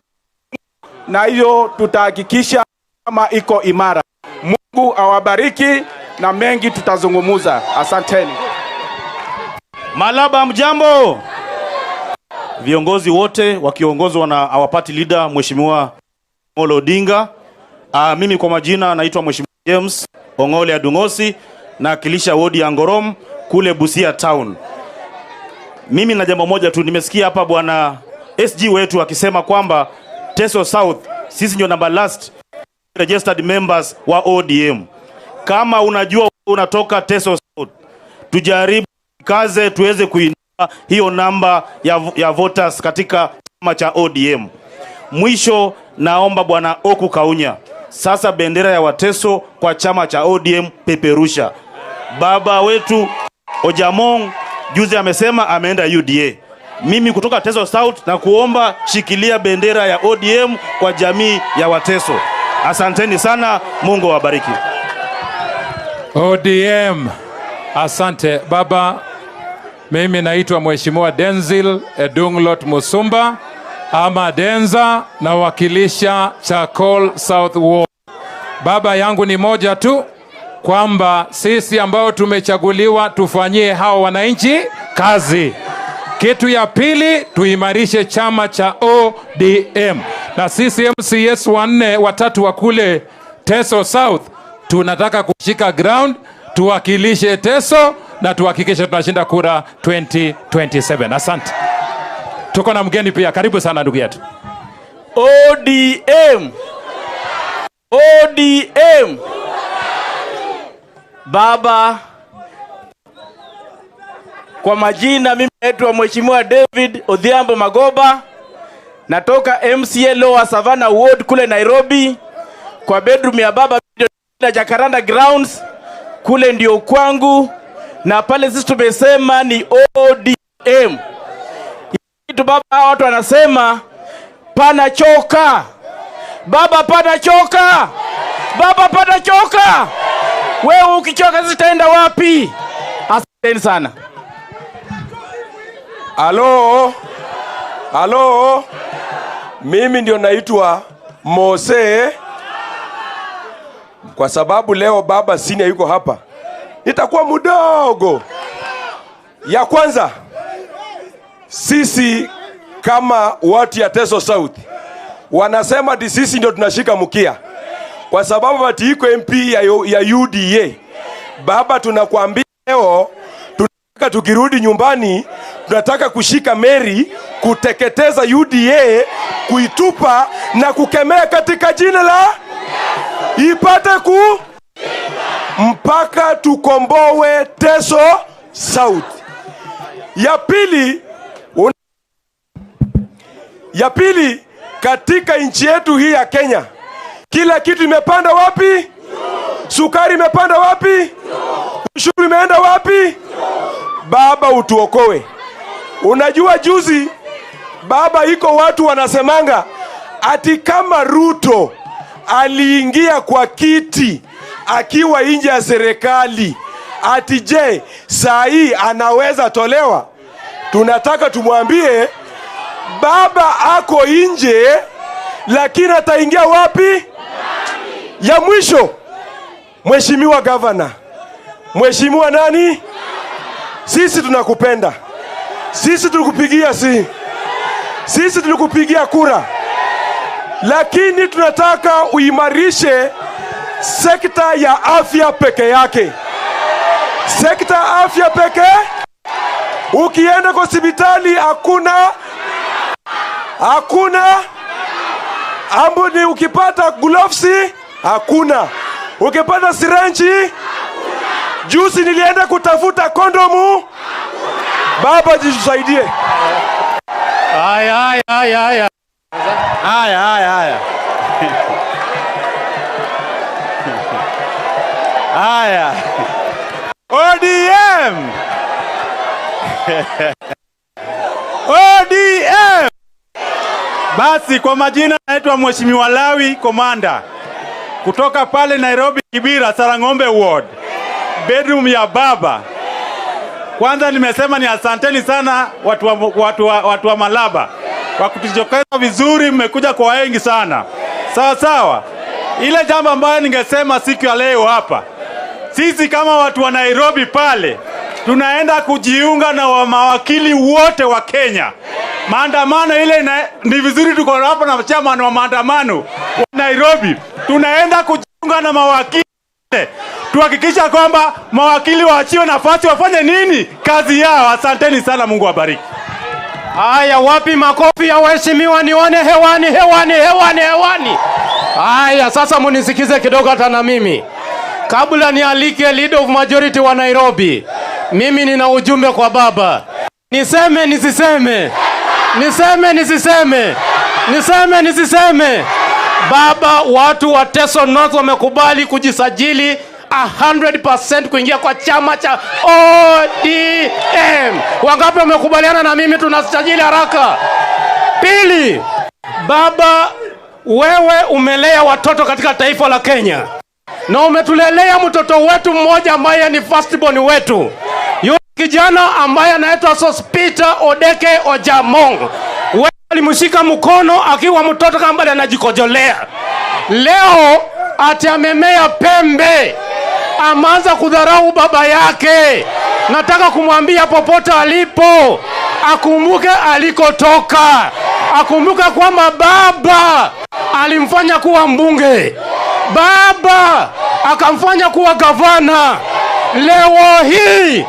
na hiyo tutahakikisha kama iko imara. Mungu awabariki na mengi tutazungumuza. Asanteni. Malaba, mjambo. Viongozi wote wakiongozwa na our party leader Mheshimiwa Amolo Odinga. Mimi kwa majina naitwa Mheshimiwa James Ongole Adungosi, nawakilisha wodi ya Ngorom kule Busia Town. Mimi na jambo moja tu, nimesikia hapa bwana SG wetu akisema kwamba Teso South sisi ndio number last registered members wa ODM. Kama unajua unatoka Teso South, tujaribu kaze tuweze kuinua hiyo namba ya voters katika chama cha ODM. Mwisho naomba bwana Oku Kaunya, sasa bendera ya Wateso kwa chama cha ODM peperusha. Baba wetu Ojamong juzi amesema ameenda UDA. Mimi kutoka Teso South na kuomba shikilia bendera ya ODM kwa jamii ya Wateso. Asanteni sana, Mungu awabariki. ODM. Asante baba. Mimi naitwa Mheshimiwa Denzil Edunglot Musumba ama Denza, nawakilisha Chakol South Ward. Baba yangu ni moja tu, kwamba sisi ambao tumechaguliwa tufanyie hao wananchi kazi. Kitu ya pili, tuimarishe chama cha ODM, na sisi MCS wanne watatu wa kule Teso South tunataka kushika ground, tuwakilishe Teso na tuhakikishe tunashinda kura 2027. Asante. Tuko na mgeni pia, karibu sana ndugu yetu. ODM. ODM. Baba, kwa majina mimi naitwa Mheshimiwa David Odhiambo Magoba, natoka MCA Lower Savannah Ward kule Nairobi, kwa bedroom ya baba na Jacaranda Grounds kule ndio kwangu, na pale sisi tumesema ni ODM. Kitu baba, hawa watu wanasema panachoka. Baba panachoka. Baba panachoka. Wewe ukichoka sisi tutaenda wapi? Asanteni sana. Halo, halo, mimi ndio naitwa Mose. Kwa sababu leo baba senior yuko hapa, nitakuwa mdogo. Ya kwanza, sisi kama watu ya Teso South wanasema ati sisi ndio tunashika mkia, kwa sababu ati iko MP ya UDA. Baba, tunakuambia leo, tunataka tukirudi nyumbani, tunataka kushika meri, kuteketeza UDA, kuitupa na kukemea katika jina la ipate ku mpaka tukomboe Teso South. Ya pili, katika nchi yetu hii ya Kenya, kila kitu imepanda wapi? Sukari imepanda wapi? Ushuru imeenda wapi? Baba, utuokoe. Unajua juzi baba, iko watu wanasemanga ati kama Ruto aliingia kwa kiti akiwa nje ya serikali, ati je, saa hii anaweza tolewa? Tunataka tumwambie baba ako nje, lakini ataingia wapi? Ya mwisho, Mheshimiwa Governor, Mheshimiwa nani? Sisi tunakupenda. Sisi tulikupigia sisi tulikupigia kura. Lakini tunataka uimarishe sekta ya afya peke yake. Sekta ya afya peke. Ukienda kwa hospitali hakuna ambuni, ukipata gloves hakuna, ukipata syringe. Juzi nilienda kutafuta kondomu. Baba, jitusaidie. Haya, haya, haya, haya. Haya, haya, haya. Haya. ODM. ODM. Basi kwa majina naitwa Mheshimiwa Lawi Komanda kutoka pale Nairobi Kibera, Sarang'ombe Ward, bedroom ya baba. Kwanza nimesema ni asanteni sana watu wa Malaba kwa kutujokeza vizuri, mmekuja kwa wengi sana. Sawa sawa. Ile jambo ambayo ningesema siku ya leo hapa, sisi kama watu wa Nairobi pale tunaenda kujiunga na wa mawakili wote wa Kenya. Maandamano ile ni vizuri tuko hapa na chairman wa maandamano wa Nairobi. Tunaenda kujiunga na mawakili tuhakikisha kwamba mawakili waachiwe nafasi wafanye nini kazi yao. Asanteni sana, Mungu awabariki. Haya, wapi makofi ya waheshimiwa? Nione hewani, hewani, hewani, hewani. Haya, sasa munisikize kidogo hata na mimi. Kabla nialike leader of majority wa Nairobi, mimi nina ujumbe kwa baba. Niseme nisiseme? Niseme nisiseme? Niseme nisiseme? Baba, watu wa Teso North wamekubali kujisajili 100% kuingia kwa chama cha ODM. Wangapi wamekubaliana na mimi tunasajili haraka? Pili, baba, wewe umelea watoto katika taifa la Kenya na umetulelea mtoto wetu mmoja ambaye ni firstborn wetu, yule kijana ambaye anaitwa Sospeter Odeke Ojamong. Wewe alimshika mkono akiwa mtoto kama bado anajikojolea. Leo ati amemea pembe, ameanza kudharau baba yake. Nataka kumwambia popote alipo akumbuke alikotoka, akumbuke kwamba baba alimfanya kuwa mbunge, baba akamfanya kuwa gavana. Leo hii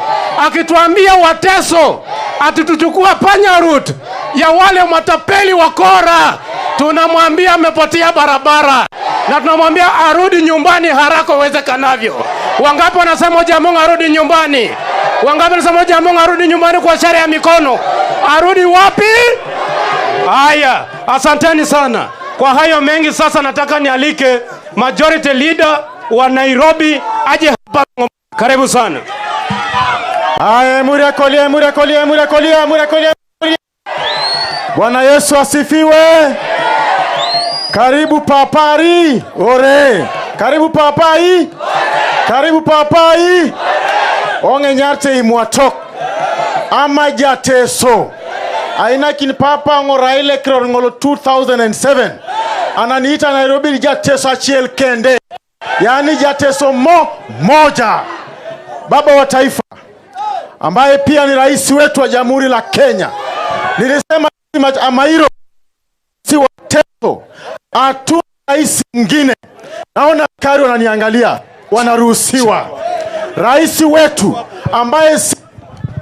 akituambia Wateso ati tuchukua panya route ya wale matapeli wakora, tunamwambia amepotea barabara na tunamwambia arudi nyumbani haraka iwezekanavyo. Wangapi wanasema Ojamong arudi nyumbani? Wangapi wanasema Ojamong arudi nyumbani kwa ishara ya mikono? Arudi wapi? Haya, asanteni sana kwa hayo mengi. Sasa nataka nialike majority leader wa Nairobi aje hapa. Karibu sana. Haya, Muria kolia, Muria kolia, Muria kolia, Muria kolia. Bwana Yesu asifiwe. Karibu papari. Ore. Karibu papai. Karibu papai. Onge nyarte imwatok. Ama jateso. Aina kin papa ngo Raila kror ngolo 2007. Ananiita Nairobi jateso achiel kende. Yaani jateso moja. Baba wa taifa ambaye pia ni rais wetu wa Jamhuri la Kenya. Nilisema Amairo si Wateso, hatuna rais mwingine. Naona askari wananiangalia, wanaruhusiwa. Rais wetu ambaye si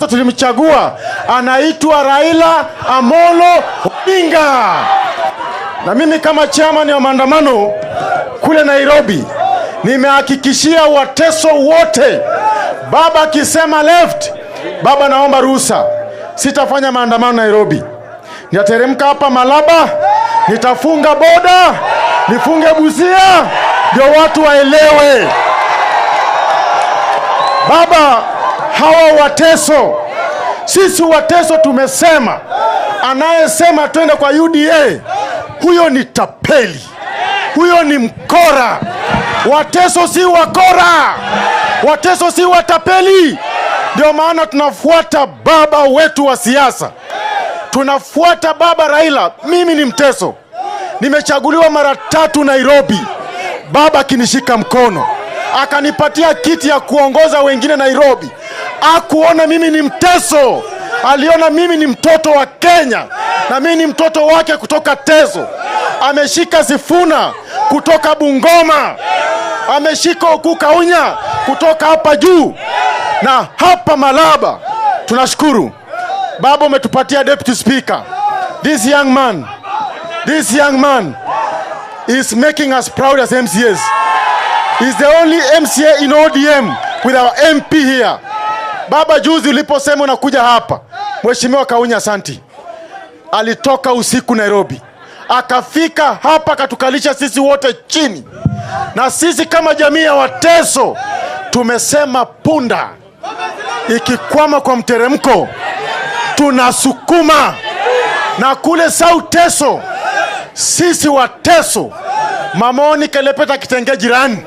tulimchagua anaitwa Raila Amolo Odinga. Na mimi kama chairman wa maandamano kule Nairobi nimehakikishia Wateso wote, baba akisema left, baba naomba ruhusa, sitafanya maandamano Nairobi. Nitateremka hapa Malaba, nitafunga boda, nifunge Busia, ndio watu waelewe. Baba, hawa Wateso, sisi Wateso tumesema, anayesema twende kwa UDA huyo ni tapeli, huyo ni mkora. Wateso si wakora, Wateso si watapeli. Ndio maana tunafuata baba wetu wa siasa, tunafuata baba Raila. Mimi ni Mteso, nimechaguliwa mara 3 Nairobi, baba akinishika mkono akanipatia kiti ya kuongoza wengine Nairobi. Akuona mimi ni Mteso, aliona mimi ni mtoto wa Kenya na mimi ni mtoto wake kutoka Teso. Ameshika Sifuna kutoka Bungoma, ameshika Oku Kaunya kutoka hapa juu na hapa Malaba. Tunashukuru baba, umetupatia deputy speaker. This young man is making us proud as MCAs. He's the only MCA in ODM with our MP here. Baba, juzi uliposema unakuja hapa, Mheshimiwa Kaunya asanti, alitoka usiku Nairobi akafika hapa akatukalisha sisi wote chini, na sisi kama jamii ya Wateso Tumesema punda ikikwama kwa mteremko tunasukuma. Na kule South Teso, sisi wa Teso, mamoni kelepeta kitenge jirani.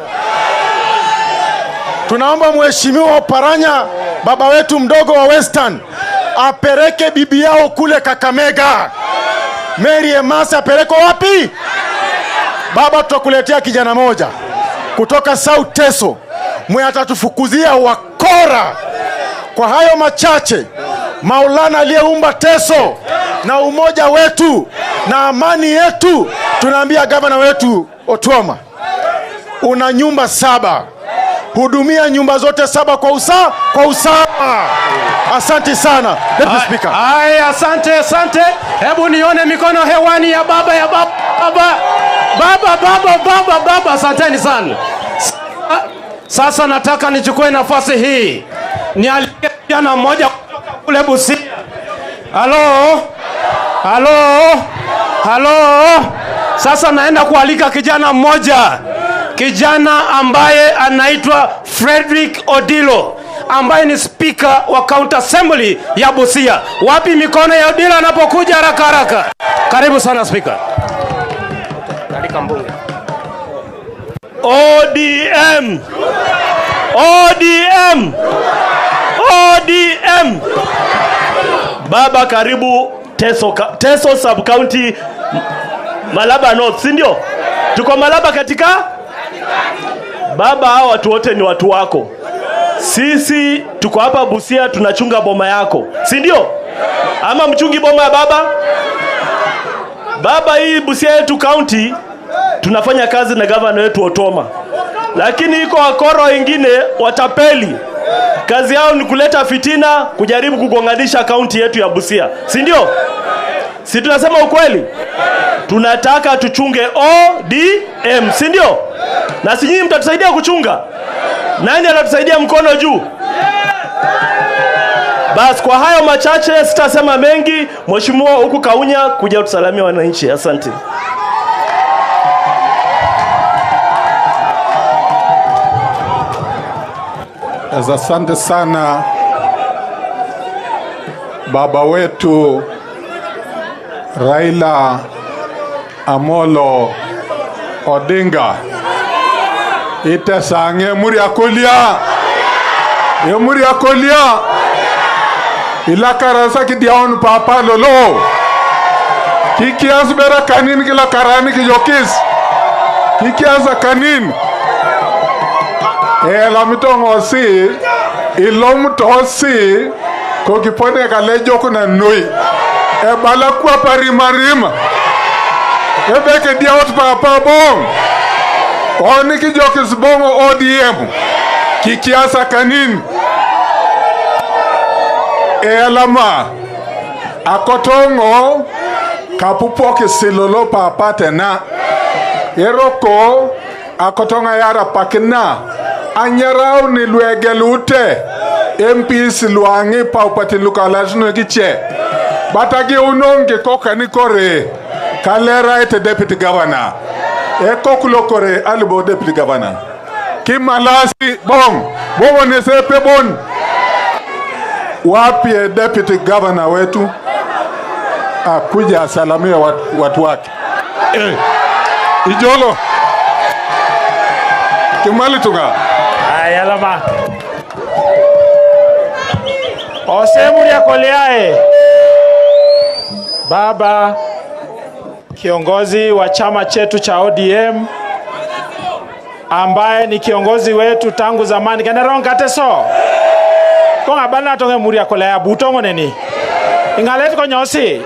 Tunaomba Mheshimiwa Oparanya, baba wetu mdogo wa Western, apeleke bibi yao kule Kakamega. Mary Emasa apelekwe wapi? Baba, tutakuletea kijana moja kutoka South Teso mwe atatufukuzia wakora. Kwa hayo machache, Maulana aliyeumba Teso na umoja wetu na amani yetu, tunaambia gavana wetu Otuoma, una nyumba 7, hudumia nyumba zote 7 kwa usawa. Asante sana Deputy Speaker. Haya, asante, asante. Hebu nione mikono hewani ya baba, ya baba, baba, baba, baba, baba, baba. Asanteni sana. Sasa nataka nichukue nafasi hii nialike kijana mmoja kutoka kule Busia. Halo? Halo? Halo? Sasa naenda kualika kijana mmoja, kijana ambaye anaitwa Frederick Odilo, ambaye ni speaker wa County Assembly ya Busia. Wapi mikono ya Odilo anapokuja haraka haraka? Karibu sana speaker. Alika mbunge. ODM. ODM. ODM. Baba, karibu Teso Sub County, Malaba North, si ndio? Tuko Malaba katika? Baba, hawa watu wote ni watu wako. Sisi tuko hapa Busia tunachunga boma yako, si ndio? Ama mchungi boma ya baba? Baba, hii Busia yetu county tunafanya kazi na governor wetu Otuoma. Lakini iko wakoro wengine watapeli. Kazi yao ni kuleta fitina, kujaribu kugonganisha county yetu ya Busia, si ndio? Si tunasema ukweli? Tunataka tuchunge ODM, si ndio? Na si nyinyi mtatusaidia kuchunga? Nani atatusaidia mkono juu? Bas, kwa hayo machache sitasema mengi. Mheshimiwa huku Kaunya kuja tusalamia wananchi. Asante. Asante sana baba wetu Raila Amolo Odinga. Itesange muri akolia. Muri akolia. Ila karasa ki diaon papa lolo. Kikias bera kanin kila karani ki jokis. Kikiasa kanin. Ela mitongo si ilom si kokipone kalejo kuna nui. E bala kwa parimarima. E beke diaot papa bong. Oni ki jokis bongo ODM. Kikiasa kanin. E alama akotongo kapupoke silolo papa tena. Eroko akotonga yara pakina. Anyarau ni luegelute MPs luangi paupati lukalasno kiche. Batagi unonge koka ni kore kalera ete deputy governor. Eko kulokore alibo deputy governor. Kimalasi bong bongo nesepe bon. Wapi deputy governor wetu akuja asalamia watu wake. Ijolo Kimali tunga. Ayalama. Osemuria Koliae. Baba kiongozi wa chama chetu cha ODM ambaye ni kiongozi wetu tangu zamani. General Kateso. Konga bana tonge Muria Kolea butongo neni. Ingalet konyosi.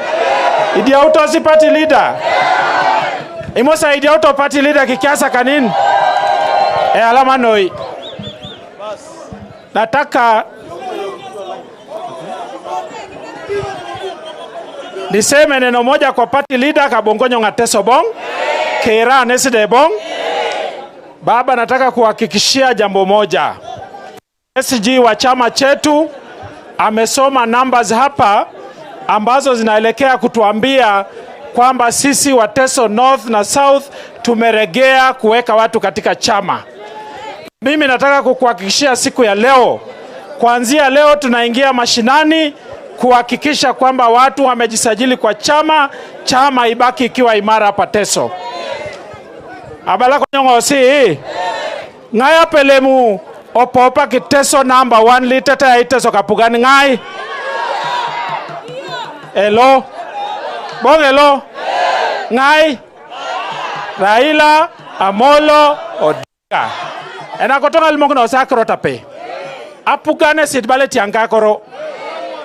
Idia utosi party leader. Imosa idia uto party leader kikiasa kanin. E alama noi. Nataka niseme neno moja kwa party leader Kabongonyo Ngateso Bong. Kera Neside Bong. Baba, nataka kuhakikishia jambo moja. SG wa chama chetu amesoma numbers hapa ambazo zinaelekea kutuambia kwamba sisi wa Teso North na South tumeregea kuweka watu katika chama. Mimi nataka kukuhakikishia siku ya leo, kuanzia leo tunaingia mashinani kuhakikisha kwamba watu wamejisajili kwa chama, chama ibaki ikiwa imara hapa Teso. Abala konyongosi ngaya pelemu opopa kiteso number 1 liteta ya iteso kapugani ngai. Elo bongelo ngai Raila Amolo Odinga. Ena kotonga limongno osakrota pe. Apugane sit bale tianga koro.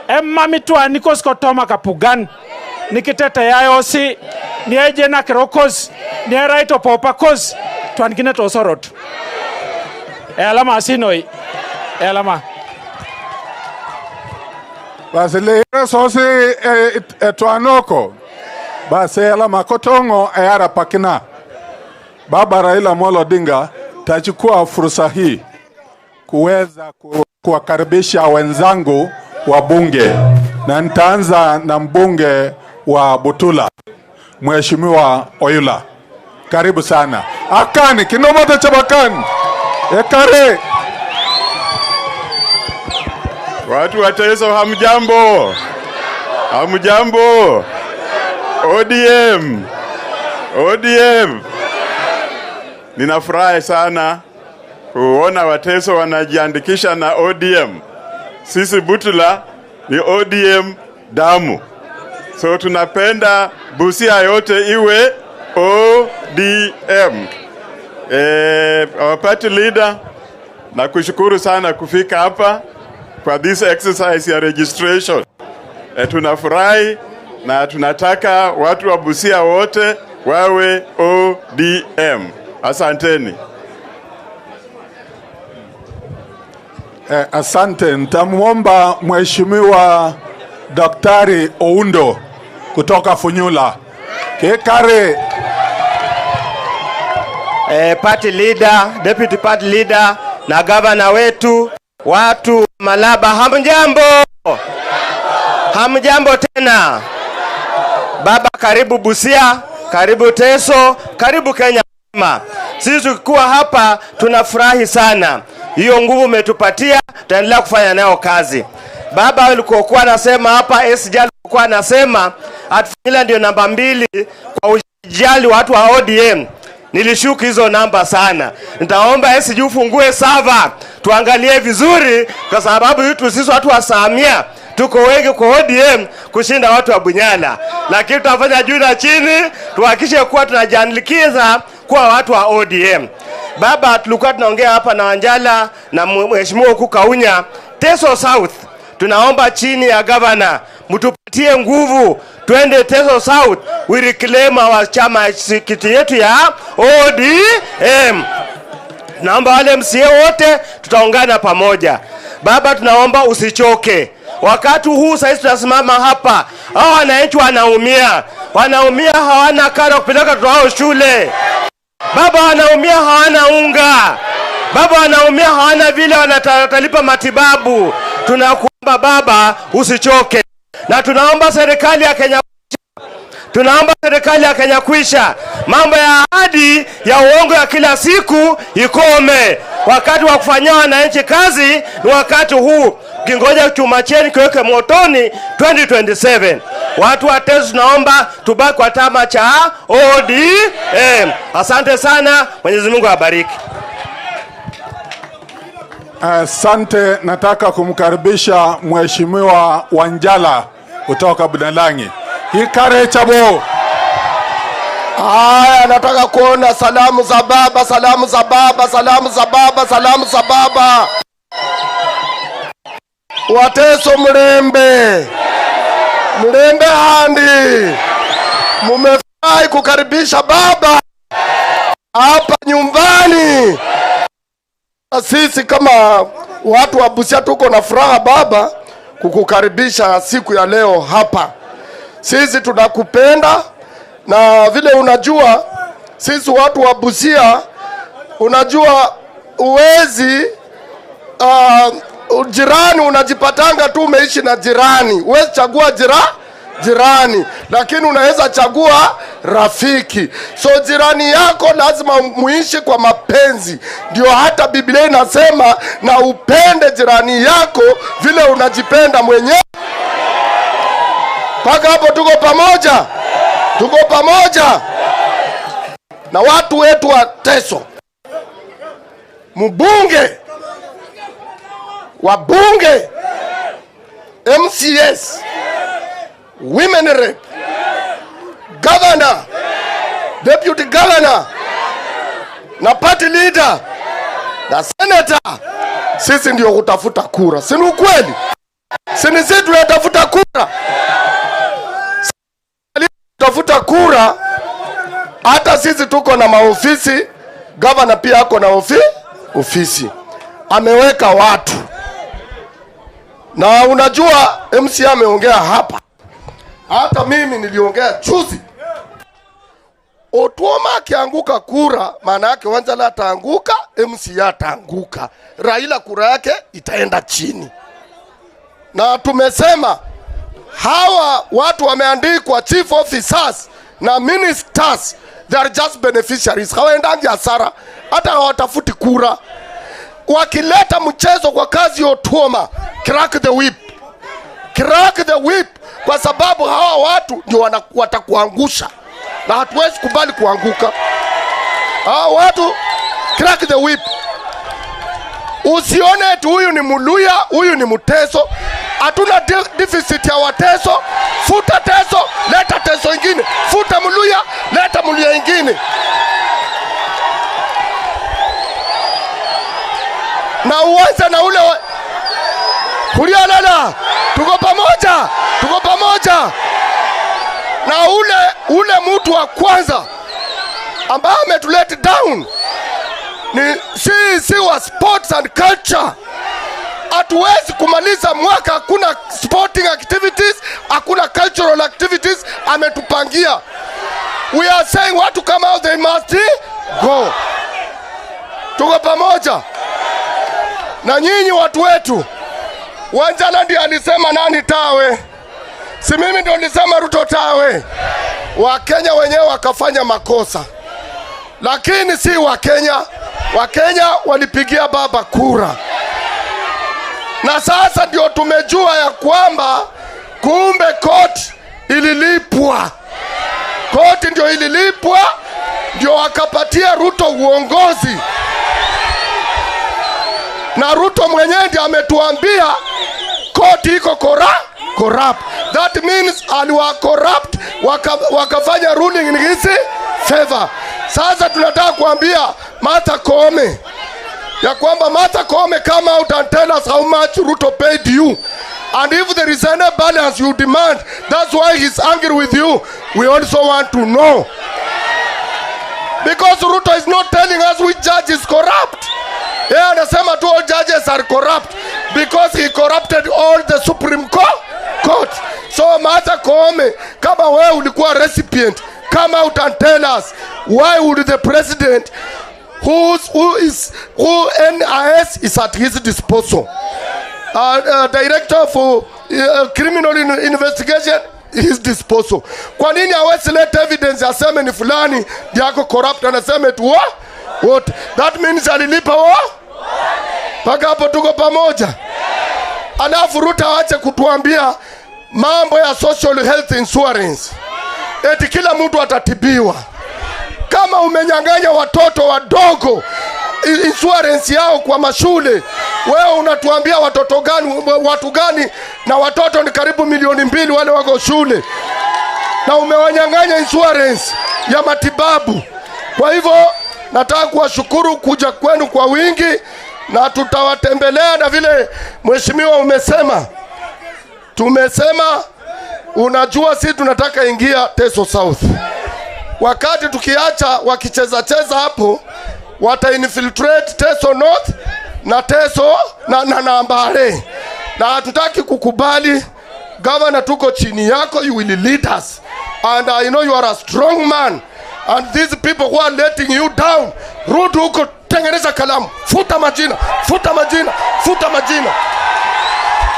Emma mitwa nikos kotoma kapugan. Nikitete yayosi nieje na kirokos nie right opopa kos twankine to sorot. E alama asinoi. E alama. Basi leira sosi etwanoko. Basi alama kotongo ayara pakina. Baba Raila Amolo Odinga tachukua fursa hii kuweza kuwakaribisha wenzangu wa bunge, na nitaanza na mbunge wa Butula, Mheshimiwa Oyula. Karibu sana. Akani kinomoto cha bakani. Ekare. Watu wa Teso hamjambo. Hamjambo. ODM. ODM. Ninafurahi sana kuona Wateso wanajiandikisha na ODM. Sisi Butula ni ODM damu. So tunapenda Busia yote iwe ODM. Our party leader, nakushukuru sana kufika hapa kwa this exercise ya registration. Tunafurahi na tunataka watu wa Busia wote wawe ODM. Asanteni. Asante. Nitamuomba Mheshimiwa Daktari Oundo kutoka Funyula. Kekare. Party leader, deputy party leader na governor wetu, watu Malaba, hamjambo? Hamjambo tena. Baba, karibu Busia, karibu Teso, karibu Kenya. Sisi tukikuwa hapa tunafurahi sana. Hiyo nguvu umetupatia, tutaendelea kufanya nayo kazi. Baba alikokuwa anasema hapa, SG alikokuwa anasema atufunyila ndio namba 2 kwa ujali watu wa ODM. Nilishuku hizo namba sana. Nitaomba SG ufungue server tuangalie vizuri, kwa sababu yetu sisi watu wa Samia tuko wengi kwa ODM kushinda watu wa Bunyala. Lakini tutafanya juu na chini tuhakikishe kuwa tunajiandikisha kuwa watu wa ODM. Baba, tulikuwa tunaongea hapa na Wanjala na Mheshimiwa huku Kaunya, Teso South tunaomba chini ya governor mtupatie nguvu twende Teso South, we reclaim our chama kiti yetu ya ODM. Naomba wale MCA wote tutaungana pamoja. Baba, tunaomba usichoke. Wakati huu sasa tunasimama hapa, hao wananchi wanaumia. Wanaumia, hawana karo kupeleka watoto wao shule. Baba, wanaumia hawana unga. Baba, wanaumia hawana vile wanatalipa matibabu. Tunakuomba baba usichoke. Na tunaomba serikali ya Kenya, tunaomba serikali ya Kenya kuisha mambo ya ahadi ya uongo ya kila siku ikome. Wakati wa kufanyia wananchi kazi ni wakati huu. Kingoja chuma cheni kiweke motoni 2027. Watu wa Teso tunaomba tubaki kwa chama cha ODM. Asante sana, Mwenyezi Mungu awabariki. Asante. Nataka kumkaribisha Mheshimiwa Wanjala kutoka Budalangi. Hikare chabo. Haya, nataka kuona salamu za baba, salamu za baba, salamu za baba, salamu za baba. Wateso mlembe. Mlembe handi. Mumefurahi kukaribisha baba hapa nyumbani. Sisi kama watu wa Busia tuko na furaha baba kukukaribisha siku ya leo hapa. Sisi tunakupenda, na vile unajua sisi watu wa Busia, unajua uwezi jirani unajipatanga tu umeishi na jirani. Huwezi chagua Jirani, lakini unaweza chagua rafiki. So jirani yako lazima muishi kwa mapenzi. Ndio hata Biblia inasema na upende jirani yako vile unajipenda mwenyewe. Mpaka hapo tuko pamoja, tuko pamoja na watu wetu wa Teso, mbunge, wabunge, MCS, women rep, governor, deputy governor na party leader na senator. Sisi ndio kutafuta kura, si ni ukweli? Si ni sisi tunatafuta kura? Tafuta kura. Hata sisi tuko na maofisi, governor pia ako na ofisi, ameweka watu. Na unajua MC ameongea hapa, hata mimi niliongea juzi. Otuoma akianguka kura, maana yake Wanjala ataanguka, MC ataanguka, Raila kura yake itaenda chini. Na tumesema hawa watu wameandikwa chief officers na ministers, they are just beneficiaries. Hawaendangi hasara, hata hawatafuti kura. Wakileta mchezo kwa kazi ya Otuoma, crack the whip, crack the whip, kwa sababu hawa watu ndio watakuangusha, na hatuwezi kubali kuanguka. Hawa watu, crack the whip. Usione eti huyu ni Muluya, huyu ni Mteso. Hatuna deficit ya Wateso. Futa Teso, leta Teso ingine. Futa Muluya, leta Muluya ingine. Na uanze na ule wa Kulialala. Tuko pamoja, tuko pamoja. Na ule mtu wa kwanza ambaye ametulet down ni CEC wa sports and culture. Hatuwezi kumaliza mwaka hakuna sporting activities, hakuna cultural activities ametupangia. We are saying watu kama hao, they must go. Tuko pamoja na nyinyi watu wetu. Wanjala ndiye alisema nani tawe, si mimi ndio nilisema Ruto tawe. Wakenya wenyewe wakafanya makosa, lakini si Wakenya. Wakenya walipigia baba kura, na sasa ndio tumejua ya kwamba kumbe koti ililipwa. Koti ndio ililipwa, ndio wakapatia Ruto uongozi. Na Ruto mwenyewe ndiye ametuambia koti iko corrupt. That means aliwa corrupt, wakafanya ruling in his favor. Sasa tunataka kuambia Martha Koome ya kwamba Martha Koome, come out and tell us how much Ruto paid you. And if there is any balance you demand, that's why he's angry with you. We also want to know. Because Ruto is not telling us which judge is corrupt. Yeye anasema tu all judges are corrupt because he corrupted all the Supreme Court. So Martha Koome, kama wewe ulikuwa recipient, come out and tell us why would the president who NIS is at his disposal, director for criminal investigation his disposal. Kwa nini hawezi leta evidence aseme ni fulani ndiye ako corrupt, anasema tu what? What? That means alilipa wa? Mpaka hapo tuko pamoja. Alafu Ruto aache kutuambia mambo ya social health insurance, eti kila mtu atatibiwa. Kama umenyang'anya watoto wadogo insurance yao kwa mashule, wewe unatuambia watoto gani, watu gani? Na watoto ni karibu 2,000,000 wale wako shule, na umewanyang'anya insurance ya matibabu. Kwa hivyo nataka kuwashukuru kuja kwenu kwa wingi, na tutawatembelea. Na vile mheshimiwa umesema, tumesema unajua si tunataka ingia Teso South. Wakati tukiacha wakicheza cheza hapo, wata infiltrate Teso North na Teso na Mbale. Na hatutaki kukubali. Governor, tuko chini yako, you will lead us. And I know you are a strong man. And these people who are letting you down, rudi huko, tengeneza kalamu, futa majina, futa majina, futa majina.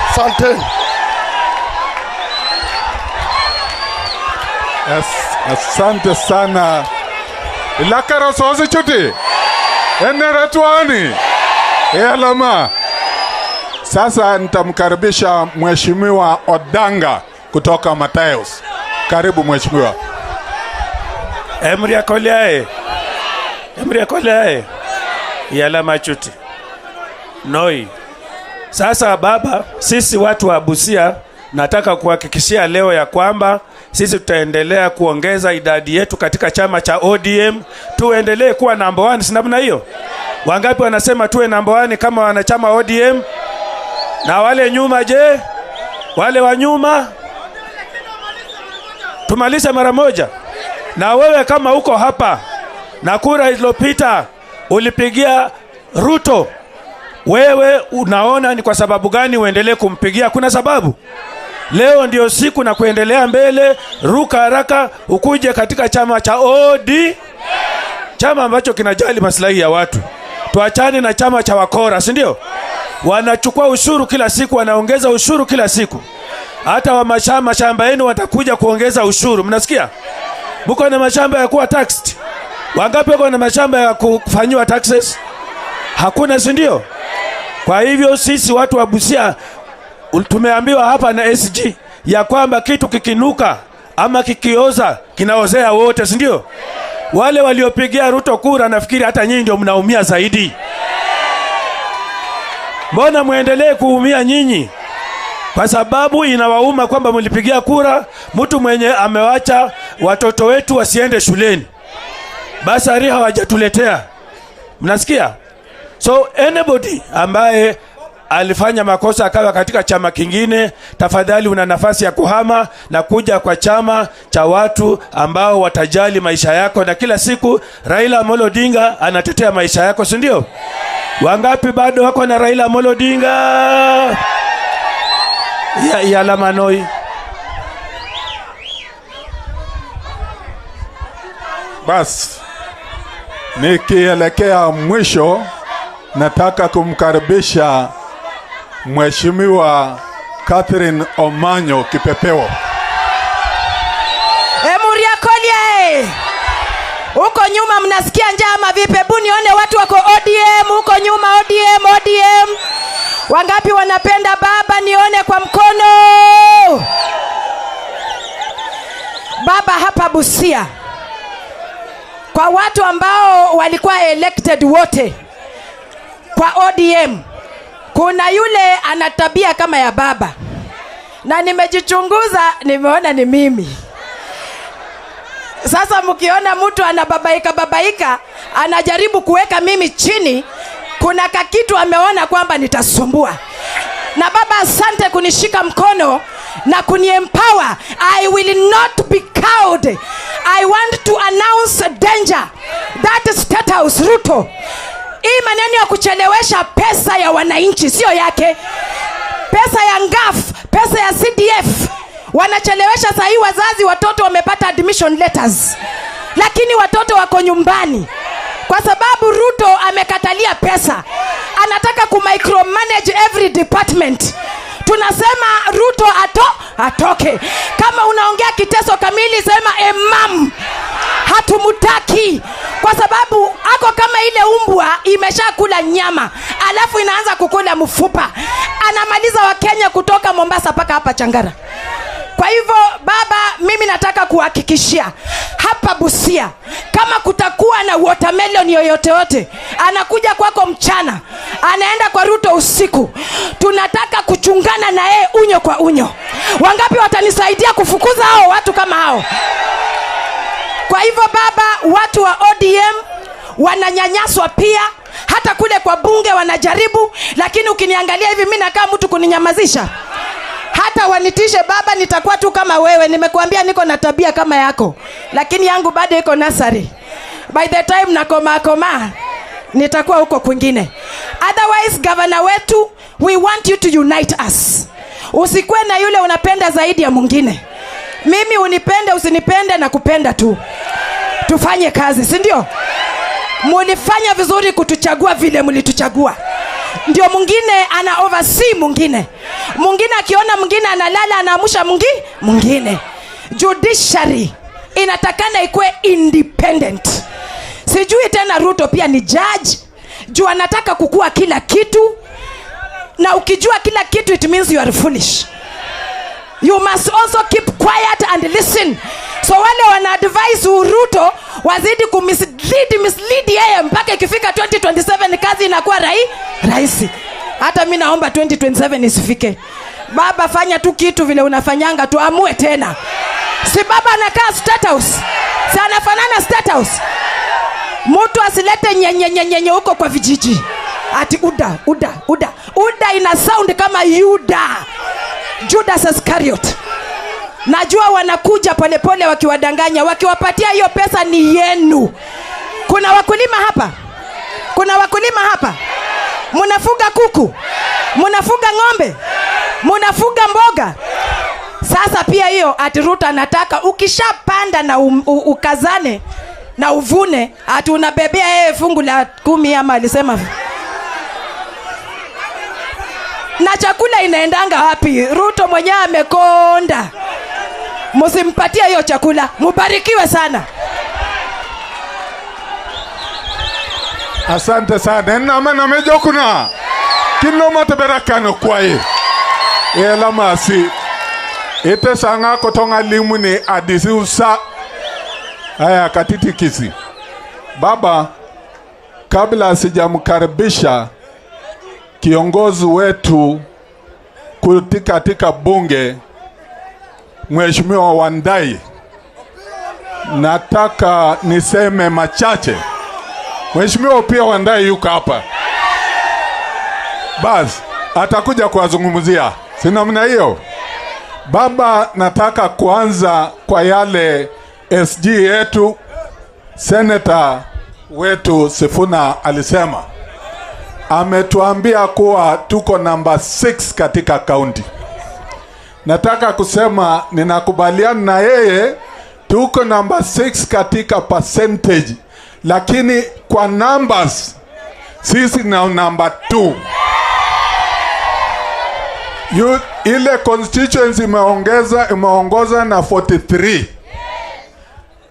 Asanteni. Asante sana. Ilakaro sosi chuti. Eneretwani. Elama. Sasa nitamkaribisha Mheshimiwa Odanga kutoka Matayos. Karibu mheshimiwa. Emria koliae. Emria koliae. Yala machuti. Noi. Sasa baba, sisi watu wa Busia nataka kuhakikishia leo ya kwamba sisi tutaendelea kuongeza idadi yetu katika chama cha ODM, tuendelee kuwa number 1, si namna hiyo? Wangapi wanasema tuwe number 1 kama wanachama ODM? Na wale nyuma je? Wale wa nyuma tumalize mara moja. Na wewe kama uko hapa na kura iliyopita ulipigia Ruto, wewe unaona ni kwa sababu gani uendelee kumpigia? Kuna sababu. Leo ndio siku na kuendelea mbele, ruka haraka ukuje katika chama cha OD, chama ambacho kinajali maslahi ya watu. Tuachane na chama cha wakora, si ndio? Wanachukua ushuru kila siku, wanaongeza ushuru kila siku. Hata wa mashamba yenu watakuja kuongeza ushuru. Mnasikia? Mko na mashamba ya kuwa taxed? Wangapi wako na mashamba ya kufanyiwa taxes? Hakuna, si ndio? Kwa hivyo sisi watu wa Busia tumeambiwa hapa na SG ya kwamba kitu kikinuka ama kikioza kinaozea wote, si ndio? Wale waliopigia Ruto kura, nafikiri hata nyinyi ndio mnaumia zaidi. Mbona muendelee kuumia nyinyi? Kwa sababu inawauma kwamba mlipigia kura mtu mwenye amewacha watoto wetu wasiende shuleni. Basari hawajatuletea. Mnasikia? So anybody ambaye alifanya makosa akawa katika chama kingine, tafadhali una nafasi ya kuhama na kuja kwa chama cha watu ambao watajali maisha yako. Na kila siku Raila Amolo Odinga anatetea maisha yako, si ndio? Wangapi bado wako na Raila Amolo Odinga? Ya Lamanoi. Bas, nikielekea mwisho, nataka kumkaribisha Mheshimiwa Catherine Omanyo Kipepeo. Emuria kolie. Huko nyuma mnasikia njaa ama vipi? Hebu nione watu wako ODM huko nyuma. ODM, ODM. Wangapi wanapenda baba? Nione kwa mkono. Baba hapa Busia, kwa watu ambao walikuwa elected wote kwa ODM, kuna yule ana tabia kama ya baba, na nimejichunguza nimeona ni mimi. Sasa mkiona mtu anababaika babaika, anajaribu kuweka mimi chini, kuna kakitu ameona kwamba nitasumbua. Na baba, asante kunishika mkono na kuniempower. I will not be cowed. I want to announce danger. That State House Ruto, hii maneno ya kuchelewesha pesa ya wananchi sio yake. Pesa ya NGAF, pesa ya CDF wanachelewesha. Saa hii wazazi watoto wamepata admission letters, lakini watoto wako nyumbani kwa sababu Ruto amekatalia pesa. Anataka ku micromanage every department. Tunasema Ruto atoke. Kama unaongea Kiteso kamili sema emam. Hatumutaki kwa sababu ako kama ile umbwa imeshakula nyama alafu inaanza kukula mfupa. Anamaliza Wakenya kutoka Mombasa mpaka hapa Changara. Kwa hivyo baba, mimi nataka kuhakikishia hapa Busia, kama kutakuwa na watermelon yoyote yote, anakuja kwako mchana, anaenda kwa Ruto usiku, tunataka kuchungana na yeye unyo kwa unyo. Wangapi watanisaidia kufukuza hao watu kama hao? Kwa hivyo baba, watu wa ODM wananyanyaswa pia, hata kule kwa bunge wanajaribu, lakini ukiniangalia hivi mimi nakaa mtu kuninyamazisha. Hata wanitishe baba, nitakuwa tu kama wewe. Nimekuambia niko na tabia kama yako, lakini yangu bado iko nursery. By the time nakoma koma, nitakuwa huko kwingine. Otherwise, governor wetu, we want you to unite us. Usikuwe na yule unapenda zaidi ya mwingine. Mimi unipende usinipende na kupenda tu. Tufanye kazi, si ndio? Mulifanya vizuri kutuchagua vile mlituchagua. Ndio mwingine ana oversee mwingine. Mwingine akiona mwingine analala anaamusha mwingine. Judiciary. Inatakana ikuwe independent. Sijui tena Ruto pia ni judge, juu anataka kukua kila kitu, na ukijua kila kitu it means you are foolish. You must also keep quiet and listen. So wale wana advise Ruto wazidi kumislead mislead yeye mpaka ikifika 2027 kazi inakuwa rahisi. Hata mi naomba 2027 isifike. Baba, fanya tu kitu vile unafanyanga, tuamue tena. Si baba anakaa State House? Si anafanana State House? Mtu asilete nyenyenyenyenye huko kwa vijiji. Ati UDA, UDA, UDA. UDA ina sound kama Yuda. Judas Iscariot. Najua wanakuja polepole wakiwadanganya, wakiwapatia hiyo pesa ni yenu. Kuna wakulima hapa? Kuna wakulima hapa? Munafuga kuku? Munafuga ng'ombe? Munafuga mboga? Sasa pia hiyo ati Ruto anataka ukishapanda na ukazane na uvune, ati unabebea yeye fungu la 10 ama alisema. Na chakula inaendanga wapi? Ruto mwenyewe amekonda. Msimpatie hiyo chakula. Mubarikiwe sana. Asante sana. Enama na mejokuna. Kinoma teberakano kwaye. Ela masi. Ete sanga kotonga limu ni adisi usa. Haya katiti kisi. Baba, kabla sijamkaribisha kiongozi wetu katika bunge Mheshimiwa Wandayi, nataka niseme machache. Mheshimiwa pia Wandayi yuko hapa. Bas, atakuja kuwazungumzia. Si namna hiyo? Baba, nataka kuanza kwa yale SG yetu Senator wetu Sifuna alisema. Ametuambia kuwa tuko namba 6 katika county. Nataka kusema ninakubaliana na yeye, tuko namba 6 katika percentage, lakini kwa numbers sisi na namba 2. Ile constituency imeongoza na 43.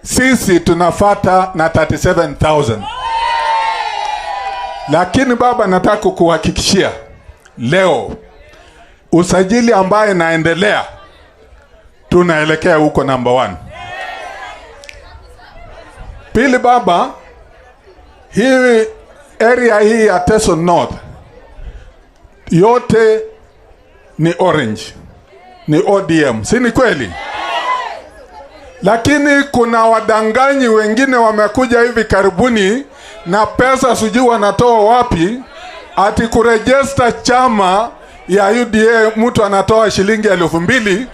Sisi tunafata na 37,000. Lakini baba, nataka kukuhakikishia leo usajili ambaye inaendelea tunaelekea huko number 1. Pili baba, hii area hii ya Teso North yote ni orange, ni ODM, si ni kweli? Lakini kuna wadanganyi wengine wamekuja hivi karibuni na pesa sijui wanatoa wapi, ati kurejesta chama ya UDA mtu anatoa shilingi 2,000.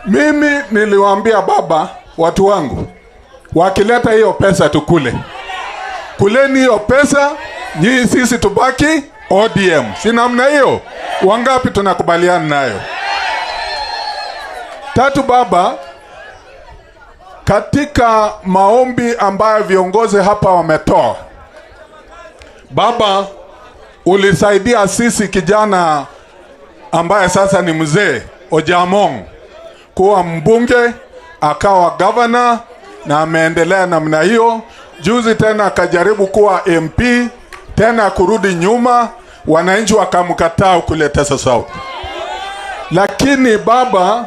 Mimi niliwaambia baba, watu wangu wakileta hiyo pesa tukule. Kuleni hiyo pesa, nyinyi sisi tubaki ODM. Si namna hiyo? Wangapi tunakubaliana nayo? Tatu baba, katika maombi ambayo viongozi hapa wametoa, baba ulisaidia sisi kijana ambaye sasa ni mzee Ojamong kuwa mbunge, akawa governor na ameendelea namna hiyo. Juzi tena akajaribu kuwa MP, tena kurudi nyuma, wananchi wakamkataa kule Teso South. Lakini baba,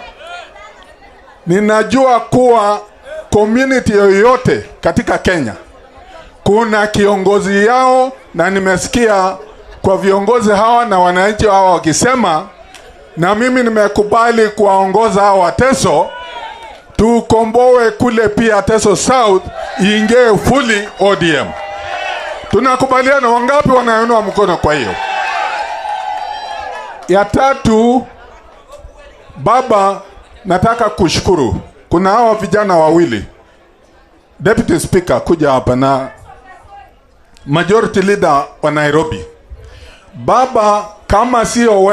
ninajua kuwa community yoyote katika Kenya kuna kiongozi yao, na nimesikia kwa viongozi hawa na wananchi hawa wakisema, na mimi nimekubali kuwaongoza hawa Wateso, tukomboe kule pia Teso South ingie fully ODM. Tunakubaliana? Wangapi wanainua mkono kwa hiyo? Ya tatu baba, nataka kushukuru. Kuna hawa vijana wawili, Deputy Speaker kuja hapa na Majority Leader wa Nairobi. Baba, kama sio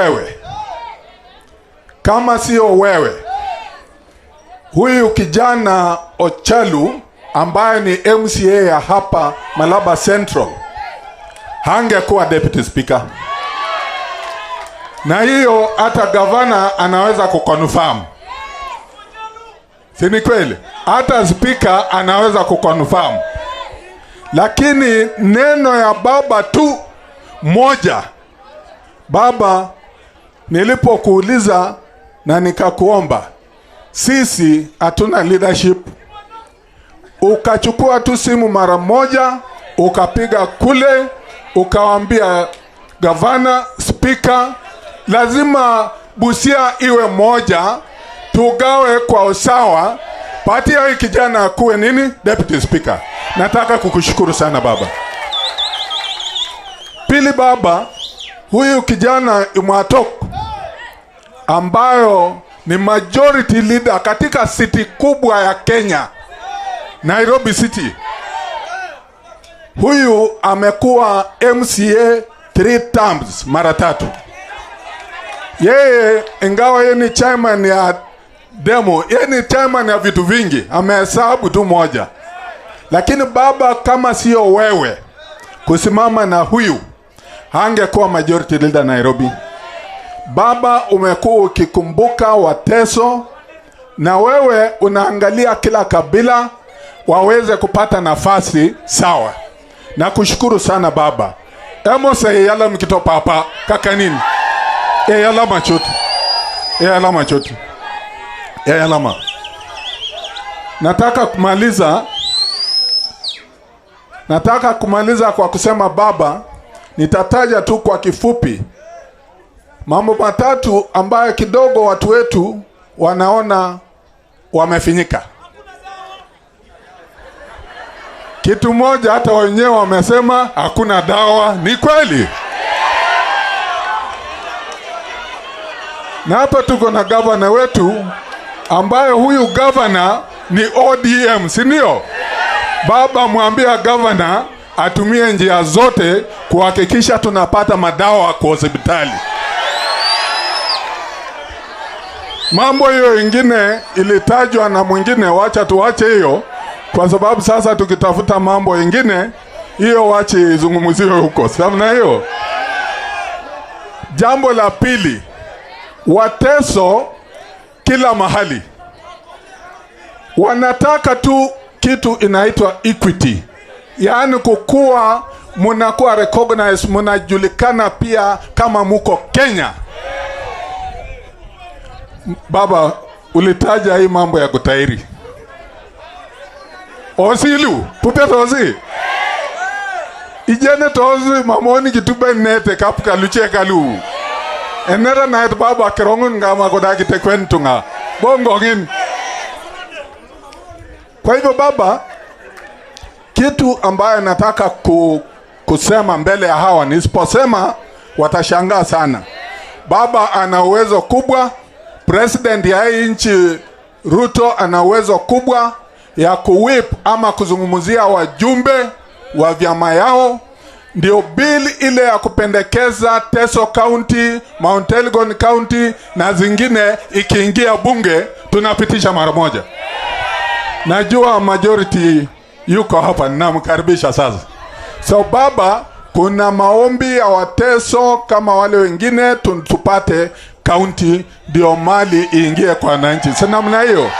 wewe, huyu kijana Ochalu ambaye ni MCA ya hapa Malaba Central hangekuwa Deputy Speaker. Na hiyo hata governor anaweza kuconfirm. Si ni kweli? Hata spika anaweza kuconfirm. Lakini neno ya baba tu moja. Baba, nilipokuuliza na nikakuomba, sisi hatuna leadership, ukachukua tu simu mara moja, ukapiga kule, ukawaambia gavana, spika, lazima Busia iwe moja, tugawe kwa usawa, patia hii kijana akuwe nini? Deputy Speaker. Nataka kukushukuru sana baba. Pili baba, huyu kijana Imwatok ambayo ni majority leader katika city kubwa ya Kenya, Nairobi City. Huyu amekuwa MCA 3 terms, mara 3. Yeye ingawa yeye ni chairman ya demo, yeye ni chairman ya vitu vingi, amehesabu tu moja. Lakini baba, kama sio wewe kusimama na huyu, hangekuwa majority leader Nairobi. Baba, umekuwa ukikumbuka Wateso, na wewe unaangalia kila kabila waweze kupata nafasi sawa. Na kushukuru sana baba. Emo se yala mkito papa kaka nini? E yala machote. E yala machote. E yala ma. Nataka kumaliza kwa kusema baba, nitataja tu kwa kifupi mambo matatu ambayo kidogo watu wetu wanaona wamefinyika. Kitu moja hata wenyewe wamesema hakuna dawa, ni kweli. Na hapa tuko na governor wetu ambaye huyu governor ni ODM, si ndio? Baba, mwambia governor atumie njia zote kuhakikisha tunapata madawa kwa hospitali. Mambo hiyo ingine ilitajwa na mwingine, wacha tuache hiyo, kwa sababu sasa tukitafuta mambo ingine hiyo wache izungumziwe huko. Sawa hiyo. Jambo la pili, Wateso kila mahali wanataka tu kitu inaitwa equity, yaani kukua munakuwa recognized, munajulikana pia kama muko Kenya. Baba, ulitaja hii mambo ya kutairi. Osilu, pupe tozi. Ijene tozi mamoni kitube nete kapuka luche kalu. Enera naet baba kerongun ngama kodaki tekwentunga. Bongo ngin. Kwa hivyo baba, kitu ambayo nataka kusema mbele ya hawa, nisiposema watashangaa sana. Baba ana uwezo kubwa, president ya hii nchi Ruto ana uwezo kubwa ya kuwhip ama kuzungumzia wajumbe wa vyama yao. Ndio bill ile ya kupendekeza Teso County, Mount Elgon County na zingine ikiingia bunge tunapitisha mara moja. Najua majority yuko hapa, ninamkaribisha sasa. So baba, kuna maombi ya Wateso kama wale wengine, tupate county ndio mali iingie kwa wananchi. Si namna hiyo?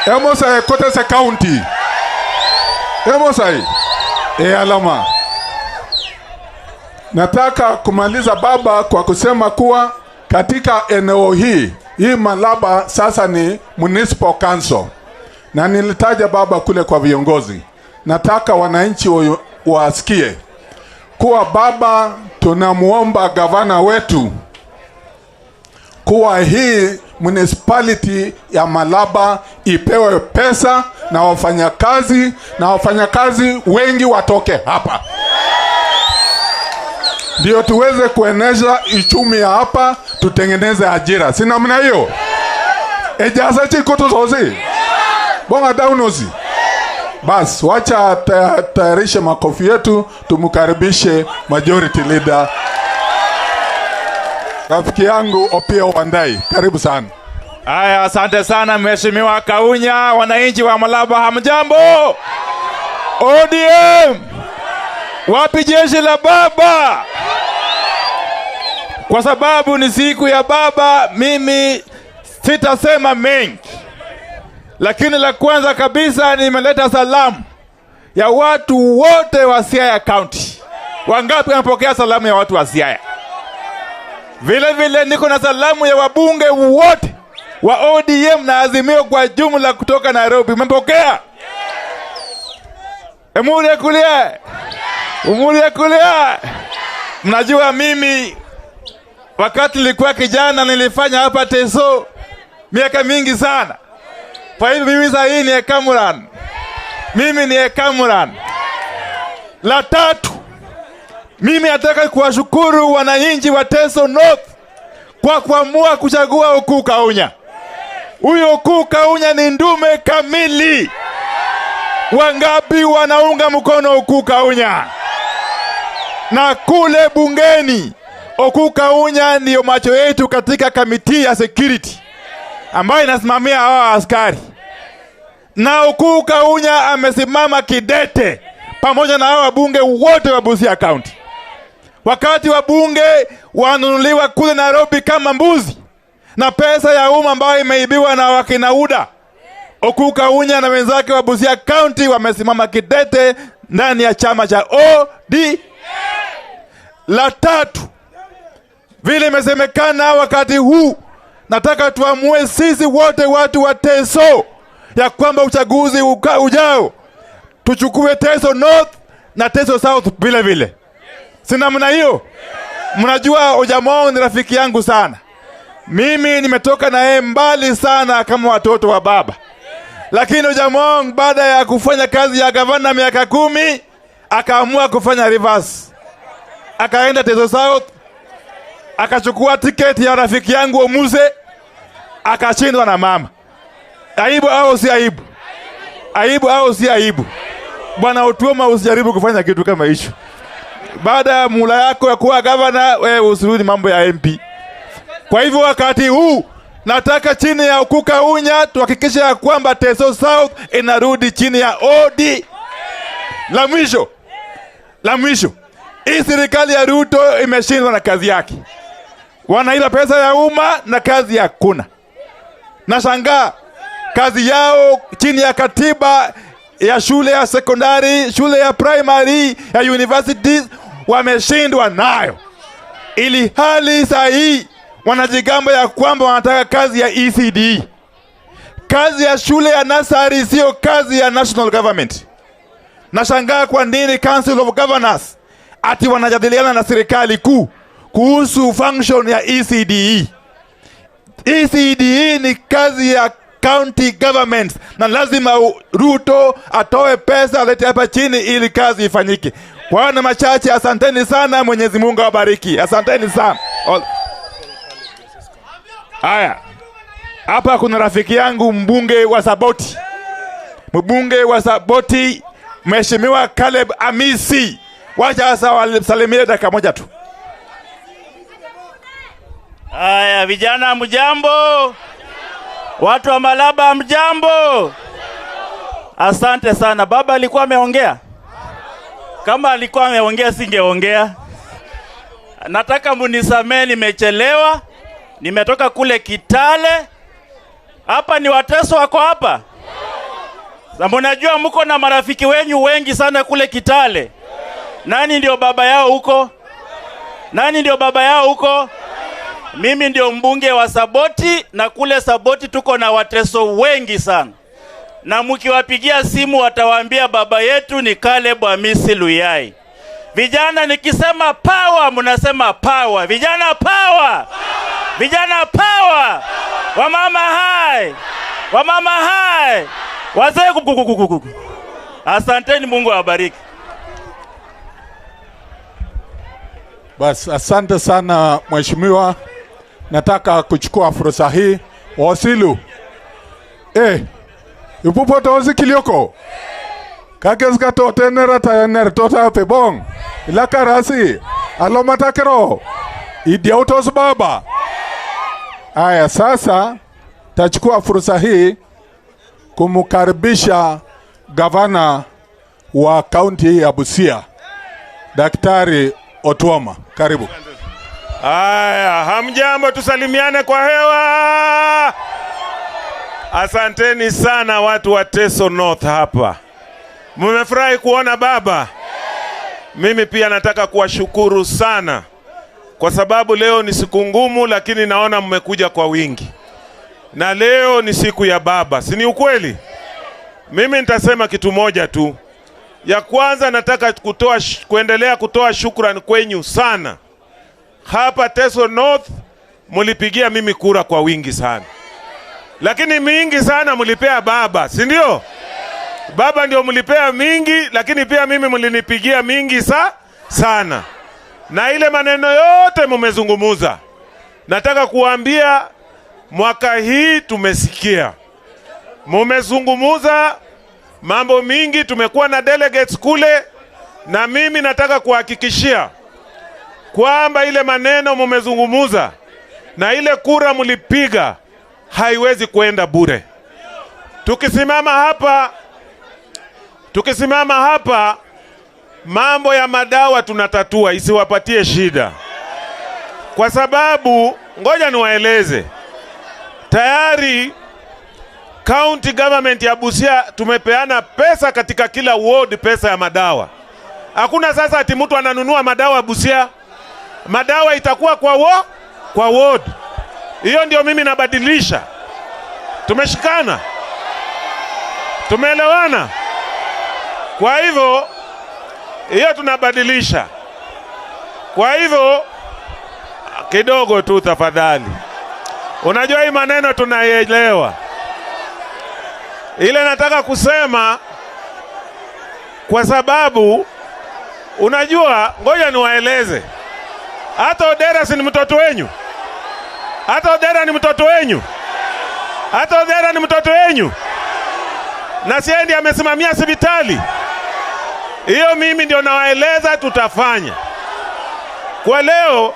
Emosa kote se county. Emosa e alama. Nataka kumaliza baba kwa kusema kuwa katika eneo hii Malaba sasa ni municipal council. Na nilitaja baba kule kwa viongozi. Nataka wananchi wasikie kuwa baba, tunamuomba gavana wetu kuwa hii municipality ya Malaba ipewe pesa na wafanyakazi, na wafanyakazi wengi watoke hapa, ndio tuweze kueneza uchumi ya hapa, tutengeneze ajira. Si namna hiyo? Ejasa chikoto zozi bonga daunozi. Bas, wacha tayarishe makofi yetu, tumkaribishe majority leader, rafiki yangu Opiyo Wandayi. Karibu sana. Aya, asante sana Mheshimiwa Kaunya. Wananchi wa Malaba hamjambo? ODM, wapi jeshi la baba? Kwa sababu ni siku ya baba, mimi sitasema mengi, Lakini la kwanza kabisa nimeleta salamu ya watu wote wa Siaya County. Wangapi wanapokea salamu ya watu wa Siaya? Vile vile niko na salamu ya wabunge wote wa ODM na Azimio kwa jumla kutoka Nairobi. Mmepokea? Emuri kulia. Umuri kulia. Mnajua mimi wakati nilikuwa kijana nilifanya hapa Teso miaka mingi sana. Kwa hivyo mimi sasa hii ni Ekamuran. Mimi ni Ekamuran. La tatu, mimi nataka kuwashukuru wananchi wa Teso North kwa kuamua kuchagua Ukuu Kaunya. Huyo Ukuu Kaunya ni ndume kamili. Wangapi wanaunga mkono Ukuu Kaunya? Na kule bungeni, Ukuu Kaunya ndiyo macho yetu katika kamiti ya security ambayo inasimamia hawa askari. Na Ukuu Kaunya amesimama kidete pamoja na hawa wabunge wote wa Busia County. Wakati wabunge wanunuliwa kule Nairobi kama mbuzi na pesa ya umma ambayo imeibiwa na wakina UDA, Ukuu Kaunya na wenzake wa Busia County wamesimama kidete ndani ya chama cha OD. La tatu, vile imesemekana wakati huu, nataka tuamue sisi wote watu wa Teso ya kwamba uchaguzi ujao tuchukue Teso North na Teso South vile vile. Si namna hiyo? Mnajua Ojamong ni rafiki yangu sana. Mimi nimetoka na yeye mbali sana kama watoto wa baba. Lakini Ojamong baada ya kufanya kazi ya gavana miaka 10 akaamua kufanya reverse. Akaenda Teso South, akachukua tiketi ya rafiki yangu Omuse, akashindwa na mama. Aibu au si aibu? Aibu au si aibu? Bwana Otuoma, usijaribu kufanya kitu kama hicho. Baada ya mula yako ya kuwa gavana, wewe usirudi mambo ya MP. Kwa hivyo wakati huu nataka chini ya Ukuu Kaunya tuhakikishe ya kwamba Teso South inarudi chini ya OD. La mwisho, hii serikali ya Ruto imeshindwa na kazi yake. Wanaiba pesa ya umma na kazi hakuna. Nashangaa kazi yao chini ya katiba ya shule ya sekondari, shule ya primary, ya universities wameshindwa nayo. Ili hali sahihi wanajigamba ya kwamba wanataka kazi ya ECD. Kazi ya shule ya nursery sio kazi ya national government. Nashangaa kwa nini Council of Governors ati wanajadiliana na serikali kuu kuhusu function ya ECDE. ECDE ni kazi ya county governments na lazima Ruto atoe pesa alete hapa chini ili kazi ifanyike. Kwa hayo na machache, asanteni sana. Mwenyezi Mungu awabariki. Asanteni sana. Haya, hapa kuna rafiki yangu mbunge wa Saboti, mbunge wa Saboti Mheshimiwa Caleb Amisi. Wacha sasa wasalimie dakika moja tu. Haya vijana, mjambo? Watu wa Malaba mjambo? Asante sana. Baba alikuwa ameongea? Kama alikuwa ameongea singeongea. Nataka munisamee, nimechelewa. Nimetoka kule Kitale. Hapa ni Wateso wako hapa? Na mnajua mko na marafiki wenyu wengi sana kule Kitale. Nani ndio baba yao huko? Nani ndio baba yao huko? Mimi ndio mbunge wa Saboti, na kule Saboti tuko na Wateso wengi sana. Na mkiwapigia simu watawaambia baba yetu ni Caleb Amisi Luyai. Vijana nikisema power mnasema power. Vijana power. Vijana power. Wamama hai. Wamama hai. Wazee kukukukuku. Asanteni, Mungu awabariki. Bas, asante sana mheshimiwa. Nataka kuchukua fursa hii Wasilu. Ipupo tozi kilioko. Kakes kato tenera tayaner tota pebong. Ilakarasi. Alomatakero. Idiautos baba. Aya, sasa tachukua fursa hii kumkaribisha gavana wa kaunti ya Busia, Daktari Otuoma. Karibu. Aya, hamjambo, tusalimiane kwa hewa. Asanteni sana watu wa Teso North hapa. Mmefurahi kuona baba? Mimi pia nataka kuwashukuru sana kwa sababu leo ni siku ngumu, lakini naona mmekuja kwa wingi. Na leo ni siku ya baba, si ni ukweli? Mimi nitasema kitu moja tu. Ya kwanza nataka kuendelea kutoa shukrani kwenyu sana. Hapa Teso North mlipigia mimi kura kwa wingi sana. Lakini mingi sana mlipea baba, si ndio? Baba ndio mlipea mingi, lakini pia mimi mlinipigia mingi sana. Na ile maneno yote mmezungumuza, nataka kuambia mwaka hii tumesikia. Mmezungumuza mambo mingi, tumekuwa na delegates kule, na mimi nataka kuhakikishia kwamba ile maneno mmezungumuza na ile kura mlipiga haiwezi kuenda bure. Tukisimama hapa mambo ya madawa tunatatua, isiwapatie shida. Kwa sababu ngoja niwaeleze, tayari county government ya Busia tumepeana pesa katika kila ward, pesa ya madawa. Hakuna sasa ati mtu ananunua madawa Busia. Madawa itakuwa kwa ward. Hiyo ndio mimi nabadilisha. Tumeshikana? Tumeelewana? Kwa hivyo hiyo tunabadilisha. Kwa hivyo kidogo tu tafadhali. Unajua hii maneno tunaielewa. Ile nataka kusema kwa sababu unajua, ngoja niwaeleze. Hata Odera si ni mtoto wenyu? Hata Odera ni mtoto wenyu? Hata Odera ni mtoto wenyu? Na si ndiye amesimamia hospitali? Hiyo mimi ndio nawaeleza tutafanya. Kwa leo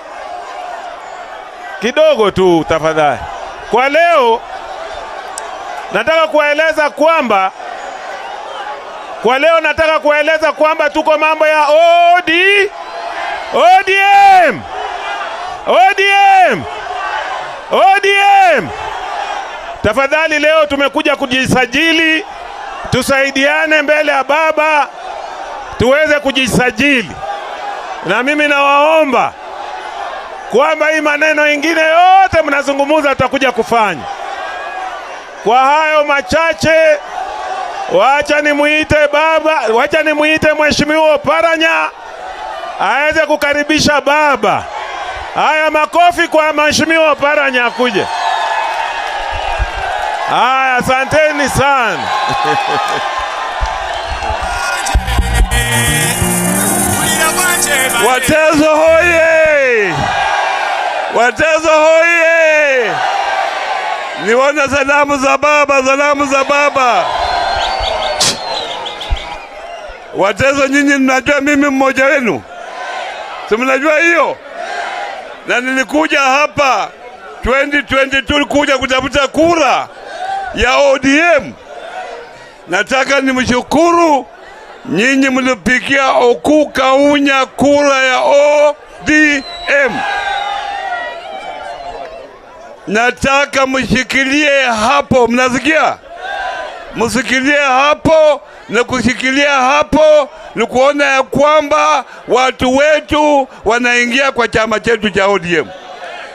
kidogo tu tafadhali. Kwa leo nataka kuwaeleza kwamba tuko mambo ya ODM. ODM. ODM. Tafadhali leo tumekuja kujisajili, tusaidiane mbele ya baba tuweze kujisajili. Na mimi nawaomba kwamba hii maneno ingine yote mnazungumza tutakuja kufanya. Kwa hayo machache, wacha nimuite baba, wacha nimuite Mheshimiwa Oparanya aweze kukaribisha baba. Haya, makofi kwa Mheshimiwa Oparanya akuje. Haya, asanteni sana. Wateso hoye! Wateso hoye! Niona salamu za baba, salamu za baba. Wateso, nyinyi mnajua mimi mmoja wenu. Si mnajua hiyo? Na nilikuja hapa 2022 kuja kutafuta kura ya ODM. Nataka nimshukuru nyinyi mlipigia Oku Kaunya kura ya ODM. Nataka mshikilie hapo, mnasikia? Mshikilie hapo, na kushikilia hapo ni kuona ya kwamba watu wetu wanaingia kwa chama chetu cha ODM.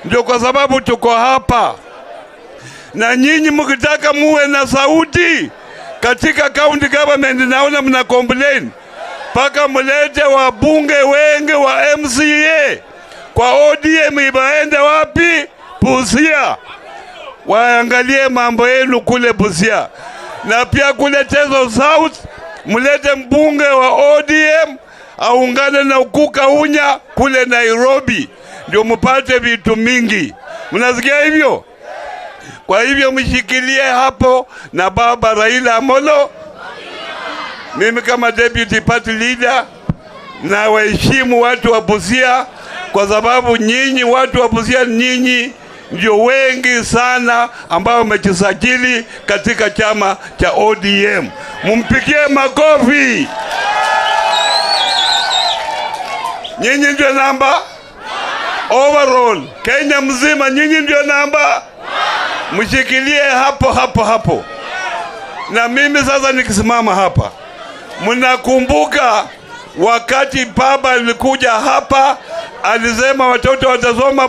Ndio kwa sababu tuko hapa. Na nyinyi mkitaka muwe na sauti katika county government, naona mna complain paka mlete wabunge wengi wa MCA kwa ODM, ibaende wapi? Busia. Waangalie mambo yenu kule Busia. Na pia kule Teso South mlete mbunge wa ODM aungane na Oku Kaunya kule Nairobi, ndio mpate vitu mingi. Mnasikia hivyo? Kwa hivyo mshikilie hapo na baba Raila Amolo. Mimi kama deputy party leader na waheshimu watu wa Busia, kwa sababu nyinyi watu wa Busia nyinyi ndio wengi sana ambao wamejisajili katika chama cha ODM. Mumpigie makofi. Nyinyi ndio namba overall Kenya mzima, nyinyi ndio namba. Mshikilie hapo hapo hapo. Na mimi sasa nikisimama hapa, mnakumbuka wakati baba alikuja hapa alisema watoto watasoma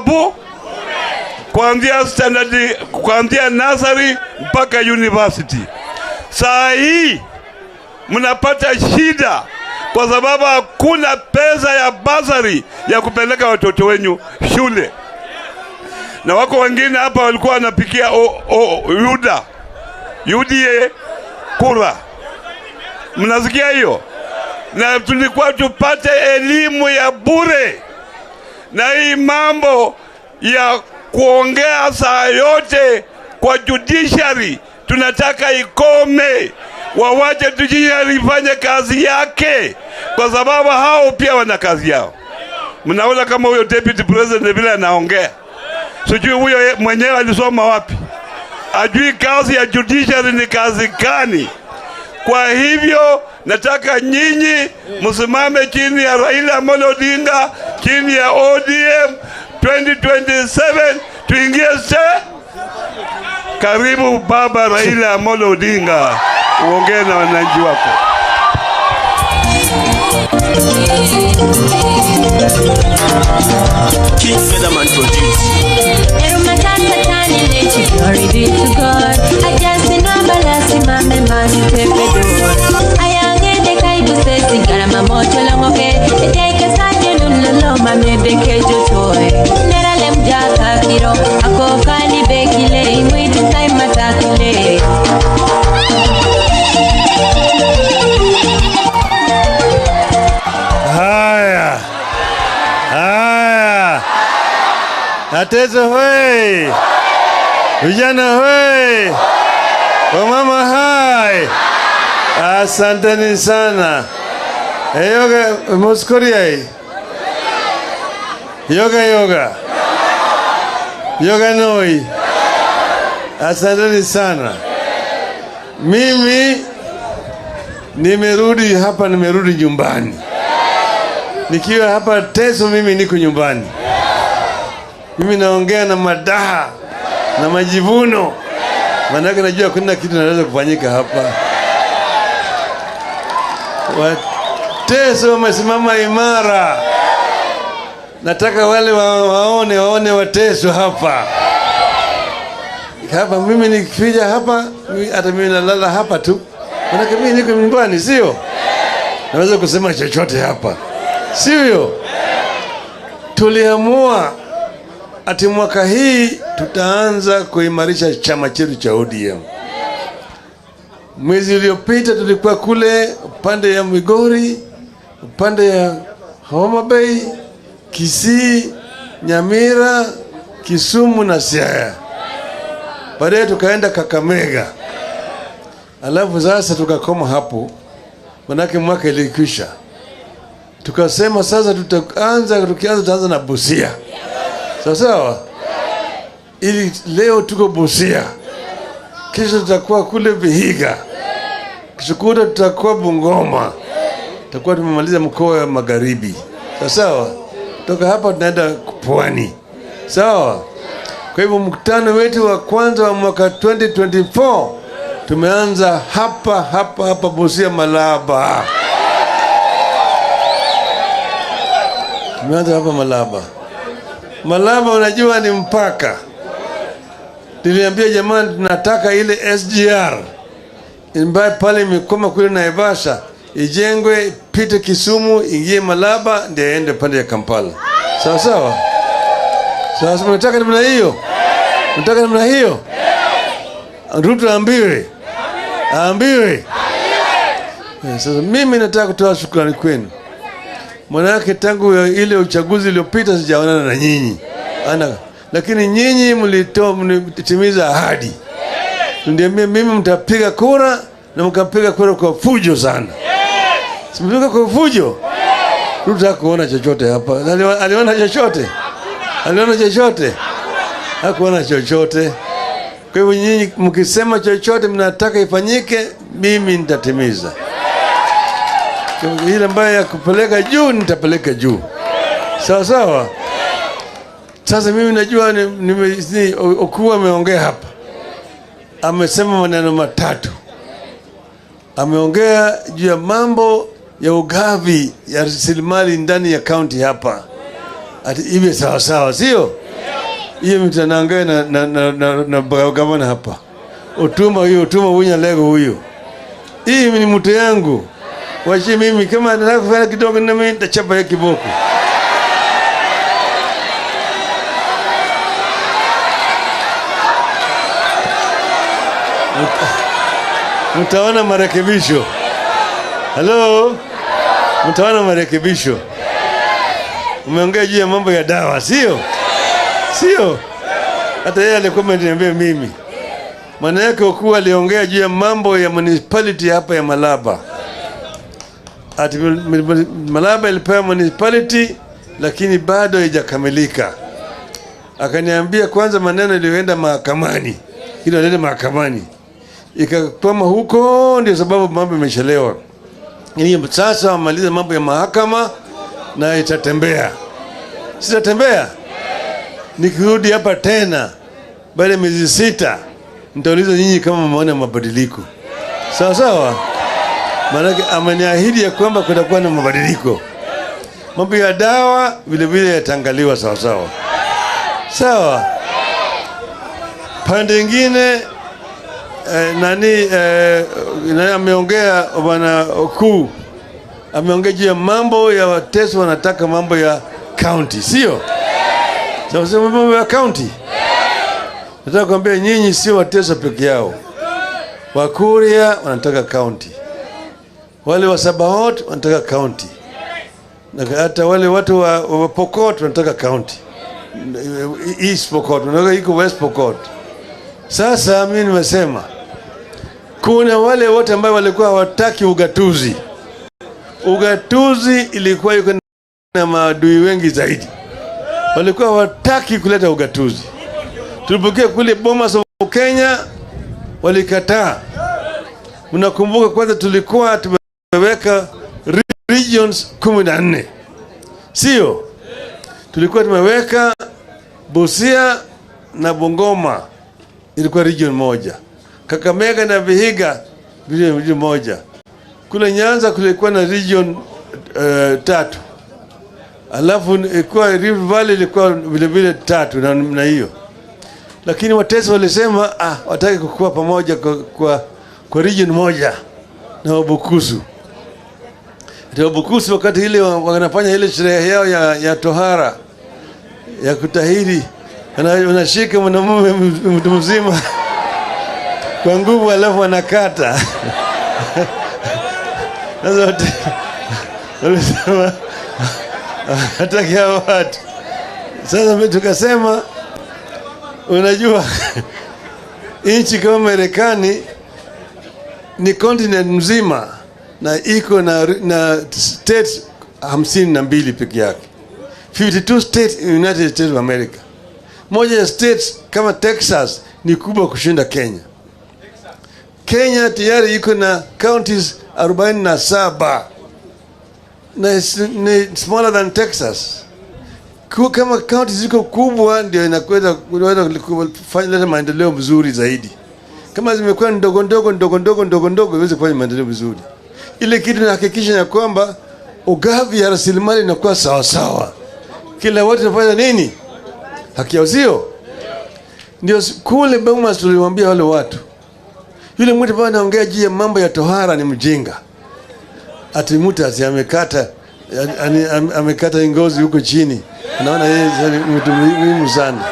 kuanzia standard, kuanzia nursery mpaka university. Saa hii mnapata shida kwa sababu hakuna pesa ya basari ya kupeleka watoto wenyu shule. Na wako wengine hapa walikuwa wanapikia UDA kura. Mnasikia hiyo? Na tulikuwa tupate elimu ya bure. Na hii mambo ya kuongea saa yote kwa judiciary tunataka ikome. Wawache judiciary ifanye kazi yake, kwa sababu hao pia wana kazi yao. Mnaona kama huyo deputy president vile anaongea, sijui huyo mwenyewe alisoma wapi, ajui kazi ya judiciary ni kazi gani. Kwa hivyo nataka nyinyi msimame chini ya Raila Amolo Odinga, chini ya ODM 2027 tuingie Karibu Baba Raila Amolo Odinga, uongee na wananchi wako. King Featherman produce. Glory be to God. Haya. Haya. Ateso hoi. Vijana hoi. Wamama hai. Asanteni sana. Yoga muskuriai. Yoga yoga. Yoga noi. Asanteni sana. Mimi nimerudi hapa, nimerudi nyumbani. Nikiwa hapa Teso mimi niko nyumbani. Mimi naongea na madaha na majivuno. Maana najua kuna kitu naweza kufanyika hapa. Wateso wamesimama imara. Nataka wale waone Wateso hapa. Hapa mimi nikifika hapa, hata mimi nalala hapa tu. Maana mimi niko nyumbani, sio? Naweza kusema chochote hapa. Sio? Tuliamua ati mwaka hii tutaanza kuimarisha chama chetu cha ODM. Mwezi uliopita tulikuwa kule upande ya Migori, upande ya Homa Bay, Kisii, Nyamira, Kisumu na Siaya. Baadaye tukaenda Kakamega. Alafu sasa tukakoma hapo, manake mwaka ilikwisha. Tukasema sasa tutaanza, tukianza tutaanza na Busia. Sawa sawa? Ili leo tuko Busia. Kesho tutakuwa kule Vihiga. Kesho kutwa tutakuwa Bungoma. Tutakuwa tumemaliza mkoa wa Magharibi. Sawa sawa? Toka hapa tunaenda Pwani. Sawa? Kwa hivyo mkutano wetu wa kwanza wa mwaka 2024 tumeanza hapa hapa hapa Busia Malaba. Tumeanza hapa Malaba. Malaba unajua ni mpaka. Niliambia jamani tunataka ile SGR ambayo pale imekoma kule Naivasha ijengwe, pite Kisumu, ingie Malaba ndio ende pande ya Kampala. Sawa sawa? Sasa mnataka namna hiyo? Mnataka namna hiyo? Ruto aambiwe. Aambiwe. Sasa mimi nataka kutoa shukrani kwenu. Manake tangu ile uchaguzi uliopita sijaonana na nyinyi. Lakini nyinyi mlitimiza ahadi. Ndiambia mimi mtapiga kura na mkapiga kura kwa fujo sana. Simpiga kwa fujo? Ruto hakuona chochote hapa. Aliona chochote? Aliona chochote? Hakuona chochote. Kwa hivyo nyinyi mkisema chochote mnataka ifanyike, mimi nitatimiza. Ile ambayo ya kupeleka juu nitapeleka juu. Sawa sawa? Sasa mimi najua Okua ameongea hapa. Amesema maneno matatu. Ameongea juu ya mambo ya ugavi ya rasilimali ndani ya kaunti hapa, ati iwe sawa sawa, sio? Hiyo mtanaongea na gavana hapa. Utuma huyo, utuma huyu lego huyo. Hii ni mtu yangu. Washi mimi kama nataka kufanya kidogo na mimi nitachapa yeye kiboko. Mtaona marekebisho. Hello? Mtaona marekebisho. Umeongea juu ya mambo ya dawa, sio? Sio? Hata yeye alikuwa ameniambia mimi. Maana yake ukuu aliongea juu ya mambo ya municipality hapa ya Malaba. Ati Malaba ilipewa municipality lakini bado haijakamilika. Akaniambia kwanza maneno iliyoenda mahakamani. Ile ilienda mahakamani. Ikakwama huko, ndio sababu mambo yamechelewa. Ili sasa wamalize mambo ya mahakama na itatembea. Sitatembea? Nikirudi hapa tena baada ya miezi 6 nitauliza nyinyi kama mmeona mabadiliko. Sawa sawa? Maana ameniahidi ya kwamba kutakuwa na mabadiliko. Mambo ya dawa vile vile yataangaliwa sawa sawa. Sawa? Pande nyingine nani ameongea bwana Okuu, ameongea juu ya mambo ya Wateso wanataka mambo ya county, sio? Sasa mambo ya county. Nataka kuambia nyinyi sio Wateso peke yao. Wakuria wanataka county. Wale wa Sabaot wanataka county. Na hata wale watu wa Pokot wanataka county. East Pokot, wanataka iko West Pokot. Sasa mimi nimesema kuna wale wote ambao walikuwa hawataki ugatuzi. Ugatuzi ilikuwa iko na maadui wengi zaidi. Walikuwa hawataki kuleta ugatuzi. Tulipokea kule Bomas of Kenya walikataa. Mnakumbuka kwanza tulikuwa tumeweka regions 14. Sio? Tulikuwa tumeweka Busia na Bungoma ilikuwa region moja. Kakamega na Vihiga region moja. Kule Nyanza kulikuwa na region 3. Alafu ilikuwa Rift Valley ilikuwa vile vile 3 na hiyo. Lakini Wateso walisema wataki kukua pamoja kwa region moja na Wabukusu. Wabukusu wakati ile wanafanya ile sherehe yao ya tohara ya kutahiri, wanashika mwanamume mtu mzima kwa nguvu alafu wanakata. Sasa walisema hataki hao watu. Sasa mimi tukasema unajua nchi kama Marekani ni continent mzima na iko na states 52 peke yake. 52 states in United States of America. Moja ya states kama Texas ni kubwa kushinda Kenya. Kenya tayari iko na counties 47 na ni smaller than Texas. Kama counties ziko kubwa ndio inakwenda kufanya maendeleo mzuri zaidi. Kama zimekuwa ndogo ndogo ndogo ndogo ndogo ndogo iweze kufanya maendeleo vizuri. Ile kitu inahakikisha ya kwamba ugavi ya rasilimali inakuwa sawa sawa. Kila watu wanafanya nini? Haki yao, sio? Ndio kule Bomas tuliwaambia wale watu. Yule mtu ambaye anaongea juu ya mambo ya tohara ni mjinga. Ati mtu amekata ngozi huko chini. Naona yeye ni mtu muhimu sana.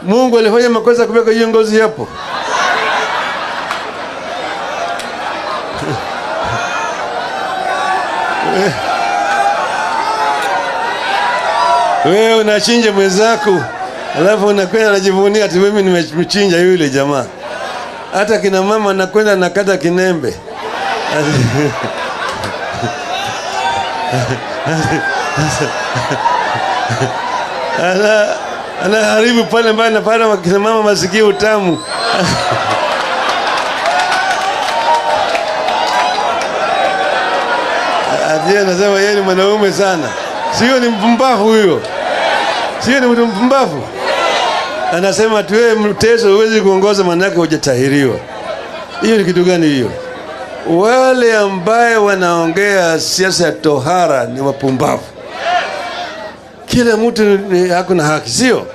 Mungu alifanya makosa kuweka hiyo ngozi hapo. Wewe unachinja mwenzako alafu unakwenda unajivunia ati mimi nimemchinja yule jamaa. Hata kina mama anakwenda nakata kinembe. Anaharibu pale mbaya na pale kina mama masikio utamu. Ati anasema yeye ni mwanaume sana. Sio ni mpumbavu huyo. Sio ni mtu mpumbavu. Anasema tu wewe Mteso huwezi kuongoza manake hujatahiriwa. Hiyo ni kitu gani hiyo? Wale ambaye wanaongea siasa ya tohara ni wapumbavu. Kila mtu hakuna haki, sio?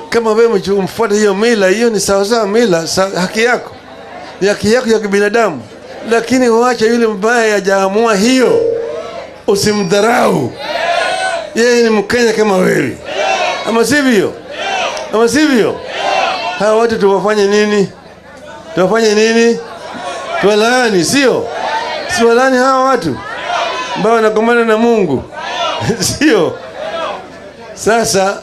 Kama wewe umfuate hiyo mila, hiyo ni sawasawa mila, haki yako. Ni haki yako ya kibinadamu. Lakini wacha yule mbaya hajaamua hiyo, usimdharau. Yeye ni Mkenya kama wewe. Ama sivyo? Ama sivyo? Hawa watu tuwafanye nini? Tuwafanye nini? Tuwalaani, sio? Si walaani hawa watu ambao wanagombana na Mungu. Sio? Sasa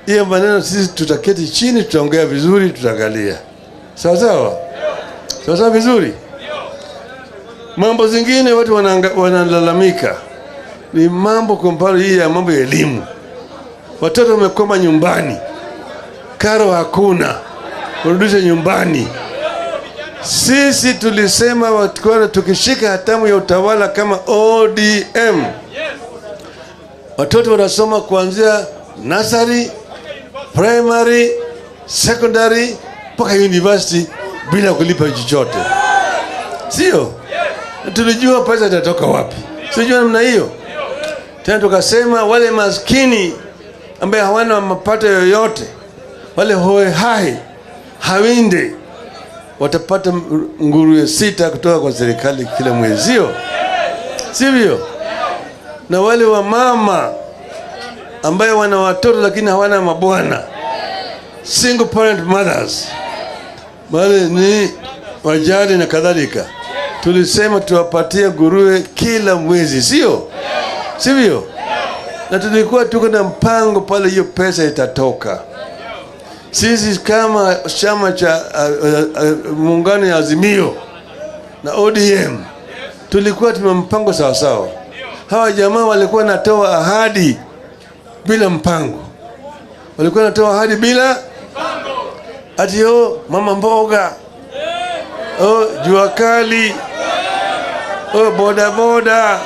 hiyo maneno sisi tutaketi chini, tutaongea vizuri, tutaangalia. Sawa sawa? Sawa sawa vizuri? Mambo zingine watu wanalalamika ni mambo kwa mfano hii ya mambo ya elimu. Watoto wamekoma nyumbani, karo hakuna, warudishe nyumbani. Sisi tulisema watu tukishika hatamu ya utawala kama ODM, watoto wanasoma kuanzia nursery, primary, secondary mpaka university bila kulipa chochote, sio? Tulijua pesa itatoka wapi, sijua namna hiyo. Tena tukasema wale maskini ambaye hawana mapato yoyote, wale hoehai hawinde, watapata nguruwe 6 kutoka kwa serikali kila mwezi, sio? Sivyo? Na wale wa mama ambaye wana watoto lakini hawana mabwana, single parent mothers, wale ni wajane na kadhalika, tulisema tuwapatie nguruwe kila mwezi, sio? Sivyo? Na tulikuwa tuko na mpango pale hiyo pesa itatoka. Sisi kama chama cha muungano ya Azimio na ODM tulikuwa tuna mpango sawa sawa. Hawa jamaa walikuwa wanatoa ahadi bila mpango. Walikuwa wanatoa ahadi bila mpango. Ati oh, mama mboga, oh, jua kali, oh, boda boda.